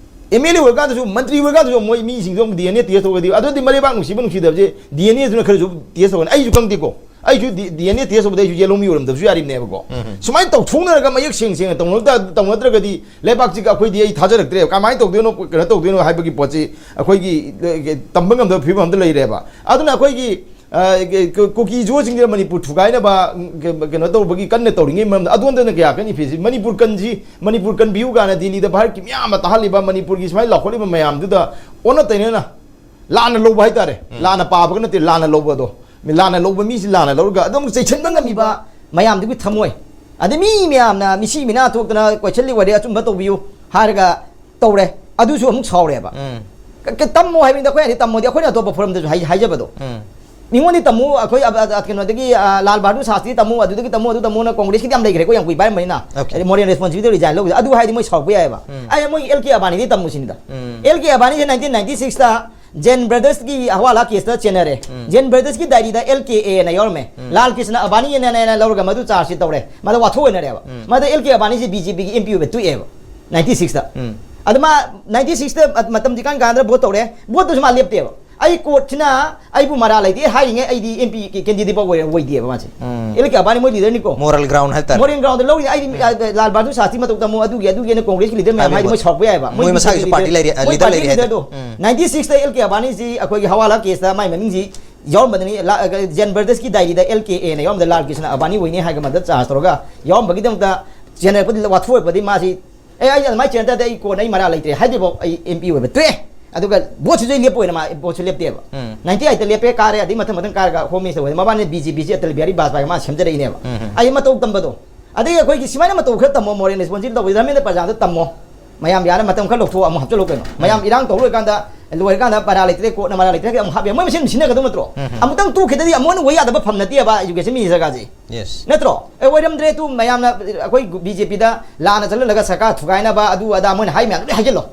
ꯑꯦꯝ ꯑꯦꯜ ꯑꯦ ꯑꯣꯏꯔꯀꯥꯟꯗꯁꯨ, ꯃꯟꯇ꯭ꯔꯤ ꯑꯣꯏꯔꯀꯥꯟꯗꯁꯨ ꯃꯣꯏ ꯃꯤꯁꯤꯡꯗꯣ ꯑꯃꯨꯛ ꯗꯤ ꯑꯦꯟ ꯑꯦ ꯇꯦꯁ ꯇꯧꯔꯒꯗꯤ ꯑꯗꯨꯗꯤ ꯃꯔꯩ ꯅꯨꯡꯁꯤꯕ ꯅꯨꯡꯁꯤꯗꯕꯁꯦ ꯗꯤ ꯑꯦꯟ ꯑꯦꯗꯨꯅ ꯈꯔꯁꯨ ꯇꯦꯁ ꯇꯧꯒꯅꯤ꯫ ꯑꯩꯁꯨ ꯈꯪꯗꯦꯀꯣ꯫ ꯑꯩꯁꯨ ꯗꯤ-, ꯗꯤ ꯑꯦꯟ ꯑꯦ ꯇꯦꯁ ꯇꯧꯕꯗ ꯑꯩꯁꯨ ꯌꯦꯜꯍꯧꯃꯤ ꯑꯣꯏꯔꯝꯗꯕꯁꯨ ꯌꯥꯔꯤꯕꯅꯦꯕꯀꯣ꯫ ꯎꯝ꯫ ꯁꯨꯃꯥꯏꯅ ꯇꯧꯊꯣꯛꯅꯔꯒ ꯃꯌꯦꯛ ꯁꯦꯡ ꯁꯦꯡꯅ ꯇꯧꯅ-, ꯇꯧꯅꯗ꯭ꯔꯒꯗꯤ ꯂꯩꯕꯥꯛꯁꯤꯒ ꯑꯩꯈꯣꯏꯗꯤ ꯑꯩ ꯊꯥꯖꯔꯛꯇ꯭ꯔꯦꯕ꯫ ꯀꯃꯥꯏꯅ ꯇꯧꯗꯣꯏꯅꯣ, ꯀꯩꯅꯣ ꯇꯧꯗꯣꯏꯅꯣ ꯍꯥꯏꯕꯒꯤ ꯄꯣꯠꯁꯤ ꯑꯩꯈꯣꯏꯒꯤ, ꯑꯦ, ꯇꯝꯕ ꯉꯝꯗꯕ ꯐꯤꯕꯝ ꯑꯃꯗ ꯂꯩꯔꯦꯕ꯫ ꯑꯗꯨꯅ ꯑꯩꯈꯣꯏꯒꯤ ꯑ, ꯀ- ꯀ- ꯀꯨꯀꯤ ꯖꯣꯁꯤꯡꯁꯤꯅ ꯃꯅꯤꯄꯨꯔ ꯊꯨꯒꯥꯏꯅꯕ, ꯎꯝ, ꯀ- ꯀꯩꯅꯣ ꯇꯧꯕꯒꯤ ꯀꯟꯅ ꯇꯧꯔꯤꯉꯩ ꯃꯔꯝꯗ ꯑꯗꯣꯝꯗꯅ ꯀꯌꯥ ꯀꯟꯅ ꯏꯐꯦꯁꯤ? ꯃꯅꯤꯄꯨꯔ ꯀꯟꯁꯤ, ꯃꯅꯤꯄꯨꯔ ꯀꯟꯕꯤꯌꯨ ꯀꯥꯏꯅ ꯗꯤꯜꯂꯤꯗ ꯚꯥꯔꯠꯀꯤ ꯃꯌꯥꯝ ꯑꯃ ꯇꯥꯍꯜꯂꯤꯕ, ꯃꯅꯤꯄꯨꯔꯒꯤ ꯁꯨꯃꯥꯏꯅ ꯂꯥꯎꯈꯠꯂꯤꯕ ꯃꯌꯥꯝꯗꯨꯗ ꯑꯣꯟꯅ ꯇꯩꯅꯅ ꯂꯥꯟꯅ ꯂꯧꯕ ꯍꯥꯏꯇꯥꯔꯦ. ꯎꯝ. ꯂꯥꯟꯅ ꯄꯥꯕꯒ ꯅꯠꯇꯦ, ꯂꯥꯟꯅ ꯂꯧꯕꯗꯣ. ꯃꯤ ꯂꯥꯟꯅ ꯂꯧꯕ ꯃꯤꯁꯤ ꯂꯥꯟꯅ ꯂꯧꯔꯒ ꯑꯗꯨꯝ ꯆꯩꯁꯤꯟꯕ ꯉꯝꯃꯤꯕ ꯃꯌꯥꯝꯗꯨꯒꯤ ꯊꯃꯣꯏ, ꯑꯗꯩ ꯃꯤ ꯃꯌꯥꯝꯅ ꯃꯤꯁꯤ ꯃꯤꯅꯥ ꯊꯣꯛꯇꯅ ꯀꯣꯏꯁꯟꯂꯤ ꯋꯥꯔꯤ ꯑꯆꯨꯝꯕ ꯇꯧꯕꯤꯌꯨ ꯍꯥꯏꯔꯒ ꯇꯧꯔꯦ, ꯑꯗꯨꯁꯨ ꯑꯃꯨꯛ ꯁꯥꯎꯔꯦꯕ꯫ ꯎꯝ. ꯀ- ꯀ- ꯇꯝꯃꯣ ꯍꯥꯏꯕꯅꯤꯗ, ꯑꯩꯈꯣꯏ ꯍꯥꯏꯗꯤ ꯇꯝꯃꯣꯗꯤ ꯑꯩꯈꯣꯏꯅ ꯑꯇꯣꯞꯄ ꯐꯣꯔꯝꯗꯁꯨ ꯍꯥꯏ- ꯍꯥꯏꯖꯕꯗꯣ꯫ ꯎꯝ. ꯃꯤꯉꯣꯟꯗꯤ ꯇꯝꯃꯨ, ꯑꯩꯈꯣꯏ ꯑ- ꯑ- ꯀꯩꯅꯣꯗꯒꯤ, ꯑ, ꯂꯥꯜ ꯕꯍꯥꯗꯨꯔ ꯁꯥꯁꯇ꯭ꯔꯤ ꯇꯝꯃꯨ, ꯑꯗꯨꯗꯒꯤ ꯇꯝꯃꯨ, ꯑꯗꯨ ꯇꯝꯃꯨꯅ ꯀꯣꯡꯒ꯭ꯔꯦꯁꯀꯤꯗꯤ ꯌꯥꯝ ꯂꯩꯈ꯭ꯔꯦꯀꯣ, ꯌꯥꯝ ꯀꯨꯏ ꯄꯥꯏꯔꯝꯕꯅꯤꯅ꯫ Okay. ꯍꯥꯏꯗꯤ moral responsibility resign ꯂꯧꯈꯤꯕ꯫ ꯑꯗꯨ ꯍꯥꯏꯗꯤ ꯃꯣꯏ ꯁꯥꯎꯔꯛꯄ ꯌꯥꯏꯑꯕ꯫ ꯎꯝ. ꯑꯩ ꯃꯣꯏ ꯑꯦꯜ ꯀꯦ ꯑꯕꯥꯅꯤꯗꯤ ꯇꯝꯃꯨꯁꯤꯅꯤꯗ꯫ ꯎꯝ. ꯑꯦꯜ ꯀꯦ ꯑꯕꯥꯅꯤꯁꯦ ꯅꯥꯏꯟꯇꯤꯟ ꯅꯥꯏꯟꯇꯤ ꯁꯤꯛꯁꯇ ꯖꯦꯟ ꯕ꯭ꯔꯗꯔꯁꯀꯤ ꯍꯋꯥꯂꯥ ꯀꯦꯁꯇ ꯆꯦꯟꯅꯔꯦ꯫ ꯎꯝ. ꯖꯦꯟ ꯕ꯭ꯔꯗꯔꯁꯀꯤ ꯗꯥꯏꯔꯤꯗ ꯑꯦꯜ ꯀꯦ ꯑꯦꯅ ꯌꯥꯎꯔꯝꯃꯦ꯫ ꯎꯝ. ꯂꯥꯜ ꯀ꯭ꯔꯤꯁꯅ ꯑꯕꯥꯅꯤ ꯑꯦꯟ ꯑꯦꯟ ꯑꯦꯅ ꯂꯧꯔꯒ ꯃꯗꯨ ꯆꯥꯔꯖꯁꯤ ꯇꯧꯔꯦ꯫ ꯃꯗꯨ ꯋꯥꯊꯣꯛ ꯑꯣꯏꯅꯔꯦꯕ꯫ ꯎꯝ. ꯃꯗꯨ ꯑꯦꯜ ꯀꯦ ꯑꯕꯥꯅꯤꯁꯤ ꯕꯤ ꯖꯦ ꯄꯤꯒꯤ ꯑꯦꯝ ꯄꯤ ꯑꯣꯏꯕ ꯇꯣꯛꯑꯦꯕ ꯅꯥꯏꯟꯇꯤ ꯁꯤꯛꯁꯇ꯫ ꯎꯝ. ꯑꯗꯨ ꯃꯥ ꯅꯥꯏꯟꯇꯤ ꯁꯤꯛꯁꯇ ꯃꯇꯝ ꯖꯤꯀꯥꯟ ꯀꯥꯟꯗ ꯚꯣꯠ ꯇꯧꯔꯦ꯫ ꯚꯣꯠꯇꯨꯁꯨ ꯃꯥ ꯂꯦꯞꯇꯦꯕ꯫ ꯑꯩ ꯀꯣꯔꯠꯁꯤꯅ ꯑꯩꯕꯨ ꯃꯔꯥ ꯂꯩꯇꯦ ꯍꯥꯏꯔꯤꯉꯩ ꯑꯩꯗꯤ ꯑꯦꯝ ꯄꯤ ꯀꯦꯟꯗꯤꯗꯦꯠ ꯐꯥꯎ ꯑꯣꯏꯔ- ꯑꯣꯏꯗꯦꯕ ꯃꯥꯁꯦ꯫ ꯎꯝ. ꯑꯦꯜ ꯀꯦ ꯑꯕꯥꯅꯤ ꯃꯣꯏ ꯂꯤꯗꯔꯅꯤꯀꯣ꯫ Moral ground ꯍꯥꯏꯇꯥꯔꯦ. Moral ground ꯂꯧꯔꯤꯅꯦ꯫ ꯑꯩꯗꯤ, ꯎꯝ. ꯑ, ꯂꯥꯜ ꯕꯍꯥꯗꯨꯔ ꯁꯥꯁꯇ꯭ꯔꯤ ꯃꯇꯧ ꯇꯝꯃꯣ, ꯑꯗꯨꯒꯤ ꯑꯗꯨꯒꯤꯅ ꯀꯣꯡꯒ꯭ꯔꯦꯁꯀꯤ ꯂꯤꯗꯔ ꯃꯌꯥꯝ ꯍꯥꯏꯗꯤ ꯃꯣꯏ ꯁꯥꯎꯔꯛꯄ ꯌꯥꯏꯑꯕ꯫ ꯃꯣꯏ ꯃꯣꯏ ꯃꯁꯥꯒꯤꯁꯨ ꯕꯤ ꯖꯦ ꯄꯤ ꯄꯥꯔꯇꯤ ꯂꯩꯔꯤ, ꯑ, ꯃꯣꯏ ꯂꯤꯗꯔ ꯄꯥꯔꯇꯤ ꯂꯩꯔꯤ ꯍꯥꯏꯇꯥꯔꯦ꯫ ꯂꯤꯗꯔꯗꯣ꯫ ꯎꯝ. ꯅꯥꯏꯟꯇꯤ ꯁꯤꯛꯁꯇ ꯑꯦꯜ ꯀꯦ ꯑꯕꯥꯅꯤꯁꯤ ꯑꯩꯈꯣꯏꯒꯤ ꯍꯋꯥꯂꯥ ꯀꯦꯁꯇ ꯃꯥꯏ ꯃꯃꯤꯡꯁꯤ ꯌꯥꯎꯔꯝꯕꯗꯅꯤ, ꯂꯥ-, ꯑ, ꯖꯦꯟ ꯕ꯭ꯔꯗꯔꯁꯀꯤ ꯗꯥꯏꯔꯤꯗ ꯑꯦꯜ ꯀꯦ ꯑꯦꯅ ꯌꯥꯎꯔꯝꯕꯗ ꯂꯥꯜ ꯀ꯭ꯔꯤꯁꯅ ꯑꯕꯥꯅꯤ ꯑꯣꯏꯅꯤ ꯍꯥꯏꯔꯒ ꯃꯗꯨ ꯆꯥꯔꯖ ꯇꯧꯔꯒ ꯌꯥꯎꯔꯝꯕꯒꯤꯗꯃꯛꯇ ꯆꯦꯟꯅꯔꯛꯄꯗꯤ ꯋꯥꯊꯣꯛ ꯑꯣꯏꯔꯛꯄꯗꯤ ꯃꯥꯁꯤ ꯑꯦ, ꯑꯩ ꯑꯗꯨꯃꯥꯏꯅ ꯆꯦꯟꯅ ꯇꯥꯔꯗꯤ ꯑꯩ ꯀꯣꯟꯅ ꯑꯩ ꯃꯔꯥ ꯂꯩꯇ꯭ꯔꯦ ꯍꯥꯏꯗ꯭ꯔꯤꯐꯥꯎ ꯑꯩ ꯑꯦꯝ ꯄꯤ ꯑꯣꯏꯕ ꯇꯣꯛꯑꯦ꯫ ꯑꯗꯨꯒ ꯚꯣꯠꯁꯤꯁꯨ ꯑꯩ ꯂꯦꯞꯄ ꯑꯣꯏꯅ ꯃꯥ ꯚꯣꯠꯁꯨ ꯂꯦꯞꯇꯦꯕ꯫ ꯎꯝ. ꯅꯥꯏꯟꯇꯤ ꯑꯩꯠꯇ ꯂꯦꯞꯄꯦ, ꯀꯥꯔꯦ, ꯑꯗꯩ ꯃꯊꯪ ꯃꯊꯪ ꯀꯥꯔꯒ ꯍꯣꯝ ꯃꯤꯅꯤꯁꯇꯔ ꯑꯣꯏꯔꯦ꯫ ꯃꯕꯥꯅꯤ ꯕꯤ ꯖꯦ ꯄꯤꯁꯤ ꯑꯇꯜ ꯕꯤꯍꯥꯔꯤ ꯕꯥꯖꯄꯥꯏꯒ ꯃꯥ ꯁꯦꯝꯖꯔꯛꯏꯅꯦꯕ꯫ ꯎꯝ. ꯑꯩ ꯃꯇꯧ ꯇꯝꯕꯗꯣ꯫ ꯑꯗꯩ ꯑꯩꯈꯣꯏꯒꯤ ꯁꯨꯃꯥꯏꯅ ꯃꯇꯧ ꯈꯔ ꯇꯝꯃꯣ, ꯃꯣꯔꯦꯜ ꯔꯦꯁꯄꯣꯟꯁꯤꯕꯜ ꯇꯧꯕ, ꯙꯔꯃꯦꯟꯗ꯭ꯔ ꯄ꯭ꯔꯖꯥꯟꯗ ꯇꯝꯃꯣ꯫ ꯃꯌꯥꯝ ꯌꯥꯔꯦ, ꯃꯇꯝ ꯈꯔ ꯂꯧꯊꯣꯛꯑꯣ, ꯑꯃꯨꯛ ꯍꯥꯞꯆꯤꯜꯂꯣ ꯀꯩꯅꯣ꯫ ꯃꯌꯥꯝ ꯎꯝ. ꯏꯔꯥꯡ ꯇꯧꯔ ꯂꯣꯏꯔꯀꯥꯟꯗ, ꯂꯣꯏꯔꯀꯥꯟꯗ ꯃꯔꯥ ꯂꯩꯇ꯭ꯔꯦ, ꯀꯣꯔꯠꯅ ꯃꯔꯥ ꯂꯩꯇ꯭ꯔꯦ, ꯑꯃꯨꯛ ꯍꯥꯞꯄꯦ꯫ ꯃꯣꯏ ꯃꯁꯦꯟ ꯁꯤꯟꯅꯒꯗꯧ ꯅꯠꯇ꯭ꯔꯣ? ꯎꯝ. ꯑꯃꯨꯛꯇꯪ ꯇꯣꯛꯈꯤꯗꯗꯤ ꯑꯃꯨꯛ ꯍꯟꯅ ꯑꯣꯏ ꯌꯥꯗꯕ ꯐꯝ ꯅꯠꯇꯦꯕ ꯑꯦꯖꯨꯀꯦꯁꯟ ꯃꯤꯅꯤꯁꯇꯔꯒꯁꯦ꯫ Yes. ꯅꯠꯇ꯭ꯔꯣ? ꯑꯦ, ꯑꯣꯏꯔꯝꯗ꯭ꯔꯦ ꯇꯨ, ꯃꯌꯥꯝꯅ ꯑꯩꯈꯣꯏ ꯕꯤ ꯖꯦ ꯄꯤꯗ ꯂꯥꯟꯅ ꯆꯠꯍꯜꯂꯒ ꯁꯔꯀꯥꯔ ꯊꯨꯒꯥꯏꯅꯕ, ꯑꯗꯨ ꯑꯗꯥ ꯃꯣꯏꯅ ꯍꯥꯏ ꯃꯌꯥꯝꯗꯣ ꯂꯣꯏ ꯍꯥꯏꯖꯜꯂꯣ꯫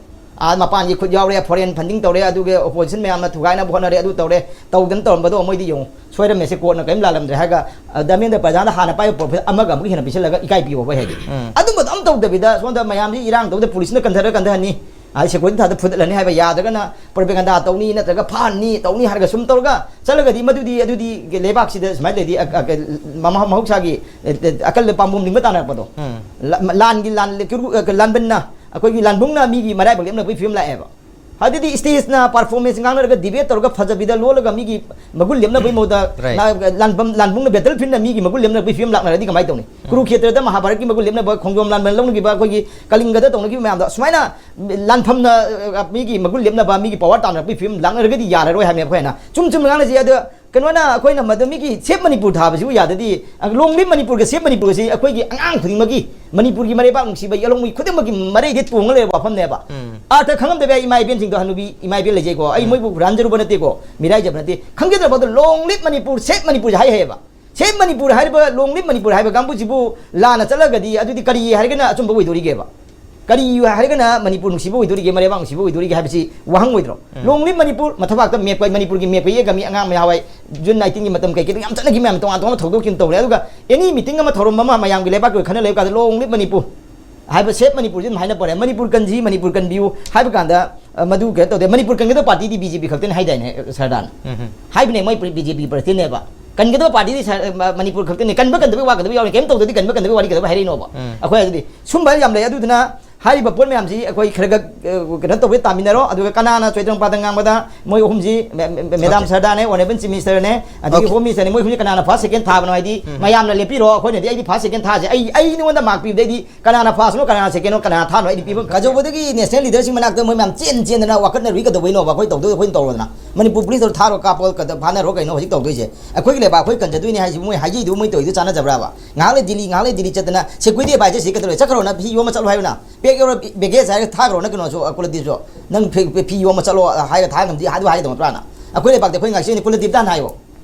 ꯑꯥ, ꯃꯄꯥꯟꯒꯤ ꯈꯨꯠ ꯌꯥꯎꯔꯦ, ꯐꯣꯔꯦꯟ ꯐꯟꯗꯤꯡ ꯇꯧꯔꯦ, ꯑꯗꯨꯒ ꯑꯣꯄꯣꯖꯤꯁꯟ ꯃꯌꯥꯝꯅ ꯊꯨꯒꯥꯏꯅꯕ ꯍꯣꯠꯅꯔꯦ, ꯑꯗꯨ ꯇꯧꯔꯦ, ꯇꯧꯗꯅ ꯇꯧꯔꯝꯕꯗꯣ ꯃꯣꯏꯗꯤ ꯌꯦꯡꯉꯨ, ꯁꯣꯏꯔꯝꯃꯦ ꯁꯤ, ꯀꯣꯔꯠꯅ ꯀꯔꯤꯝ ꯂꯥꯜꯂꯝꯗ꯭ꯔꯦ ꯍꯥꯏꯔꯒ, ꯑ, ꯙꯔꯃꯦꯟꯗ꯭ꯔ ꯄ꯭ꯔꯖꯥꯅ ꯍꯥꯟꯅ ꯄꯥꯏꯕ ꯄ꯭ꯔꯣꯐꯤꯠ ꯑꯃꯒ ꯑꯃꯨꯛ ꯍꯦꯟꯅ ꯄꯤꯁꯜꯂꯒ ꯏꯀꯥꯏ ꯄꯤꯌꯣꯕ ꯍꯥꯏꯗꯤ꯫ ꯎꯝ. ꯑꯗꯨꯝꯕꯗꯣ ꯑꯝ ꯇꯧꯗꯕꯤꯗ ꯁꯣꯝꯗ ꯃꯌꯥꯝꯁꯤ ꯏꯔꯥꯡ ꯇꯧꯗ ꯄꯨꯂꯤꯁꯅ ꯀꯟꯊꯔ ꯀꯟꯊꯍꯟꯅꯤ, ꯑꯗꯩ ꯁꯦꯀ꯭ꯌꯨꯔꯤꯇꯤ ꯊꯥꯗ ꯐꯨꯗꯠꯂꯅꯤ ꯍꯥꯏꯕ ꯌꯥꯗ꯭ꯔꯒꯅ ꯄ꯭ꯔꯣꯄꯦꯒꯟꯗꯥ ꯇꯧꯅꯤ ꯅꯠꯇ꯭ꯔꯒ ꯐꯥꯍꯟꯅꯤ ꯇꯧꯅꯤ ꯍꯥꯏꯔꯒ ꯁꯨꯝ ꯇꯧꯔꯒ ꯆꯠꯂꯒꯗꯤ ꯃꯗꯨꯗꯤ, ꯑꯗꯨꯗꯤ ꯂꯩꯕꯥꯛꯁꯤꯗ ꯁꯨꯃꯥꯏꯅ ꯂꯩꯗꯤ, ꯑ, ꯑ, ꯃꯍꯧ-, ꯃꯍꯧꯁꯥꯒꯤ, ꯑ, ꯑ, ꯑꯀꯜ ꯄꯥꯝꯕꯣꯝ ꯂꯤꯡꯕ ꯇꯥꯟꯅꯔꯛꯄꯗꯣ꯫ ꯎꯝ. ꯂ-, ꯂꯥꯟꯒꯤ ꯂꯥꯟ-, ꯀꯩꯅꯣ, ꯑ, ꯂꯥꯟꯕꯟꯅ, ꯑꯩꯈꯣꯏꯒꯤ ꯂꯥꯟꯕꯨꯡꯅ ꯃꯤꯒꯤ ꯃꯔꯥꯏꯕꯛ ꯂꯦꯞꯅꯕꯒꯤ ꯐꯤꯕꯝ ꯂꯥꯛꯑꯦꯕ꯫ ꯑꯗꯨꯗꯤ ꯁ꯭ꯇꯦꯖꯅ ꯄꯔꯐꯣꯔꯃꯦꯟꯁ ꯉꯥꯡꯅꯔꯒ, ꯗꯤꯕꯦꯠ ꯇꯧꯔꯒ, ꯐꯖꯕꯤꯗ ꯂꯣꯜꯂꯒ, ꯃꯤꯒꯤ ꯃꯒꯨꯟ ꯂꯦꯞꯅꯕꯒꯤ ꯃꯍꯨꯠꯇ, Right. ꯂꯥꯟꯐꯝ, ꯂꯥꯟꯕꯨꯡꯅ ꯕꯦꯇꯜ ꯐꯤꯜꯗ ꯃꯤꯒꯤ ꯃꯒꯨꯟ ꯂꯦꯞꯅꯕꯒꯤ ꯐꯤꯕꯝ ꯂꯥꯛꯅꯔꯗꯤ ꯀꯃꯥꯏꯅ ꯇꯧꯅꯤ? ꯀꯨꯔꯨꯈꯦꯇ꯭ꯔꯗ ꯃꯍꯥꯚꯥꯔꯠꯀꯤ ꯃꯒꯨꯟ ꯂꯦꯞꯅꯕ, ꯈꯣꯡꯖꯣꯝ ꯂꯥꯟꯕ ꯂꯧꯅꯈꯤꯕ, ꯑꯩꯈꯣꯏꯒꯤ ꯀꯂꯤꯡꯒꯗ ꯇꯧꯅꯈꯤꯕ ꯃꯌꯥꯝꯗꯣ, ꯁꯨꯃꯥꯏꯅ ꯂꯥꯟꯐꯝꯅ, ꯑ, ꯃꯤꯒꯤ ꯃꯒꯨꯟ ꯂꯦꯞꯅꯕ, ꯃꯤꯒꯤ ꯄꯋꯥꯔ ꯇꯥꯟꯅꯔꯛꯄꯒꯤ ꯐꯤꯕꯝ ꯂꯥꯛꯅꯔꯒꯗꯤ ꯌꯥꯔꯔꯣꯏ ꯍꯥꯏꯕꯅꯦ ꯑꯩꯈꯣꯏꯅ꯫ ꯆꯨꯝ ꯆꯨꯝꯅ ꯉꯥꯡꯅꯁꯤ꯫ ꯑꯗꯣ ꯀꯩꯅꯣꯅ, ꯑꯩꯈꯣꯏꯅ ꯃꯗꯨ ꯃꯤꯒꯤ ꯁꯦꯞ ꯃꯅꯤꯄꯨꯔ ꯊꯥꯕꯁꯤꯕꯨ ꯌꯥꯗꯗꯤ, ꯂꯣꯡ ꯂꯤꯞ ꯃꯅꯤꯄꯨꯔꯒ ꯁꯦꯞ ꯃꯅꯤꯄꯨꯔꯒꯁꯤ ꯑꯩꯈꯣꯏꯒꯤ ꯑꯉꯥꯡ ꯈꯨꯗꯤꯡꯃꯛꯀꯤ, ꯃꯅꯤꯄꯨꯔꯒꯤ ꯃꯔꯩꯕꯥꯛ ꯅꯨꯡꯁꯤꯕ ꯌꯥꯂꯣꯡꯃꯤ ꯈꯨꯗꯤꯡꯃꯛꯀꯤ ꯃꯔꯩꯗꯤ ꯇꯣꯡꯉ ꯂꯩꯔꯕ ꯋꯥꯐꯝꯅꯦꯕ꯫ ꯎꯝ. ꯑꯥꯔꯊ ꯈꯪꯉꯝꯗꯕ ꯏꯃꯥ ꯏꯕꯦꯟꯁꯤꯡꯗꯣ, ꯍꯅꯨꯕꯤ ꯏꯃꯥ ꯏꯕꯦꯟ ꯂꯩꯖꯩꯀꯣ, ꯑꯩ ꯎꯝ. ꯃꯣꯏꯕꯨ ꯍꯨꯔꯥꯟꯖꯔꯨꯕ ꯅꯠꯇꯦꯀꯣ, ꯃꯤꯔꯥꯏꯖꯕ ꯅꯠꯇꯦ, ꯈꯪꯖꯗ꯭ꯔꯕ ꯑꯗꯣ ꯂꯣꯡ ꯂꯤꯞ ꯃꯅꯤꯄꯨꯔ, ꯁꯦꯞ ꯃꯅꯤꯄꯨꯔꯁꯦ ꯍꯥꯏ ꯍꯩꯌꯦꯕ꯫ ꯁꯦꯞ ꯃꯅꯤꯄꯨꯔ ꯍꯥꯏꯔꯤꯕ, ꯂꯣꯡ ꯂꯤꯞ ꯃꯅꯤꯄꯨꯔ ꯍꯥꯏꯕ ꯀꯥꯡꯕꯨꯁꯤꯕꯨ ꯂꯥꯟꯅ ꯆꯠꯂꯒꯗꯤ ꯑꯗꯨꯗꯤ ꯀꯔꯤ ꯍꯥꯏꯔꯒꯅ ꯑꯆꯨꯝꯕ ꯑꯣꯏꯗꯣꯔꯤꯒꯦꯕ? ꯀꯔꯤ ꯍꯥꯏꯔꯒꯅ ꯃꯅꯤꯄꯨꯔ ꯅꯨꯡꯁꯤꯕ ꯑꯣꯏꯗꯣꯔꯤꯒꯦ, ꯃꯔꯩꯕꯥꯛ ꯅꯨꯡꯁꯤꯕ ꯑꯣꯏꯗꯣꯔꯤꯒꯦ ꯍꯥꯏꯕꯁꯤ ꯋꯥꯍꯪ ꯑꯣꯏꯗ꯭ꯔꯣ? ꯎꯝ. ꯂꯣꯡ ꯂꯤꯞ ꯃꯅꯤꯄꯨꯔ, ꯃꯊꯕꯥꯛꯇ ꯃꯦꯞꯄ ꯃꯅꯤꯄꯨꯔꯒꯤ ꯃꯦꯞꯀ ꯌꯦꯛꯑꯒ ꯃꯤ ꯑꯉꯥꯡ ꯃꯌꯥꯍꯥꯋꯥꯏ ꯖꯨꯟ ꯅꯥꯏꯟꯇꯤꯟꯒꯤ ꯃꯇꯝ ꯀꯩꯀꯩꯗ ꯌꯥꯝ ꯆꯠꯅꯈꯤ ꯃꯌꯥꯝ, ꯇꯣꯉꯥꯟ ꯇꯣꯉꯥꯟꯕ ꯊꯧꯗꯣꯛꯁꯤꯡ ꯇꯧꯔꯦ꯫ ꯑꯗꯨꯒ ꯑꯦꯅꯤ ꯃꯤꯇꯤꯡ ꯑꯃ, ꯊꯧꯔꯝ ꯑꯃ ꯃꯌꯥꯝꯒꯤ ꯂꯩꯕꯥꯛꯀꯤ ꯑꯣꯏ ꯈꯟꯅ ꯂꯩꯕ ꯀꯥꯟꯗ ꯂꯣꯡ ꯂꯤꯞ ꯃꯅꯤꯄꯨꯔ ꯍꯥꯏꯕ, ꯁꯦꯞ ꯃꯅꯤꯄꯨꯔꯁꯤ ꯑꯗꯨꯝ ꯍꯥꯏꯅ ꯄꯣꯔꯦ꯫ ꯃꯅꯤꯄꯨꯔ ꯀꯟꯁꯤ, ꯃꯅꯤꯄꯨꯔ ꯀꯟꯕꯤꯌꯨ ꯍꯥꯏꯕ ꯀꯥꯟꯗ, ꯑ, ꯃꯗꯨ ꯀꯩꯅꯣ ꯇꯧꯗꯦ꯫ ꯃꯅꯤꯄꯨꯔ ꯀꯟꯒꯗꯕ ꯄꯥꯔꯇꯤꯗꯤ ꯕꯤ ꯖꯦ ꯄꯤ ꯈꯛꯇꯅꯤ ꯍꯥꯏꯗꯥꯏꯅꯦ, ꯁꯔꯗꯥꯔꯅ? ꯎꯝ. ꯍꯥꯏꯕꯅꯦ, ꯃꯣꯏ ꯕꯤ ꯖꯦ ꯄꯤ ꯄ꯭ꯔꯁꯤꯗꯦꯟꯅꯦꯕ꯫ ꯀꯟꯒꯗꯕ ꯄꯥꯔꯇꯤꯗꯤ ꯁꯔ-, ꯃ-, ꯃꯅꯤꯄꯨꯔ ꯈꯛꯇꯅꯤ꯫ ꯀꯟꯕ ꯀꯟꯗꯕꯒꯤ ꯋꯥ ꯀꯟꯗꯕ ꯌꯥꯎꯔꯦ, ꯀꯩꯝ ꯇꯧꯗ꯭ꯔꯗꯤ ꯀꯟꯕ ꯀꯟꯗꯕꯒꯤ ꯋꯥꯔꯤ ꯀꯩꯗꯧꯕ ꯍꯥꯏꯔꯛꯏꯅꯣꯕ? ꯎꯝ. ꯑꯩꯈꯣꯏ ꯑꯗꯨꯗꯤ ꯁꯨꯝꯕ ꯌꯥꯝ ꯂꯩ꯫ ꯑꯗꯨꯗꯨꯅ ꯍꯥꯏꯔꯤꯕ ꯄꯣꯠ ꯃꯌꯥꯝꯁꯤ ꯑꯩꯈꯣꯏ ꯈꯔ ꯈꯔ, ꯑ, ꯀꯩꯅꯣ ꯇꯧꯕ ꯇꯥꯃꯤꯟꯅꯔꯣ꯫ ꯑꯗꯨꯒ ꯀꯅꯥꯅ ꯆꯣꯏꯗ꯭ꯔꯝꯄꯥꯗ ꯉꯥꯡꯕꯗ ꯃꯣꯏ ꯑꯍꯨꯝꯁꯤ, ꯃꯦ-, ꯃꯦ-, ꯃꯦꯗꯥꯝ Okay. ꯁꯔꯗꯥꯔꯅꯦ, ꯑꯣꯅꯔꯦꯕꯜ ꯆꯤꯐ ꯃꯤꯅꯤꯁꯇꯔꯅꯦ, ꯑꯗꯒꯤ Okay. ꯍꯣꯝ ꯃꯤꯅꯤꯁꯇꯔꯅꯦ, ꯃꯣꯏ ꯑꯍꯨꯝꯁꯤ ꯀꯅꯥꯅ ꯐꯥꯔꯁ, ꯁꯦꯀꯦꯟ ꯊꯥꯕꯅꯣ ꯍꯥꯏꯗꯤ ꯎꯝ. ꯃꯌꯥꯝꯅ ꯂꯦꯞꯄꯤꯔꯣ꯫ ꯑꯩꯈꯣꯏꯅꯗꯤ ꯑꯩꯗꯤ ꯐꯥꯔꯁ, ꯁꯦꯀꯦꯟ ꯊꯥꯁꯦ, ꯑꯩ, ꯑꯩ ꯅꯉꯣꯟꯗ ꯃꯥꯔꯛ ꯄꯤꯕꯗꯩꯗꯤ ꯀꯅꯥꯅ ꯐꯥꯔꯁꯅꯣ, ꯀꯅꯥꯅ ꯁꯦꯀꯦꯟꯅꯣ, ꯀꯅꯥꯅ ꯊꯥꯔꯅꯣ ꯑꯩꯗꯤ ꯄꯤꯕ ꯀꯖꯧꯕꯗꯒꯤ ꯅꯦꯁꯅꯦꯜ ꯂꯤꯗꯔꯁꯤꯡ ꯃꯅꯥꯛꯇ ꯃꯣꯏ ꯃꯌꯥꯝ ꯆꯦꯟ ꯆꯦꯟꯗꯅ ꯋꯥꯀꯠꯅꯔꯨꯏ꯫ ꯀꯩꯗꯧꯕꯩꯅꯣꯕ? ꯑꯩꯈꯣꯏ ꯇꯧꯗꯣꯏ, ꯑꯩꯈꯣꯏꯅ ꯇꯧꯔꯣꯗꯅ꯫ ꯃꯅꯤꯄꯨꯔ ꯄꯨꯂꯤꯁꯇ ꯊꯥꯔꯣ, ꯀꯥꯞꯄꯣ, ꯀꯗ-, ꯐꯥꯅꯔꯣ, ꯀꯩꯅꯣ ꯍꯧꯖꯤꯛ ꯇꯧꯗꯣꯏꯁꯦ? ꯑꯩꯈꯣꯏꯒꯤ ꯂꯩꯕꯥꯛ ꯑꯩꯈꯣꯏ ꯀꯟꯖꯗꯣꯏꯅꯦ ꯍꯥꯏꯁꯤꯕꯨ ꯃꯣꯏ ꯍꯥꯏꯖꯩꯗꯨ, ꯃꯣꯏ ꯇꯧꯔꯤꯗꯨ ꯆꯥꯟꯅꯖꯕ꯭ꯔꯥꯕ? ꯉꯥꯏꯍꯥꯛ ꯂꯩ ꯗꯤꯜꯂꯤ, ꯉꯥꯏꯍꯥꯛ ꯂꯩ ꯗꯤꯜꯂꯤ ꯆꯠꯇꯅ ꯁꯦꯀ꯭ꯌꯨꯔꯤꯇꯤ ꯑꯦꯗꯚꯥꯏꯖꯔꯁꯤ ꯀꯩꯗꯧꯔꯦ? ꯆꯠꯈ꯭ꯔꯣꯅ, ꯐꯤ ꯌꯣꯝꯃ ꯆꯠꯂꯣ ꯍꯥꯏꯌꯨꯅ꯫ ꯄꯦꯛ ꯌꯧꯔ ꯕꯦꯒꯦꯖ ꯍꯥꯏꯔꯒ ꯊꯥꯈ꯭ꯔꯣꯅ ꯀꯩꯅꯣꯁꯨ, ꯑ, ꯀꯨꯂꯗꯤꯞꯁꯨ꯫ ꯅꯪ ꯐꯤ, ꯐꯤ ꯌꯣꯝꯃ ꯆꯠꯂꯣ, ꯑ, ꯍꯥꯏꯔꯒ ꯊꯥ ꯉꯝꯗꯤ ꯍꯥꯏꯗꯨ ꯍꯥꯏꯒꯗꯧ ꯅꯠꯇ꯭ꯔꯥꯅ? ꯑꯩꯈꯣꯏ ꯂꯩꯕꯥꯛꯇꯤ ꯑꯩꯈꯣꯏ ꯉꯥꯛꯆꯩꯅꯤ, ꯀꯨꯂꯗꯤꯞꯇ ꯍꯥꯟꯅ ꯍꯥꯏꯌꯣ꯫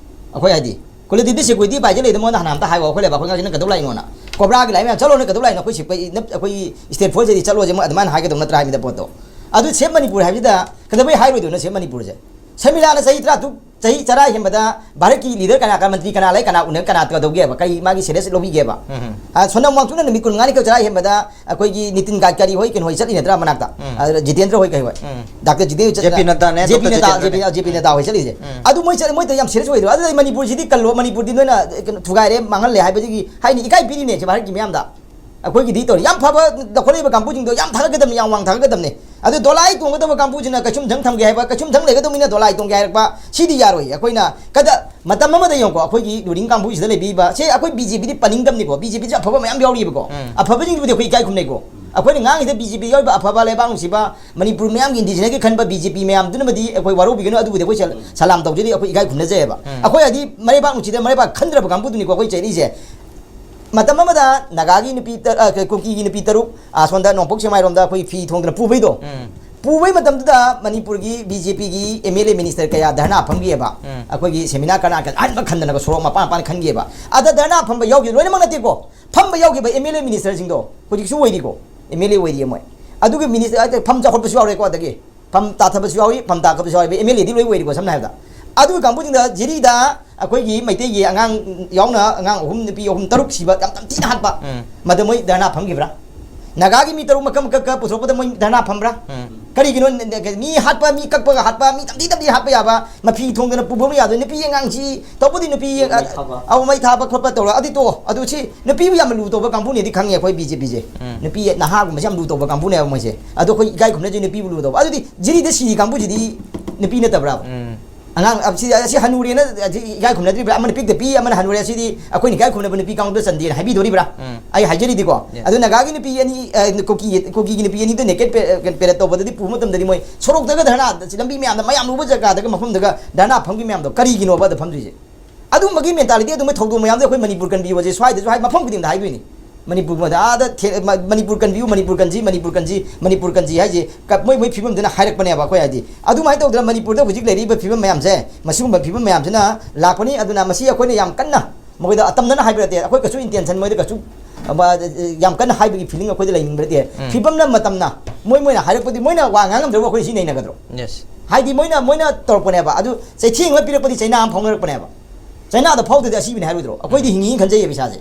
ꯑꯩꯈꯣꯏ ꯍꯥꯏꯗꯤ, ꯀꯨꯂꯗꯤꯞꯇꯤ ꯁꯦꯀ꯭ꯌꯨꯔꯤꯇꯤ ꯑꯦꯗꯚꯥꯏꯖꯔ ꯂꯩꯗ, ꯃꯉꯣꯟꯗ ꯍꯥꯟꯅ ꯑꯝꯇ ꯍꯥꯏꯌꯣ, ꯑꯩꯈꯣꯏ ꯂꯩꯕꯥꯛ ꯑꯩꯈꯣꯏ ꯉꯥꯛꯁꯤꯅ ꯀꯩꯗꯧ ꯂꯥꯛꯏꯅꯣꯅ꯫ ꯀꯣꯕ꯭ꯔꯥꯒꯤ ꯂꯥꯏ ꯃꯌꯥꯝ ꯆꯠꯂꯣꯅ ꯀꯩꯗꯧ ꯂꯥꯛꯏꯅꯣ? ꯑꯩꯈꯣꯏ ꯁꯤꯄꯥꯍꯤ, ꯑꯩꯈꯣꯏ ꯁ꯭ꯇꯦꯠ ꯐꯣꯔꯁꯇꯗꯤ ꯆꯠꯂꯣꯁꯦ ꯃꯣꯏ ꯑꯗꯨꯃꯥꯏꯅ ꯍꯥꯏꯒꯗꯧ ꯅꯠꯇ꯭ꯔꯥ ꯍꯥꯏꯕꯅꯤꯗ ꯄꯣꯠꯇꯣ꯫ ꯑꯗꯨ ꯁꯦꯞ ꯃꯅꯤꯄꯨꯔ ꯍꯥꯏꯕꯁꯤꯗ ꯀꯩꯗꯧꯕꯩ ꯍꯥꯏꯔꯣꯏꯗꯣꯏꯅꯣ ꯁꯦꯞ ꯃꯅꯤꯄꯨꯔꯁꯦ? ꯁꯔꯃꯤꯂꯥꯅ ꯆꯍꯤ ꯇꯔꯥ ꯇꯔꯨꯛ, ꯆꯍꯤ ꯆꯔꯥ ꯍꯦꯟꯕꯗ ꯚꯥꯔꯠꯀꯤ ꯂꯤꯗꯔ ꯀꯅꯥ, ꯀꯅꯥ, ꯃꯟꯇ꯭ꯔꯤ ꯀꯅꯥ ꯂꯩ, ꯀꯅꯥ ꯎꯅ, ꯀꯅꯥ ꯀꯩꯗꯧꯒꯦꯕ? ꯀꯔꯤ ꯃꯥꯒꯤ ꯁꯦꯔꯤꯌꯁ ꯂꯧꯕꯤꯒꯦꯕ? ꯎꯝ. ꯑ, ꯁꯣꯅꯝ ꯋꯥꯡꯆꯨꯛꯅ ꯅꯨꯃꯤꯠ ꯀꯨꯟꯃꯉꯥꯅꯤ ꯈꯛ ꯆꯔꯥ ꯍꯦꯟꯕꯗ ꯑꯩꯈꯣꯏꯒꯤ ꯅꯤꯇꯤꯟ ꯒꯗꯀꯥꯔꯤ ꯍꯣꯏ, ꯀꯩꯅꯣ ꯍꯣꯏ ꯆꯠꯂꯤ ꯅꯠꯇ꯭ꯔꯥ ꯃꯅꯥꯛꯇ? ꯎꯝ. ꯑ, ꯖꯤꯇꯦꯟꯗ꯭ꯔ ꯍꯣꯏ, ꯀꯩ ꯍꯣꯏ? ꯎꯝ. ꯗꯥꯛꯇꯔ ꯖꯤꯇꯦꯟꯗ꯭ꯔ ꯍꯣꯏ ꯖꯦ ꯄꯤ ꯅꯗ꯭ꯗꯥꯅꯦ, ꯖꯦ ꯄꯤ ꯗꯣꯛꯇꯔ ꯅꯗ꯭ꯗꯥ, ꯖꯤꯇꯦꯟꯗ꯭ꯔꯅꯦ꯫ ꯖꯦ ꯄꯤ ꯅꯗ꯭ꯗꯥ ꯍꯣꯏ ꯆꯠꯂꯤꯁꯦ꯫ ꯎꯝ. ꯑꯗꯨ ꯃꯣꯏ ꯆꯠ-, ꯃꯣꯏ ꯇꯧꯔꯤ ꯌꯥꯝ ꯁꯦꯔꯤꯌꯁ ꯑꯣꯏꯗ꯭ꯔꯣ? ꯑꯗꯨꯗꯤ ꯃꯅꯤꯄꯨꯔꯁꯤꯗꯤ ꯀꯜꯂꯣ, ꯃꯅꯤꯄꯨꯔꯗꯤ ꯅꯣꯏꯅ, ꯑ, ꯀꯩꯅꯣ, ꯊꯨꯒꯥꯏꯔꯦ, ꯃꯥꯡꯍꯜꯂꯦ ꯍꯥꯏꯕꯗꯨꯒꯤ ꯍꯥꯏꯅꯤ, ꯏꯀꯥꯏ ꯄꯤꯔꯤꯅꯦ ꯁꯤ ꯚꯥꯔꯠꯀꯤ ꯃꯤꯌꯥꯝꯗ꯫ ꯑꯩꯈꯣꯏꯒꯤꯗꯤ ꯇꯧꯔꯤ ꯌꯥꯝ ꯐꯕ ꯂꯧꯈꯠꯂꯛꯏꯕ ꯀꯥꯡꯕꯨꯁꯤꯡꯗꯣ ꯌꯥꯝ ꯊꯥꯒꯠꯀꯗꯕꯅꯤ, ꯌꯥꯝ ꯋꯥꯡ ꯊꯥꯒꯠꯀꯗꯕꯅꯤ꯫ ꯑꯗꯨ ꯗꯣꯂꯥꯏ ꯇꯣꯡꯒꯗꯕ ꯀꯥꯡꯕꯨꯁꯤꯅ ꯀꯩꯁꯨꯝꯁꯪ ꯊꯝꯒꯦ ꯍꯥꯏꯕ, ꯀꯩꯁꯨꯝꯁꯪ ꯂꯩꯒꯗꯕ ꯃꯤꯅ ꯗꯣꯂꯥꯏ ꯇꯣꯡꯒꯦ ꯍꯥꯏꯔꯛꯄ, ꯁꯤꯗꯤ ꯌꯥꯔꯣꯏ꯫ ꯑꯩꯈꯣꯏꯅ ꯀꯗ ꯃꯇꯝ ꯑꯃꯗ ꯌꯦꯡꯉꯨꯀꯣ, ꯑꯩꯈꯣꯏꯒꯤ ꯔꯨꯂꯤꯡ ꯀꯥꯡꯕꯨꯁꯤꯗ ꯂꯩꯕꯤꯕ ꯁꯦ, ꯑꯩꯈꯣꯏ ꯕꯤ ꯖꯦ ꯄꯤꯗꯤ ꯄꯟꯅꯤꯡꯗꯕꯅꯤꯀꯣ, ꯕꯤ ꯖꯦ ꯄꯤꯁꯨ ꯑꯐꯕ ꯃꯌꯥꯝ ꯌꯥꯎꯔꯤꯕꯀꯣ꯫ ꯎꯝ꯫ ꯑꯐꯕꯁꯤꯡꯗꯨꯕꯨꯗꯤ ꯑꯩꯈꯣꯏ ꯏꯀꯥꯏ ꯈꯨꯝꯅꯩꯀꯣ꯫ ꯑꯩꯈꯣꯏꯅ ꯉꯥꯡꯉꯤꯁꯤꯗ ꯕꯤ ꯖꯦ ꯄꯤ ꯌꯥꯎꯔꯤꯕ ꯑꯐꯕ ꯂꯩꯕꯥꯛ ꯅꯨꯡꯁꯤꯕ ꯃꯅꯤꯄꯨꯔ ꯃꯌꯥꯝꯒꯤ ꯏꯟꯗꯤꯖꯤꯅꯁꯀꯤ ꯈꯟꯕ ꯕꯤ ꯖꯦ ꯄꯤ ꯃꯌꯥꯝꯗꯨꯅꯕꯨꯗꯤ ꯑꯩꯈꯣꯏ ꯋꯥꯔꯧꯕꯤꯒꯅꯨ, ꯑꯗꯨꯕꯨꯗꯤ ꯑꯩꯈꯣꯏ ꯁ-, ꯁꯂꯥꯝ ꯇꯧꯖꯔꯤ, ꯑꯩꯈꯣꯏ ꯏꯀꯥꯏ ꯈꯨꯝꯅꯖꯩꯑꯕ꯫ ꯎꯝ꯫ ꯑꯩꯈꯣꯏ ꯍꯥꯏꯗꯤ ꯃꯔꯩꯕꯥꯛ ꯅꯨꯡꯁꯤꯗ ꯃꯔꯩꯕꯥꯛ ꯈꯟꯗ꯭ꯔꯕ ꯀꯥꯡꯕꯨꯗꯨꯅꯤꯀꯣ ꯑꯩꯈꯣꯏ ꯆꯩꯔꯤꯁꯦ꯫ ꯃꯇꯝ ꯑꯃꯗ ꯅꯥꯒꯥꯒꯤ ꯅꯨꯄꯤ ꯇ-, ꯑ, ꯀꯨꯀꯤꯒꯤ ꯅꯨꯄꯤ ꯇꯔꯨꯛ, ꯑ, ꯁꯣꯝꯗ ꯅꯣꯡꯄꯣꯛ ꯁꯦꯛꯃꯥꯏꯔꯣꯝꯗ ꯑꯩꯈꯣꯏ ꯐꯤ ꯊꯣꯡꯗꯅ ꯄꯨꯕꯩꯗꯣ꯫ ꯎꯝ꯫ ꯄꯨꯕꯩ ꯃꯇꯝꯗꯨꯗ ꯃꯅꯤꯄꯨꯔꯒꯤ ꯕꯤ ꯖꯦ ꯄꯤꯒꯤ ꯑꯦꯝ ꯑꯦꯜ ꯑꯦ ꯃꯤꯅꯤꯁꯇꯔ ꯀꯌꯥ ꯙꯔꯅꯥ ꯐꯝꯈꯤꯑꯕ꯫ ꯎꯝ꯫ ꯑꯩꯈꯣꯏꯒꯤ ꯁꯦꯃꯤꯅꯥꯔ ꯀꯅꯥ ꯀꯅꯥ ꯑꯍꯟꯕ ꯈꯟꯗꯅꯒ ꯁꯣꯔꯣꯛ ꯃꯄꯥꯟ ꯃꯄꯥꯟ ꯈꯟꯈꯤꯑꯕ꯫ ꯑꯗ ꯙꯔꯅꯥ ꯐꯝꯕ ꯌꯥꯎꯈꯤ ꯂꯣꯏꯅꯃꯛ ꯅꯠꯇꯦꯀꯣ, ꯐꯝꯕ ꯌꯥꯎꯈꯤꯕ ꯑꯦꯝ ꯑꯦꯜ ꯑꯦ ꯃꯤꯅꯤꯁꯇꯔꯁꯤꯡꯗꯣ ꯍꯧꯖꯤꯛꯁꯨ ꯑꯣꯏꯔꯤꯀꯣ, ꯑꯦꯝ ꯑꯦꯜ ꯑꯦ ꯑꯣꯏꯔꯤꯌꯦ ꯃꯣꯏ꯫ ꯑꯗꯨꯒꯤ ꯃꯤꯅꯤꯁꯇꯔ ꯐꯝ ꯆꯥꯎꯈꯠꯄꯁꯨ ꯌꯥꯎꯔꯦꯀꯣ, ꯑꯗꯒꯤ ꯐꯝ ꯇꯥꯊꯕꯁꯨ ꯌꯥꯎꯏ, ꯐꯝ ꯇꯥꯈꯠꯄꯁꯨ ꯌꯥꯎꯏ, ꯑꯦꯝ ꯑꯦꯜ ꯑꯦꯗꯤ ꯂꯣꯏ ꯑꯣꯏꯔꯤꯀꯣ꯫ ꯁꯝꯅ ꯍꯥꯏꯔꯕꯗ ꯑꯗꯨꯒꯤ ꯀꯥꯡꯕꯨꯁꯤꯡꯗ ꯖꯤꯔꯤꯗ ꯑꯩꯈꯣꯏꯒꯤ ꯃꯩꯇꯩꯒꯤ ꯑꯉꯥꯡ ꯌꯥꯎꯅ ꯑꯉꯥꯡ ꯑꯍꯨꯝ, ꯅꯨꯄꯤ ꯑꯍꯨꯝ, ꯇꯔꯨꯛ ꯁꯤꯕ ꯌꯥꯝ ꯇꯝꯊꯤꯅ ꯍꯥꯠꯄ꯫ ꯎꯝ꯫ ꯃꯗꯨ ꯃꯣꯏ ꯙꯔꯅꯥ ꯐꯝꯈꯤꯕ꯭ꯔꯥ? ꯅꯥꯒꯥꯒꯤ ꯃꯤ ꯇꯔꯨꯛ ꯃꯀꯛ ꯃꯀꯛ ꯀꯛ ꯄꯨꯊꯣꯔꯛꯄꯗ ꯃꯣꯏ ꯙꯔꯅꯥ ꯐꯝꯕ꯭ꯔꯥ? ꯎꯝ꯫ ꯀꯔꯤꯒꯤꯅꯣ? ꯃꯤ ꯍꯥꯠꯄ, ꯃꯤ ꯀꯛꯄꯒ ꯍꯥꯠꯄ, ꯃꯤ ꯇꯝꯊꯤ ꯇꯝꯊꯤ ꯍꯥꯠꯄ ꯌꯥꯕ, ꯃꯐꯤ ꯊꯣꯡꯗꯅ ꯄꯨꯕ ꯌꯥꯗꯣꯏ, ꯅꯨꯄꯤ ꯑꯉꯥꯡꯁꯤ ꯇꯧꯕꯗꯤ ꯅꯨꯄꯤ, ꯃꯩ ꯊꯥꯕ꯫ ꯑꯧ, ꯃꯩ ꯊꯥꯕ ꯈꯣꯠꯄ ꯇꯧꯔ ꯑꯗꯨ ꯇꯣ, ꯑꯗꯨ ꯁꯤ ꯅꯨꯄꯤꯕꯨ ꯌꯥꯝꯅ ꯂꯨ ꯇꯧꯕ ꯀꯥꯡꯕꯨꯅꯦꯗꯤ ꯈꯪꯉꯦ ꯑꯩꯈꯣꯏ ꯕꯤ ꯖꯦ ꯄꯤꯁꯦ꯫ ꯎꯝ꯫ ꯅꯨꯄꯤ ꯅꯍꯥꯒꯨꯝꯕꯁꯦ ꯌꯥꯝ ꯂꯨ ꯇꯧꯕ ꯀꯥꯡꯕꯨꯅꯦꯕ ꯃꯣꯏꯁꯦ꯫ ꯑꯗꯣ ꯑꯩꯈꯣꯏ ꯏꯀꯥꯏ ꯈꯨꯝꯅꯗ꯭ꯔꯤ ꯅꯨꯄꯤꯕꯨ ꯂꯨ ꯇꯧꯕ꯫ ꯑꯗꯨꯗꯤ ꯖꯤꯔꯤꯗ ꯁꯤꯔꯤ ꯀꯥꯡꯕꯨꯁꯤꯗꯤ ꯅꯨꯄꯤ ꯅꯠꯇꯕ꯭ꯔꯥꯕ? ꯎꯝ꯫ ꯑꯉꯥꯡ, ꯑ, ꯁꯤ, ꯑꯁꯤ ꯍꯅꯨꯔꯦꯅ, ꯑꯁꯤ ꯏꯀꯥꯏ ꯈꯨꯝꯅꯗ꯭ꯔꯤꯕ꯭ꯔꯥ? ꯑꯃꯅ ꯄꯤꯛꯇ ꯄꯤ, ꯑꯃꯅ ꯍꯅꯨꯔꯦ, ꯑꯁꯤꯗꯤ ꯑꯩꯈꯣꯏꯅ ꯏꯀꯥꯏ ꯈꯨꯝꯅꯕ ꯅꯨꯄꯤ ꯀꯥꯡꯂꯨꯞꯇ ꯆꯟꯗꯦꯅ ꯍꯥꯏꯕꯤꯗꯣꯔꯤꯕ꯭ꯔꯥ? ꯎꯝ꯫ ꯑꯩ ꯍꯥꯏꯖꯔꯤꯗꯤꯀꯣ꯫ Yes. ꯑꯗꯨ ꯅꯥꯒꯥꯒꯤ ꯅꯨꯄꯤ ꯑꯅꯤ, ꯑ, ꯀꯨꯀꯤ, ꯀꯨꯀꯤꯒꯤ ꯅꯨꯄꯤ ꯑꯅꯤꯗꯣ ꯅꯦꯀꯦꯠ ꯄꯦ-, ꯄꯦꯔꯦꯠ ꯇꯧꯕꯗꯗꯤ ꯄꯨꯕ ꯃꯇꯝꯗꯗꯤ ꯃꯣꯏ ꯁꯣꯔꯣꯛꯇꯒ ꯙꯔꯅꯥ, ꯂꯝꯕꯤ ꯃꯌꯥꯝꯗ, ꯃꯌꯥꯝ ꯂꯨꯕ ꯖꯒꯥꯗꯒ ꯃꯐꯝꯗꯒ ꯙꯔꯅꯥ ꯐꯝꯈꯤ ꯃꯌꯥꯝꯗꯣ ꯀꯔꯤꯒꯤꯅꯣꯕ ꯑꯗ ꯐꯝꯗ꯭ꯔꯤꯁꯦ? ꯑꯗꯨꯝꯕꯒꯤ ꯃꯦꯟꯇꯥꯂꯤꯇꯤ ꯑꯗꯨꯝꯕ ꯊꯧꯗꯣꯛ ꯃꯌꯥꯝꯗꯣ ꯑꯩꯈꯣꯏ ꯃꯅꯤꯄꯨꯔ ꯀꯟꯕꯤꯌꯣꯁꯦ ꯁ꯭ꯋꯥꯏꯗꯁꯨ ꯍꯥꯏ, ꯃꯐꯝ ꯈꯨꯗꯤꯡꯗ ꯍꯥꯏꯗꯣꯏꯅꯤ꯫ ꯃꯅꯤꯄꯨꯔ ꯃꯗ-, ꯑꯥꯗ ꯊꯦ-, ꯃ-, ꯃꯅꯤꯄꯨꯔ ꯀꯟꯕꯤꯌꯨ, ꯃꯅꯤꯄꯨꯔ ꯀꯟꯁꯤ, ꯃꯅꯤꯄꯨꯔ ꯀꯟꯁꯤ, ꯃꯅꯤꯄꯨꯔ ꯀꯟꯁꯤ ꯍꯥꯏꯁꯦ ꯀ-, ꯃꯣꯏ, ꯃꯣꯏ ꯐꯤꯕꯝꯗꯨꯅ ꯍꯥꯏꯔꯛꯄꯅꯦꯕ꯫ ꯑꯩꯈꯣꯏ ꯍꯥꯏꯗꯤ ꯑꯗꯨꯃꯥꯏꯅ ꯇꯧꯗꯅ ꯃꯅꯤꯄꯨꯔꯗ ꯍꯧꯖꯤꯛ ꯂꯩꯔꯤꯕ ꯐꯤꯕꯝ ꯃꯌꯥꯝꯁꯦ, ꯃꯁꯤꯒꯨꯝꯕ ꯐꯤꯕꯝ ꯃꯌꯥꯝꯁꯤꯅ ꯂꯥꯛꯄꯅꯤ꯫ ꯑꯗꯨꯅ ꯃꯁꯤ ꯑꯩꯈꯣꯏꯅ ꯌꯥꯝ ꯀꯟꯅ ꯃꯈꯣꯏꯗ ꯑꯇꯝꯅꯅ ꯍꯥꯏꯕ ꯅꯠꯇꯦ, ꯑꯩꯈꯣꯏ ꯀꯩꯁꯨ intention ꯃꯣꯏꯗ ꯀꯩꯁꯨ, ꯑ, ꯌꯥꯝ ꯀꯟꯅ ꯍꯥꯏꯕꯒꯤ feeling ꯑꯩꯈꯣꯏꯗ ꯂꯩꯅꯤꯡꯕ ꯅꯠꯇꯦ꯫ ꯎꯝ꯫ ꯐꯤꯕꯝꯅ ꯃꯇꯝꯅ ꯃꯣꯏ, ꯃꯣꯏꯅ ꯍꯥꯏꯔꯛꯄꯗꯤ ꯃꯣꯏꯅ ꯋꯥ ꯉꯥꯡꯉꯝꯗ꯭ꯔꯒ ꯑꯩꯈꯣꯏ ꯁꯤ ꯅꯩꯅꯒꯗ꯭ꯔꯣ? Yes. ꯍꯥꯏꯗꯤ ꯃꯣꯏꯅ, ꯃꯣꯏꯅ ꯇꯧꯔꯛꯄꯅꯦꯕ꯫ ꯑꯗꯨ ꯆꯩꯊꯦꯡ ꯑꯃ ꯄꯤꯔꯛꯄꯗꯤ ꯆꯩꯅꯥ ꯑꯃ ꯐꯥꯎꯅꯔꯛꯄꯅꯦꯕ꯫ ꯆꯩꯅꯥꯗ ꯐꯥꯎꯗ꯭ꯔꯗꯤ ꯑꯁꯤꯕꯅꯦ ꯍꯥꯏꯔꯣꯏꯗ꯭ꯔꯣ? ꯑꯩꯈꯣꯏꯗꯤ ꯎꯝ꯫ ꯍꯤꯡꯉꯤ ꯈꯟꯖꯩꯌꯦꯕ ꯏꯁꯥꯁꯦ꯫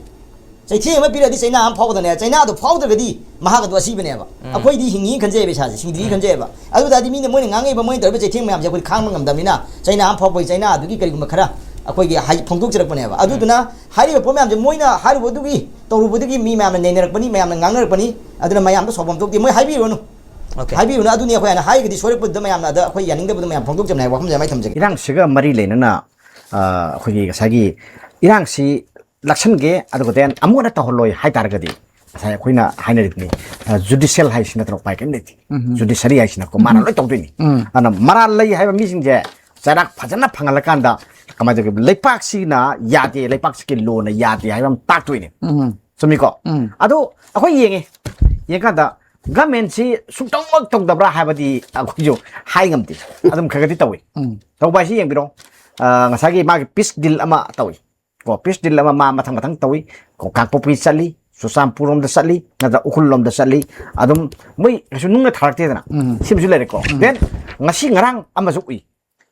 ꯆꯩꯊꯦꯡ ꯑꯃ ꯄꯤꯔꯛꯑꯗꯤ ꯆꯩꯅꯥ ꯑꯃ ꯐꯥꯎꯒꯗꯕꯅꯦ, ꯆꯩꯅꯥꯗꯣ ꯐꯥꯎꯗ꯭ꯔꯒꯗꯤ ꯃꯍꯥꯛ ꯑꯗꯨ ꯑꯁꯤꯕꯅꯦꯕ꯫ ꯎꯝ꯫ ꯑꯩꯈꯣꯏꯗꯤ ꯍꯤꯡꯉꯤ ꯈꯟꯖꯩꯌꯦꯕ ꯏꯁꯥꯁꯦ, ꯁꯤꯗ꯭ꯔꯤ ꯎꯝ꯫ ꯈꯟꯖꯩꯌꯦꯕ꯫ ꯑꯗꯨ ꯇꯥꯔꯗꯤ ꯃꯤꯅ, ꯃꯣꯏꯅ ꯉꯥꯡꯉꯛꯏꯕ, ꯃꯣꯏꯅ ꯇꯧꯔꯤꯕ ꯆꯩꯊꯦꯡ ꯃꯌꯥꯝꯁꯦ ꯑꯩꯈꯣꯏ ꯈꯥꯡꯕ ꯉꯝꯗꯕꯅꯤꯅ ꯆꯩꯅꯥ ꯑꯃ ꯐꯥꯎꯕꯒꯤ ꯆꯩꯅꯥ ꯑꯗꯨꯒꯤ ꯀꯔꯤꯒꯨꯝꯕ ꯈꯔ ꯑꯩꯈꯣꯏꯒꯤ ꯍꯥꯏ-, ꯐꯣꯡꯗꯣꯛꯆꯔꯛꯄꯅꯦꯕ꯫ ꯑꯗꯨꯗꯨꯅ ꯍꯥꯏꯔꯤꯕ ꯄꯣꯠ ꯃꯌꯥꯝꯁꯦ ꯃꯣꯏꯅ ꯍꯥꯏꯔꯨꯕꯗꯨꯒꯤ, ꯇꯧꯔꯨꯕꯗꯨꯒꯤ ꯃꯤ ꯃꯌꯥꯝꯅ ꯅꯩꯅꯔꯛꯄꯅꯤ, ꯃꯌꯥꯝꯅ ꯉꯥꯡꯅꯔꯛꯄꯅꯤ꯫ ꯑꯗꯨꯅ ꯃꯌꯥꯝꯗꯣ ꯁꯥꯎꯐꯝ ꯊꯣꯛꯇꯦ, ꯃꯣꯏ ꯍꯥꯏꯕꯤꯔꯨꯔꯅꯨ꯫ Okay. ꯍꯥꯏꯕꯤꯌꯨꯅ ꯑꯗꯨꯅꯤ ꯑꯩꯈꯣꯏ ꯍꯥꯏꯅ ꯍꯥꯏꯔꯒꯗꯤ ꯁꯣꯏꯔꯛꯄꯗꯨꯗ ꯃꯌꯥꯝꯅ ꯑꯗ ꯑꯩꯈꯣꯏ ꯌꯥꯅꯤꯡꯗꯕꯗꯣ ꯃꯌꯥꯝ ꯐꯣꯡꯗꯣꯛꯆꯕꯅꯤ ꯍꯥꯏꯕ ꯋꯥꯐꯝꯁꯦ ꯑꯩ ꯊꯝꯖꯒꯦ꯫ ꯏꯔꯥꯡꯁꯤꯒ ꯃꯔꯤ ꯂꯩꯅꯅ ꯑ, ꯑꯩꯈꯣꯏꯒꯤ ꯉꯁꯥꯏꯒꯤ ꯏꯔꯥꯡꯁꯤ ꯂꯥꯛꯁꯟꯒꯦ, ꯑꯗꯨꯒ then ꯑꯃꯨꯛ ꯍꯟꯅ ꯇꯧꯍꯜꯂꯣꯏ ꯍꯥꯏꯇꯥꯔꯒꯗꯤ, ꯉꯁꯥꯏ ꯑꯩꯈꯣꯏꯅ ꯍꯥꯏꯅꯔꯤꯗꯨꯅꯤ, ꯖꯨꯗꯤꯁꯤꯌꯦꯜ ꯍꯥꯏꯁꯤꯅ ꯅꯠꯇ꯭ꯔꯣ? ꯎꯄꯥꯏ ꯀꯔꯤꯝ ꯂꯩꯇꯦ꯫ ꯖꯨꯗꯤꯁꯔꯤ ꯍꯥꯏꯁꯤꯅꯀꯣ ꯃꯥꯅ ꯂꯣꯏ ꯇꯧꯗꯣꯏꯅꯤ꯫ ꯑꯗꯨꯅ ꯃꯔꯥꯜ ꯂꯩ ꯍꯥꯏꯕ ꯃꯤꯁꯤꯡꯁꯦ ꯆꯩꯔꯥꯛ ꯐꯖꯅ ꯐꯪꯍꯜꯂꯀꯥꯟꯗ ꯀꯃꯥꯏꯅ ꯇꯧꯒꯦ? ꯂꯩꯄꯥꯛꯁꯤꯅ ꯌꯥꯗꯦ, ꯂꯩꯄꯥꯛꯁꯤꯒꯤ ꯂꯣꯅ ꯌꯥꯗꯦ ꯍꯥꯏꯕ ꯑꯃ ꯇꯥꯛꯇꯣꯏꯅꯦ꯫ ꯆꯨꯝꯃꯤꯀꯣ? ꯑꯗꯣ ꯑꯩꯈꯣꯏ ꯌꯦꯡꯉꯦ, ꯌꯦꯡꯀꯥꯟꯗ ꯒꯃꯦꯟꯁꯤ ꯁꯨꯡꯇꯧꯃꯛ ꯇꯧꯗꯕ꯭ꯔꯥ ꯍꯥꯏꯕꯗꯤ ꯑꯩꯈꯣꯏꯁꯨ ꯍꯥꯏ ꯉꯝꯗꯦ꯫ ꯑꯗꯨꯝ ꯈꯔ ꯈꯔꯗꯤ ꯇꯧꯏ꯫ ꯇꯧꯕ ꯍꯥꯏꯁꯤ ꯌꯦꯡꯕꯤꯔꯣ꯫ ꯑ, ꯉꯁꯥꯏꯒꯤ ꯃꯥꯒꯤ ꯄꯤꯁ ꯗꯤꯜ ꯑꯃ ꯇꯧꯏ꯫ ꯀꯣ, ꯄꯤꯁ ꯗꯤꯜ ꯑꯃ ꯃꯥ ꯃꯊꯪ ꯃꯊꯪ ꯇꯧꯏ꯫ ꯀꯣ, ꯀꯥꯡꯄꯣꯛꯄꯤ ꯆꯠꯂꯤ, ꯆꯨꯔꯆꯥꯟꯄꯨꯔ ꯂꯣꯝꯗ ꯆꯠꯂꯤ, ꯅꯠꯇ꯭ꯔ ꯎꯈ꯭ꯔꯨꯜ ꯂꯣꯝꯗ ꯆꯠꯂꯤ꯫ ꯑꯗꯨꯝ ꯃꯣꯏ ꯀꯩꯁꯨ ꯅꯨꯡꯅ ꯊꯥꯔꯛꯇꯦꯗꯅ꯫ ꯁꯤꯃꯁꯨ ꯂꯩꯔꯦꯀꯣ꯫ Then ꯉꯁꯤ ꯉꯔꯥꯡ ꯑꯃꯁꯨ ꯎꯏ꯫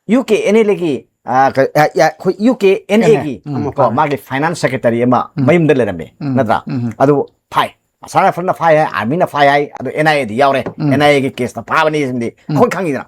ꯌꯨ ꯀꯦ ꯑꯦꯟ ꯑꯦꯜ ꯑꯦꯒꯤ, ꯑ, ꯀ-, ꯑ, ꯌꯥ-, ꯑꯩꯈꯣꯏ ꯌꯨ ꯀꯦ ꯑꯦꯟ ꯑꯦꯒꯤ, ꯀꯣ, ꯃꯥꯒꯤ ꯐꯥꯏꯅꯥꯟꯁ ꯁꯦꯀ꯭ꯔꯦꯇꯔꯤ ꯑꯃ ꯃꯌꯨꯝꯗ ꯂꯩꯔꯝꯃꯦ, ꯅꯠꯇ꯭ꯔꯥ? ꯑꯗꯨ ꯐꯥꯏ꯫ ꯑꯁꯥꯝ ꯔꯥꯏꯐꯜꯅ ꯐꯥꯏ ꯍꯥꯏ, ꯑꯥꯔꯃꯤꯅ ꯐꯥꯏ ꯍꯥꯏ, ꯑꯗꯨ ꯑꯦꯟ ꯑꯥꯏ ꯑꯦꯗꯤ ꯌꯥꯎꯔꯦ꯫ ꯑꯦꯟ ꯑꯥꯏ ꯑꯦꯒꯤ ꯀꯦꯁꯇ ꯐꯥꯕꯅꯤ ꯁꯤꯃꯗꯤ ꯑꯩꯈꯣꯏ ꯈꯪꯉꯤꯗꯅ꯫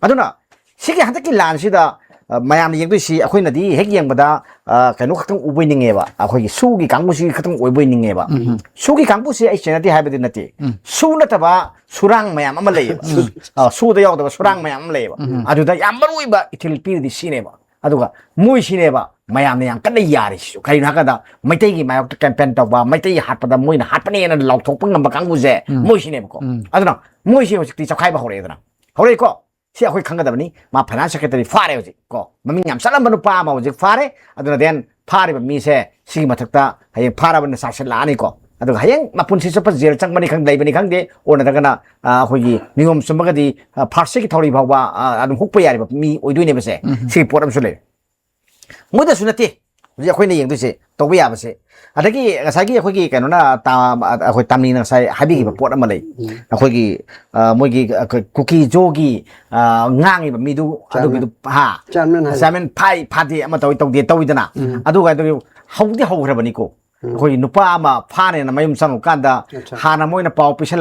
ꯑꯗꯨꯅ ꯁꯤꯒꯤ ꯍꯟꯗꯛꯀꯤ ꯂꯥꯟꯁꯤꯗ, ꯑ, ꯃꯌꯥꯝꯅ ꯌꯦꯡꯗꯣꯏꯁꯤ ꯑꯩꯈꯣꯏꯅꯗꯤ ꯍꯦꯛ ꯌꯦꯡꯕꯗ, ꯑ, ꯀꯩꯅꯣ ꯈꯛꯇꯪ ꯎꯕꯣꯏ ꯅꯤꯡꯉꯦꯕ, ꯑꯩꯈꯣꯏꯒꯤ ꯁꯨꯒꯤ ꯀꯥꯡꯕꯨꯁꯤ ꯈꯛꯇꯪ ꯑꯣꯏꯕꯣꯏ ꯅꯤꯡꯉꯦꯕ꯫ ꯁꯨꯒꯤ ꯀꯥꯡꯕꯨꯁꯤ ꯑꯩ ꯁꯦꯟꯅꯗꯦ ꯍꯥꯏꯕꯗꯤ ꯅꯠꯇꯦ꯫ ꯁꯨ ꯅꯠꯇꯕ ꯁꯨꯔꯥꯡ ꯃꯌꯥꯝ ꯑꯃ ꯂꯩꯌꯦꯕ꯫ ꯁꯨ-, ꯑ, ꯁꯨꯗ ꯌꯥꯎꯗꯕ ꯁꯨꯔꯥꯡ ꯃꯌꯥꯝ ꯑꯃ ꯂꯩꯌꯦꯕ꯫ ꯑꯗꯨꯗ ꯌꯥꯝ ꯃꯔꯨ ꯑꯣꯏꯕ ꯏꯊꯤꯜ ꯄꯤꯔꯤꯗꯤ ꯁꯤꯅꯦꯕ꯫ ꯑꯗꯨꯒ ꯃꯣꯏꯁꯤꯅꯦꯕ ꯃꯌꯥꯝꯅ ꯌꯥꯝ ꯀꯟꯅ ꯌꯥꯔꯤꯁꯤꯁꯨ꯫ ꯀꯔꯤꯅꯣ ꯍꯥꯏꯔꯀꯥꯟꯗ ꯃꯩꯇꯩꯒꯤ ꯃꯥꯌꯣꯛꯇ ꯀꯦꯝꯄꯦꯟ ꯇꯧꯕ, ꯃꯩꯇꯩ ꯍꯥꯠꯄꯗ ꯃꯣꯏꯅ ꯍꯥꯠꯄꯅꯦꯅ ꯂꯥꯎꯊꯣꯛꯄ ꯉꯝꯕ ꯀꯥꯡꯕꯨꯁꯦ ꯃꯣꯏꯁꯤꯅꯦꯕꯀꯣ꯫ ꯑꯗꯨꯅ ꯃꯣꯏꯁꯤ ꯍꯧꯖꯤꯛꯇꯤ ꯆꯈꯥꯏꯕ ꯍꯧꯔꯛꯑꯦꯗꯅ꯫ ꯍꯧꯔꯛꯏꯀꯣ? ꯁꯤ ꯑꯩꯈꯣꯏ ꯈꯪꯒꯗꯕꯅꯤ꯫ ꯃꯥ ꯐꯥꯏꯅꯥꯟꯁ ꯁꯦꯀ꯭ꯔꯦꯇꯔꯤ ꯐꯥꯔꯦ ꯍꯧꯖꯤꯛ ꯀꯣ꯫ ꯃꯃꯤꯡ ꯌꯥꯝ ꯆꯠꯂꯝꯕ ꯅꯨꯄꯥ ꯑꯃ ꯍꯧꯖꯤꯛ ꯐꯥꯔꯦ꯫ ꯑꯗꯨꯅ then ꯐꯥꯔꯤꯕ ꯃꯤꯁꯦ ꯁꯤꯒꯤ ꯃꯊꯛꯇ ꯍꯌꯦꯡ ꯐꯥꯔꯕꯅꯤꯅ ꯁꯥꯁꯤꯜꯂꯛꯑꯅꯤꯀꯣ꯫ ꯑꯗꯨꯒ ꯍꯌꯦꯡ ꯃꯄꯨꯟꯁꯤ ꯆꯨꯞꯄ ꯖꯦꯜ ꯆꯪꯕꯅꯤ ꯈꯪꯗꯦ, ꯂꯩꯕꯅꯤ ꯈꯪꯗꯦ, ꯑꯣꯔ ꯅꯠꯇ꯭ꯔꯒꯅ, ꯑ, ꯑꯩꯈꯣꯏꯒꯤ ꯅꯤꯌꯣꯝ ꯆꯨꯝꯃꯒꯗꯤ, ꯑ, ꯐꯥꯔꯁꯤꯒꯤ ꯊꯧꯔꯤ ꯐꯥꯎꯕ, ꯑ, ꯑꯗꯨꯝ ꯍꯨꯛꯄ ꯌꯥꯔꯤꯕ ꯃꯤ ꯑꯣꯏꯗꯣꯏꯅꯦꯕꯁꯦ꯫ ꯁꯤꯒꯤ ꯄꯣꯠ ꯑꯃꯁꯨ ꯂꯩꯔꯦ꯫ ꯃꯣꯏꯗꯁꯨ ꯅꯠꯇꯦ ꯍꯧꯖꯤꯛ ꯑꯩꯈꯣꯏꯅ ꯌꯦꯡꯗꯣꯏꯁꯦ, ꯇꯧꯕ ꯌꯥꯕꯁꯦ꯫ ꯑꯗꯒꯤ ꯉꯁꯥꯏꯒꯤ ꯑꯩꯈꯣꯏꯒꯤ ꯀꯩꯅꯣꯅ ꯇꯥ-, ꯑꯩꯈꯣꯏ ꯇꯥꯝꯅꯤꯅ ꯉꯁꯥꯏ ꯍꯥꯏꯕꯤꯈꯤꯕ ꯄꯣꯠ ꯑꯃ ꯂꯩ꯫ ꯑꯩꯈꯣꯏꯒꯤ, ꯑ, ꯃꯣꯏꯒꯤ, ꯑ, ꯀ-, ꯀꯨꯀꯤ ꯖꯣꯒꯤ, ꯑ, ꯉꯥꯡꯉꯤꯕ ꯃꯤꯗꯨ, ꯑꯗꯨꯒꯤꯗꯨ, ꯍꯥ? ꯆꯤꯌꯥꯔꯃꯦꯟ ꯍꯥꯏꯗꯣ꯫ ꯆꯤꯌꯥꯔꯃꯦꯟ ꯐꯥꯏ, ꯐꯥꯗꯦ, ꯑꯃ ꯇꯧꯏ, ꯇꯧꯗꯦ ꯇꯧꯏꯗꯅ꯫ ꯑꯗꯨꯒ ꯑꯗꯨꯒꯤ ꯍꯧꯗꯤ ꯍꯧꯈ꯭ꯔꯕꯅꯤꯀꯣ꯫ ꯑꯩꯈꯣꯏꯒꯤ ꯅꯨꯄꯥ ꯑꯃ ꯐꯥꯅꯦꯅ ꯃꯌꯨꯝ ꯆꯪꯉꯨꯀꯥꯟꯗ ꯑꯠꯆꯥ꯫ ꯍꯥꯟꯅ ꯃꯣꯏꯅ ꯄꯥꯎ ꯄꯤꯁꯜ-